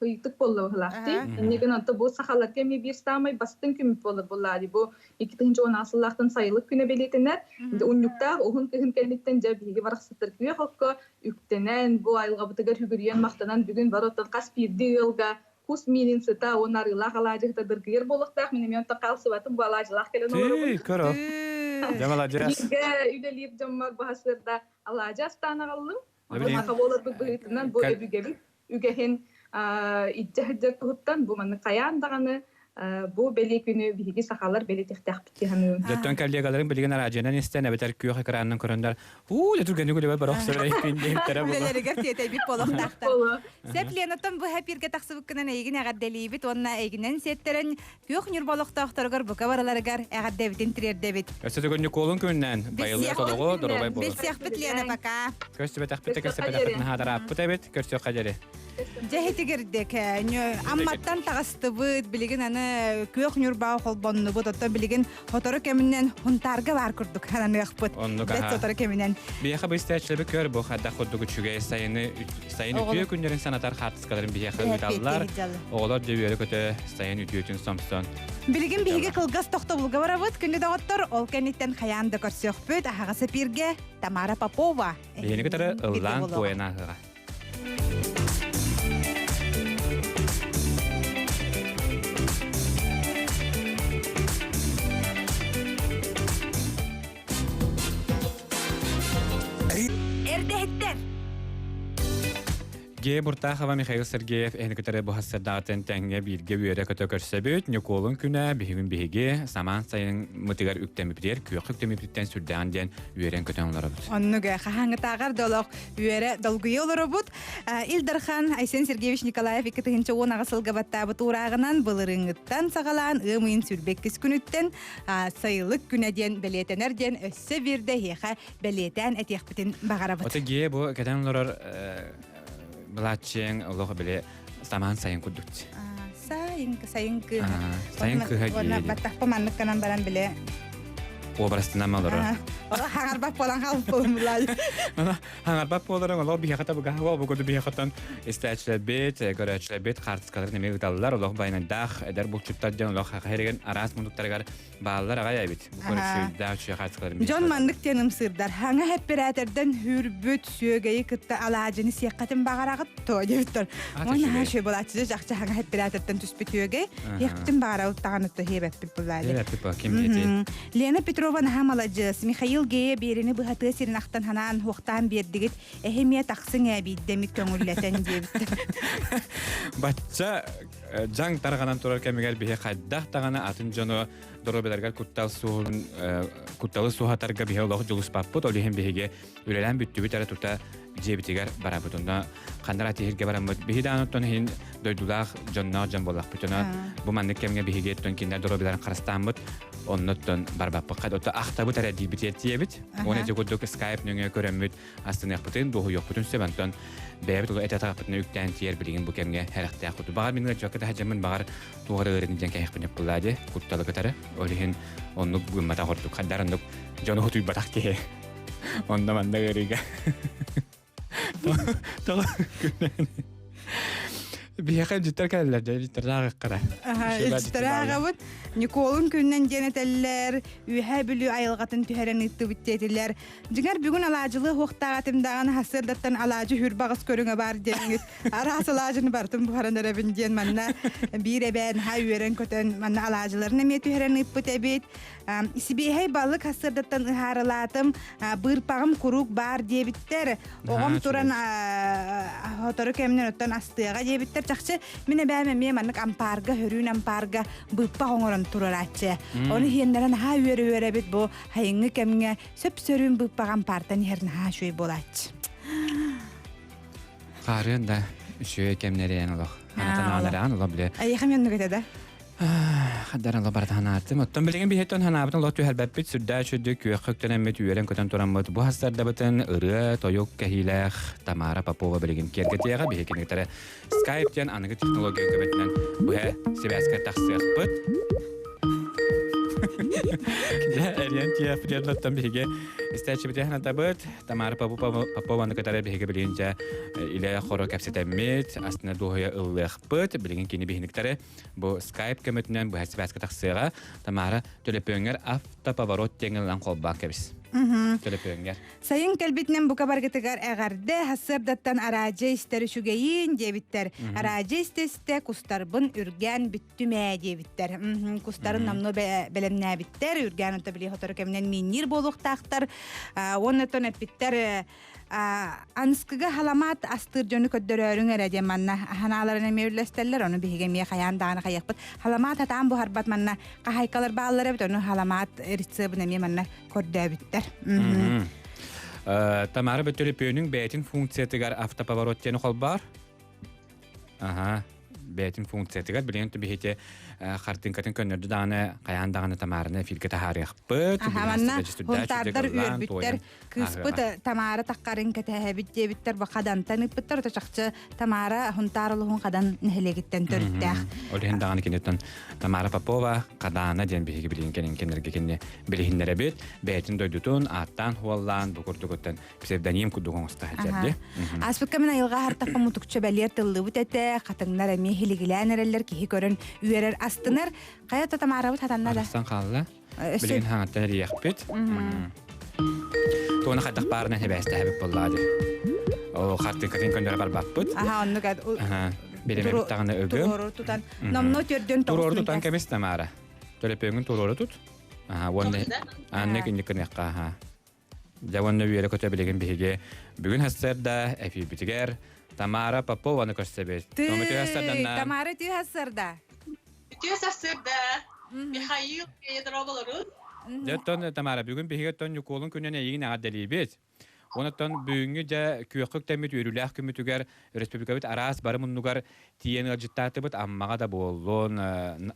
ыйытык буолла быһылаах дии. Инньэ гынан бу сахаларга эмиэ биир саамай бастыҥ күммүт буолар буоллаа дии. Бу 2010 сыллаахтан сайылык күнэ бэлиэтэнэр. Унньуктаах уһун кыһын кэнниттэн дьэ биһиги барахсаттар күөх окко үктэнэн, бу айылҕабытыгар сүгүрүйэн махтанан бүгүн бары оттон хас биирдии ыалга кус миинин сыта уонна арыылаах алаадьыһыта дыргыйар буолуохтаах. Мин эмиэ онтон хаалсыбатым бу алаадьылаах кэлэн олоробун.
Көрө. Дьэ маладьыас.
Бииргэ үлэлиир дьоммор баһасыарда алаадьы астаан аҕаллым. Онон буоларбыт быһыытынан бу өбүгэбит үгэһин илдьэ сылдьар туһуттан бу маннык хайаан даҕаны бу бэлиэ күнү биһиги сахалар бэлиэтиэхтээхпит дии саныыбын.
Дьоттон коллегаларым билигин араадьыйанан истэн эбэтэр күөх экранынан көрөннөр уу дьэ түргэнник үлэбэр бара охсор эйпин диэбиттэрэ буолуо.
Үлэлэригэр тиэтэйбит буолуохтаахтар. Сөп Ленаттан быһа эпииргэ тахсыбыккынан эйигин эҕэрдэлиибит уонна эйигинэн сиэттэрэн Күөх Ньурба олохтоохторугар бука барыларыгар эҕэрдэбитин тириэрдэбит.
Өссө төгүл Ньукуолун күнүнэн байылыа толоҕу доруобай буолун.
Билсиэхпит Лена пока.
Көрсүбэтэхпит да кэпсэппэтэхпит наһаа тарааппыт эбит. Көрсүөххэ диэри.
Дьэ итигирдик Амматтан таҕыстыбыт, билигин аны Күөх Ньурбаҕа холбоннубут, оттон билигин сотору кэминэн Хунтаарга баар курдук хананыахпыт.
Оннук
Бэт
аха.
сотору кэминэн.
Биһиэхэ бу истээччилэри көр бу хайдах курдук үчүгэй сайыны сайын үтүө күннэрин санатар хаартыскаларын биһиэхэ ыыталлар. Оҕолор дьэ үөрэ-көтө сайын үтүөтүн сомсон.
Билигин биһиги кылгас тохтобулга барабыт. Күндү доҕоттор, ол кэнниттэн хайаан да көрсүөхпүт. Аһаҕас эпииргэ Тамара Попова.
Биһини кытары ыллаан туойан ааһыаҕа.
Эрдэһиттэр!
Гея Буртахова, Михаил Сергеев эһини кытары бу хассардаатын тэҥҥэ бииргэ үөрэ-көтө көрсөбүт. Ньукуолун күнэ биһигин биһиги самаан сайыммытыгар үктэммипитигэр күөххэ үктэммипититтэн сүрдээҕин диэн үөрэн-көтөн олоробут.
Оннуга хаһааҥҥытааҕар да олох үөрэ долгуйа олоробут. Ил Дархан Айсен Сергеевич Николаев 2018 сылга баттаабыт уурааҕынан былырыыҥҥыттан саҕалаан ыам ыйын 22 күнүттэн сайылык күнэ диэн бэлиэтэнэр диэн өссө биирдэ эһиэхэ бэлиэтээн этиэхпитин баҕарабыт.
Ото гиэ бу кэтэн олорор былааччыйаҥ олох били самаан сайын курдук.
Сайын сайын кыыһа.
Сайын кыыһа
Уонна баттахпа маннык гынан баран биле
образтынан олорор.
Ола хаҥарбат буолан хаалбыппын
Хаҥарбат буоларың олох биһиэхэ табыгаһа буолбу курдук биһиэхэттэн истээччилэрбит, көрөөччүлэрбит хаартыскаларын эмиэ ыыталлар. Олох байанайдаах эдэр булчуттар дьон олох хаха эригин араас муннуктарыгар бааллар аҕай эбит.
Дьон маннык диэн ымсыырдар. Хаҥа эппэрээтэрдэн хүүрбүт сүөгэйи кытта алаадьыны сиэххэтин баҕараҕыт то диэбиттэр. Уонна хаһа шөй буолааччы чахчы хаҥа эппэрээтэртэн түспүт үөгэй. Иэхпитин баҕарабыт даҕаны то хиэбэппит буллаали. Лена Петрова наһаа маладьыас. Михаил Гея биэрэни быһатыа сирин ахтан ханаан хуохтаан биэрдигит. Эһи эмиэ тахсыҥ ээ биирдэмит көҥүллэтэн диэбиттэр.
Бачча дьаҥ тарҕанан турар кэмигэр биһи хайдах даҕаны атын дьону доруобуйаларыгар куттал суоһун кутталы суоһатарга биһи олох дьулуспаппыт ол иһин биһиги үлэлээн бүттүбүт эрэ тута дьиэбитигэр барабыт онно ханна тиһиргэ бараммыт биһи даҕаны оттон иһин дойдулаах дьонноох дьон буоллахпыт оно бу маннык кэмҥэ биһиги оттон кинилэр доруобуйаларын харыстааммыт оннуттан барбаппыт отто ахтабыт эрэ диирбит тиийэбит уонна ити курдук скайп нөҥүө көрөммүт астыныахпытын, дуоһуйуохпутун сөп. Онтон бэйэбит олох этэ атахпытына үктээн тиийэр билигин бу кэмҥэ сэрэхтээх куту. Баҕар мин ыалдьыбакка таһдьаммын, баҕар туох эрэ ыарыыны диэн кэһиэхпин ыппыллаа дии, кутталы кытары. Ол иһин оннук гымматах ордук. Хайдар оннук дьону утуйбатах киһи. Онно манна ыарыыга. Тоҕо күнэн. Биһиэхэ илдьиттэр кэлэллэр дьэ, илдьиттэр ааҕыаххара.
Илдьиттэр ааҕабыт. Николун күнүнэн диэн этэллэр, Үөһээ Бүлүү айылҕатын түһэрэн ыыттыбыт диэтилэр. Дьиҥэр бүгүн алаадьылыы уһуохтаах этим даҕаны сарсыардаттан алаадьы хүр баҕас көрүҥэ баар диэҥҥит араас алаадьыны барытын буһаран эрэбин диэн манна биир эбээн ха үөрэн-көтөн манна алаадьыларын эмиэ түһэрэн ыыппыт эбит. Сибиэһэй балык сарсыардаттан ыһаарылаатым, быырпаҕым куруук баар диэбиттэр. Оҕом туран сотору кэминэн оттон астыаҕа диэбиттэр. Чахчы мин эбээм эмиэ маннык ампаарга, хөрүүн ампаарга быыппах оҥорон турарааччы. Ону иһиэннэрэ наһаа үөрэ-үөрэбит бу хайыҥҥы кэмҥэ сөп-сөрүүн быыппах ампаартан иһэр наһаа үчүгэй буолааччы.
Хаарыан да үчүгэй кэмнэриэн олох. Анатан олох биле.
Айыха мен этэ да.
Хаддар ала барыта ханаатым. Оттон билигин биһиттэн ханаабытын олох түһэрбэппит сүрдээх үчүгдүк күөххэ үктэнэммит үөрэн көтөн тураммыт бу хастардабытын ырыа, тойук кэһиилээх Тамара Попова билигин киэргэтиэҕэ биһи киниктэрэ Skype диэн аныгы технология көмөтүнэн быһа сибээскэ тахсыахпыт. Дьэ, Эриэн Тиэфриерлаттан биһиги истээччибитин ханатабыт. Тамара Попованы кытары биһиги билигин дьэ илэ хоро кэпсэтэммит, астына дуоһуйа ыллыахпыт. Билигин кини биһиниктары бу Skype көмөтүнэн быһа сибээскэ тахсыаҕа. Тамара, төлөпүөҥҥэр автоповорот диэҥ ылан холбоон кэбис. Төлөпүөҥҥэр.
Сайын кэлбитинэн бука баргытыгар эҕэрдэ, сарсыардаттан араадьа истэр үчүгэйин диэбиттэр. Араадьа истэ-истэ кустарбын үргээн бүттүм ээ диэбиттэр. Кустарын номнуо бэлэмнээбиттэр, үргээн онто били сотору кэминэн миинниир буолуохтаахтар. Уонна оттон эппиттэр Анскыга халамаат астыыр дьону көрдөрөөрүҥ эрэ диэн манна ханааларын эмиэ үллэстэллэр, ону биһиги эмиэ хайаан даҕаны хайыахпыт. Халамаат хатаан буһарбат манна хаһайкалар бааллар эбит, ону халамаат рецебин эмиэ манна көрдөөбүттэр.
Тамара Бөтөлөпүөнүҥ бэйэтин функциятыгар автоповорот диэни холбоор. Аха, бэйэтин функциятыгар билигин биһити хартыынкатын көннөрдү даҕаны хайаан даҕаны Тамараны эфиргэ таһаарыахпыт.
Аха, манна хунтаардар үөрбүттэр, кыыспыт Тамара таххарын кэтэһэбит диэбиттэр, бу хадантан ыыппыттар, ото чахчы Тамара Хунтаар улуһун Хадан нэһилиэгиттэн төрүттээх.
Ол иһин даҕаны киниттэн Тамара Попова Хадаана диэн биһиги билигин кэлин кэмнэргэ кинини билиһиннэрэбит. Бэйэтин дойдутун ааттаан-хуоллаан бу курдугуттан псевдоним курдук оҥосто сылдьар
Ааспыкка мин айылҕа аһартахха мутукча бэлиэр тыллыбыт этэ, хатыҥнар эмиэ хилигилээн эрэллэр, киһи көрөн үөрэр астынар. Хайа то Тамарабыт хатанна да?
Арахсан хаалла. Билигин хаҥаттан эрийэхпит. Туона хайдах баарынан хэбээстэһэбит буоллаа дии. Ол хартыыкатын көннөрө барбаппыт.
Аха, оннук
Биремэбит даҕаны өгүм.
Туруору тутан. Номно төрдөн
Туруору тутан кэбис Тамара. Төлөпүөҥүн туруору тут. Аха, уонна Анна кинник кыныахха аха. Дьэ уонна үөрэ-көтө билигин биһиги бүгүн сарсыарда эфирбитигэр Тамара Попованы көрсөбүт.
Тамара үтүө сарсыарда.
Үтүө сарсыарда. Михаил Петроволорун.
Дьэ оттон Тамара бүгүн биһиги оттон Ньукуолун күнүн эйигин эҕэрдэлиибит. Онон бүгүҥҥү дьэ күөххэ үктэммит үөрүүлээх күммүтүгэр республикабыт араас бары муннугар тиийэн ыалдьыттаатыбыт Аммаҕа да буоллун,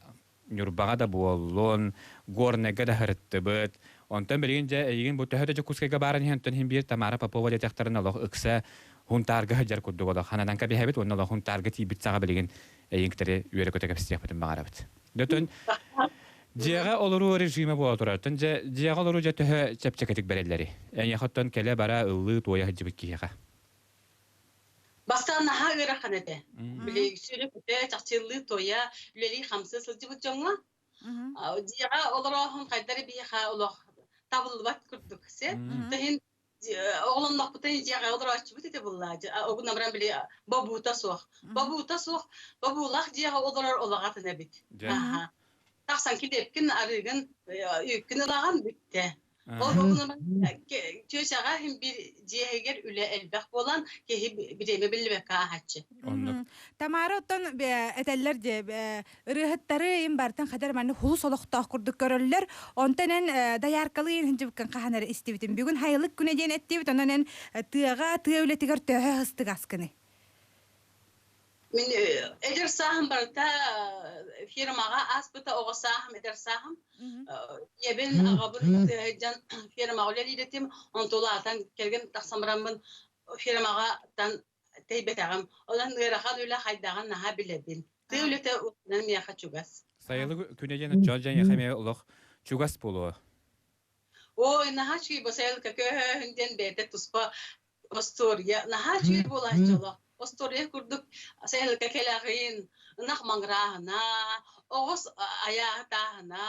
Ньурбаҕа да буоллун, Горнайга да сырыттыбыт. Онтон билигин дьэ эйигин бу төһө да Дьокуускайга бааран иһэн, онтон иһин биир Тамара Попова диэтэхтэринэ олох ыкса Һунтаарга сылдьар курдук олох хананан кэбиһэбит уонна олох Һунтаарга тиийбит саҕа билигин эйигин кытары үөрэ-көтө кэпсиэхпитин баҕарабыт. Дьэ дьиэҕэ олоруу режимэ буола турар. Оттон дьэ дьиэҕэ олоруу дьэ төһө чэпчэкитик бэриллэрий? Эйиэхэ оттон кэлэ-бара ыллыы-туойа сылдьыбыт киһиэхэ.
Бастаан наһаа ыарахан этэ. Били сүрү-күтэ, чахчылыы-туойа, үлэлии-хамсыы сылдьыбыт дьоҥҥо. Дьиэҕэ олорооһун хайдары биһиэхэ олох табыллыбат курдук. Се. Тэһин оҕолоннохпутун дьиэҕэ олорооччубут ити булла. Огунна баран били бобуута суох. Бобуута суох, бобуулаах дьиэҕэ олорор олоҕатын эбит. Тахсан килиэпкин, арыыгын, үүккүн ылаҕын бүттэ. Ол чүөчэҕэ иһин биир дьиэһигэр үлэ элбэх буолан киһи бириэмэ биллибэккэ ааһаччы.
Тамара оттон этэллэр дьэ ырыаһыттары им бартын хадar манны хулус олохтоох курдук көрөллөр. Онтон эн дояркалыы иһин хаһан эрэ истибитим. Бүгүн хайылык күнэ диэн эттибит. Онон эн тыаҕа тыа үлэтигэр төһө ыстык аскыны?
Мин эдэр сааһым барыта фермаҕа ааспыта, оҕо сааһым, эдэр сааһым. Ийэбин, аҕабын дьон фермаҕа үлэлиир этим. Онтон улаатан кэргэн тахсан бараммын фермаҕа тан тэйбэтэҕим. Онон ыарахан үлэ хайдаҕын наһаа билэбин. Тыа үлэтэ улаханын миэхэ чугас.
Сайылык күнэ диэн дьон дьон эмиэ олох чугас буолуо.
Ой, наһаа үчүгэй бу сайылыкка көһөөһүн диэн бэйэтэ туспа остуоруйа. Наһаа үчүгэй буолааччы олох.
Остуоруйа курдук сайылыкка кэлэҕин, ынах маҥырааһына, оҕус айаатааһына,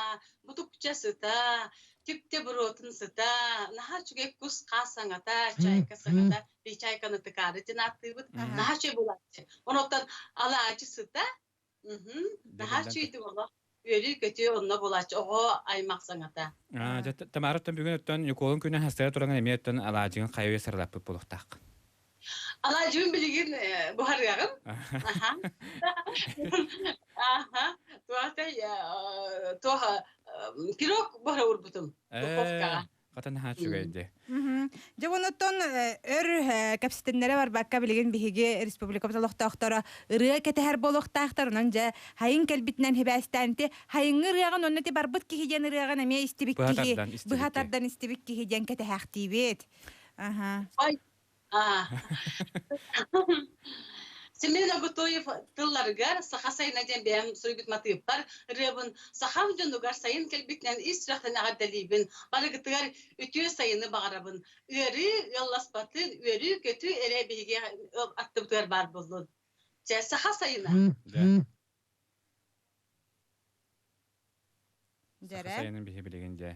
бутукча сыта, түптэ буруотун сыта, наһаа үчүгэй кус хаас саҥата, чайка саҥата, чайканы тыкаары диэн ааттыыбыт, наһаа үчүгэй буолааччы. Онуттан алаадьы сыта, наһаа үчүгэйдик олох үөрүү-көтүү онно буолааччы, оҕо аймах саҥата.
Тамара оттон бүгүн оттон Ньукуолун күнэ хастара туран эмиэ оттон алаадьыгын хайа үйэ сыралаппыт буолуохтаах.
Алаадьыбын билигин буһарыаҕым. Аха. Аха. Туохтай туох пирог буһара урбутум духовкаҕа.
Хата наһаа үчүгэй дии.
Дьэ онуттан өр кэпсэтиннэрэ барбакка билигин биһиги республикабыт олохтоохторо ырыа кэтэһэр буолуохтаахтар. Онон дьэ хайын кэлбитинэн хибээстээн ити хайыҥҥы ырыаҕын онно ити барбыт киһи диэн ырыаҕын эмиэ истибит киһи быһа тардан истибит киһи диэн кэтэһээхтиибит. Аха.
Ой, Аа. Семен Оготоев тылларыгар «Саха сайына» диэн бэйэм суруйбут матыыппар ырыабын сахам дьонугар сайын кэлбитинэн ис сүрэхтэн эҕэрдэлиибин, барыгытыгар үтүө сайыны баҕарабын. Ыарыы ыалласпатын, үөрүү-көтүү эрэ биһиги аттыбытыгар баар буоллун. Чэ, саха сайына.
Саха сайынын биһи билигин дьэ.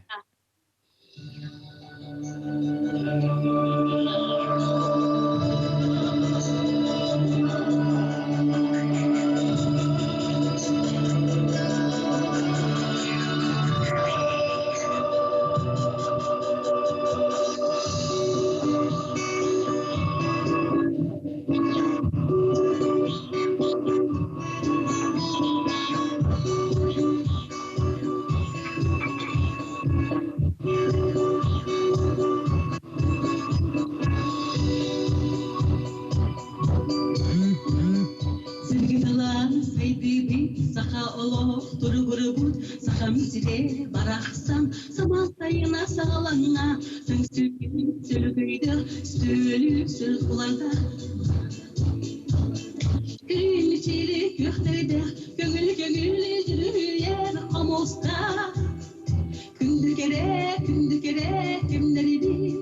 Сиргиталаан сайдыыбыт, саха олох туругурубут, сахам сирэ барахсан, самал сайына саҕаланна, түҥсүгүн сүргүйдэ, сүөлү сүрхулата. Күнүчили күөхтэрдээх, көҥүл көҥүл дьүрүһүйэр хомустаах. Күндү кэрэ, күндү кэрэ кэмнэрибит.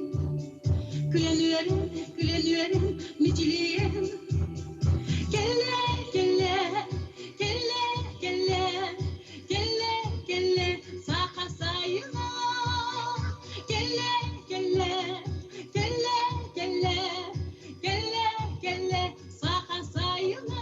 Күлэн үөрэн, күлэн үөрэн, мичилийэн. Кэллэ, кэллэ, кэллэ, кэллэ, кэллэ, кэллэ, саха сайына. Кэллэ, кэллэ, кэллэ, кэллэ, кэллэ, кэллэ, саха сайына.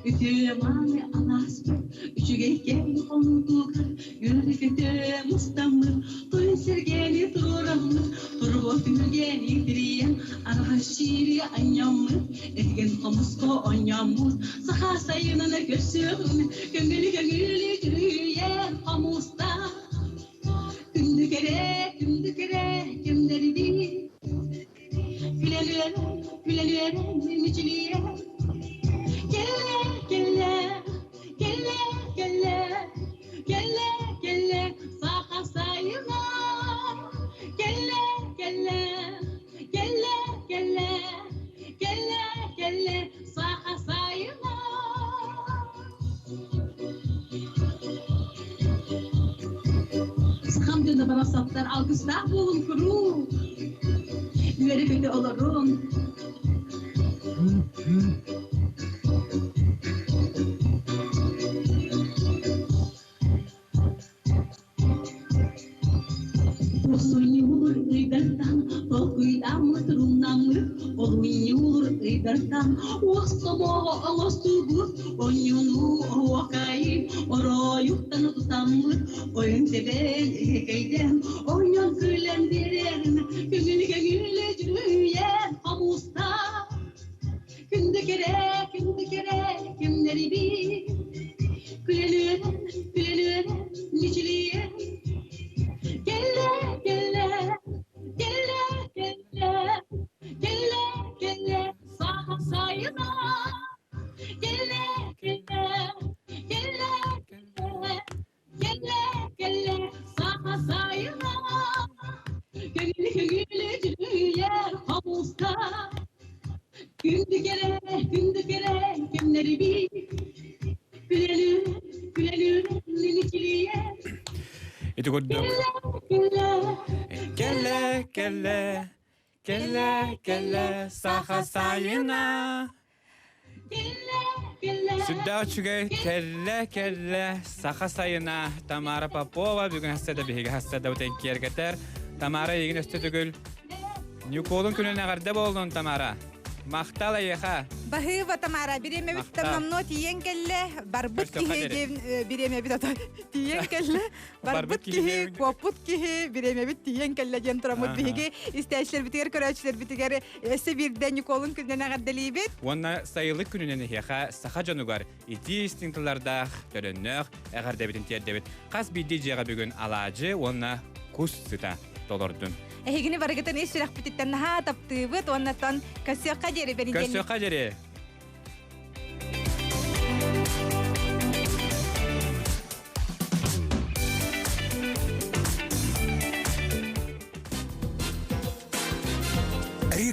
Үтүө мааны алааспыт, үчүгэй кэм хонуутугар үөрэ-көтө мустаммыт, той сэргэни туруораммыт, турбо түһүлгэни тирийэн, арҕас чиири анньаммыт, этигэн хомуско оонньооммут, саха сайынын көрсүөҕүм, көҥүл-көҥүл түрүйэн хомуста. Күндү кэрэ, күндү кэрэ кэмнэрибит, Күлэлүөрэ, күлэлүөрэ, мичилийэ. Кэллэ, кэллэ, кэллэ, кэллэ, кэллэ, кэллэ, саха сайына. Кэллэ, кэллэ, кэллэ, кэллэ, кэллэ, кэллэ, саха сайына. Сахам дьоно барахсаттар алгыстаах буолун куруук. Үөрэ-көтө олорун. Тохсунньулур ыйдартан толкуйдаммыт румнаммыт, олунньулур ыйдартан уос сомоҕо оҥостубут, онньуну оһуокайы оройуттан тутаммыт, ойун тэбэн эһэкэйдэн, оонньон күлэн биэрэн, көҥүл көҥүл дьүрүһүйэн хомуста. Күндү кэрэ, күндү кэрэ кэмнэрибит, күлэлүөрэн, күлэлүөрэн мичилийэн. Кэллэ, кэллэ, кэллэ, кэллэ, кэллэ, кэллэ, саха сайына. Кэллэ, кэллэ, кэллэ, кэллэ, кэллэ, кэллэ, саха сайына. Көҥүл көҥүл дьүрүһүйэр хомуска. Күндү кэрэ, күндү кэрэ кэмнэрибит. Күлэлүр, күлэлүр мичилийэ.
Ити курдук.
Кэллэ,
Кэллэ, кэллэ, кэллэ, Кэллэ, кэллэ, саха сайына. Сүрдээх үчүгэй кэллэ, кэллэ, саха сайына. Тамара Попова бүгүн хаста да биһиги хаста да утен киэргэтэр. Тамара эйигин өстө төгүл Ньукуолун күнүн эҕэрдэ буоллун, Тамара. Махтал эйиэхэ.
Баһыыба Тамара, бириэмэбит номнуо тиийэн кэллэ. Барбыт киһи диэн бириэмэбит ото тиийэн кэллэ. Барбыт киһи, куоппут киһи, бириэмэбит тиийэн кэллэ диэн тураммыт биһиги истээччилэрбитигэр, көрөөччүлэрбитигэр өссө биирдэ Ньукуолун күнүнэн эҕэрдэлиибит.
Уонна сайылык күнүнэн эһиэхэ саха дьонугар итии истиҥ тыллардаах, төлөннөөх эҕэрдэбитин тиэрдэбит. Хас биирдии дьиэҕэ бүгүн алаадьы уонна кус сыта толордун.
Эһигини барыгытын ис сүрэхпититтэн наһаа таптыыбыт уонна тон көрсүөххэ диэри
Көрсүөххэ диэри.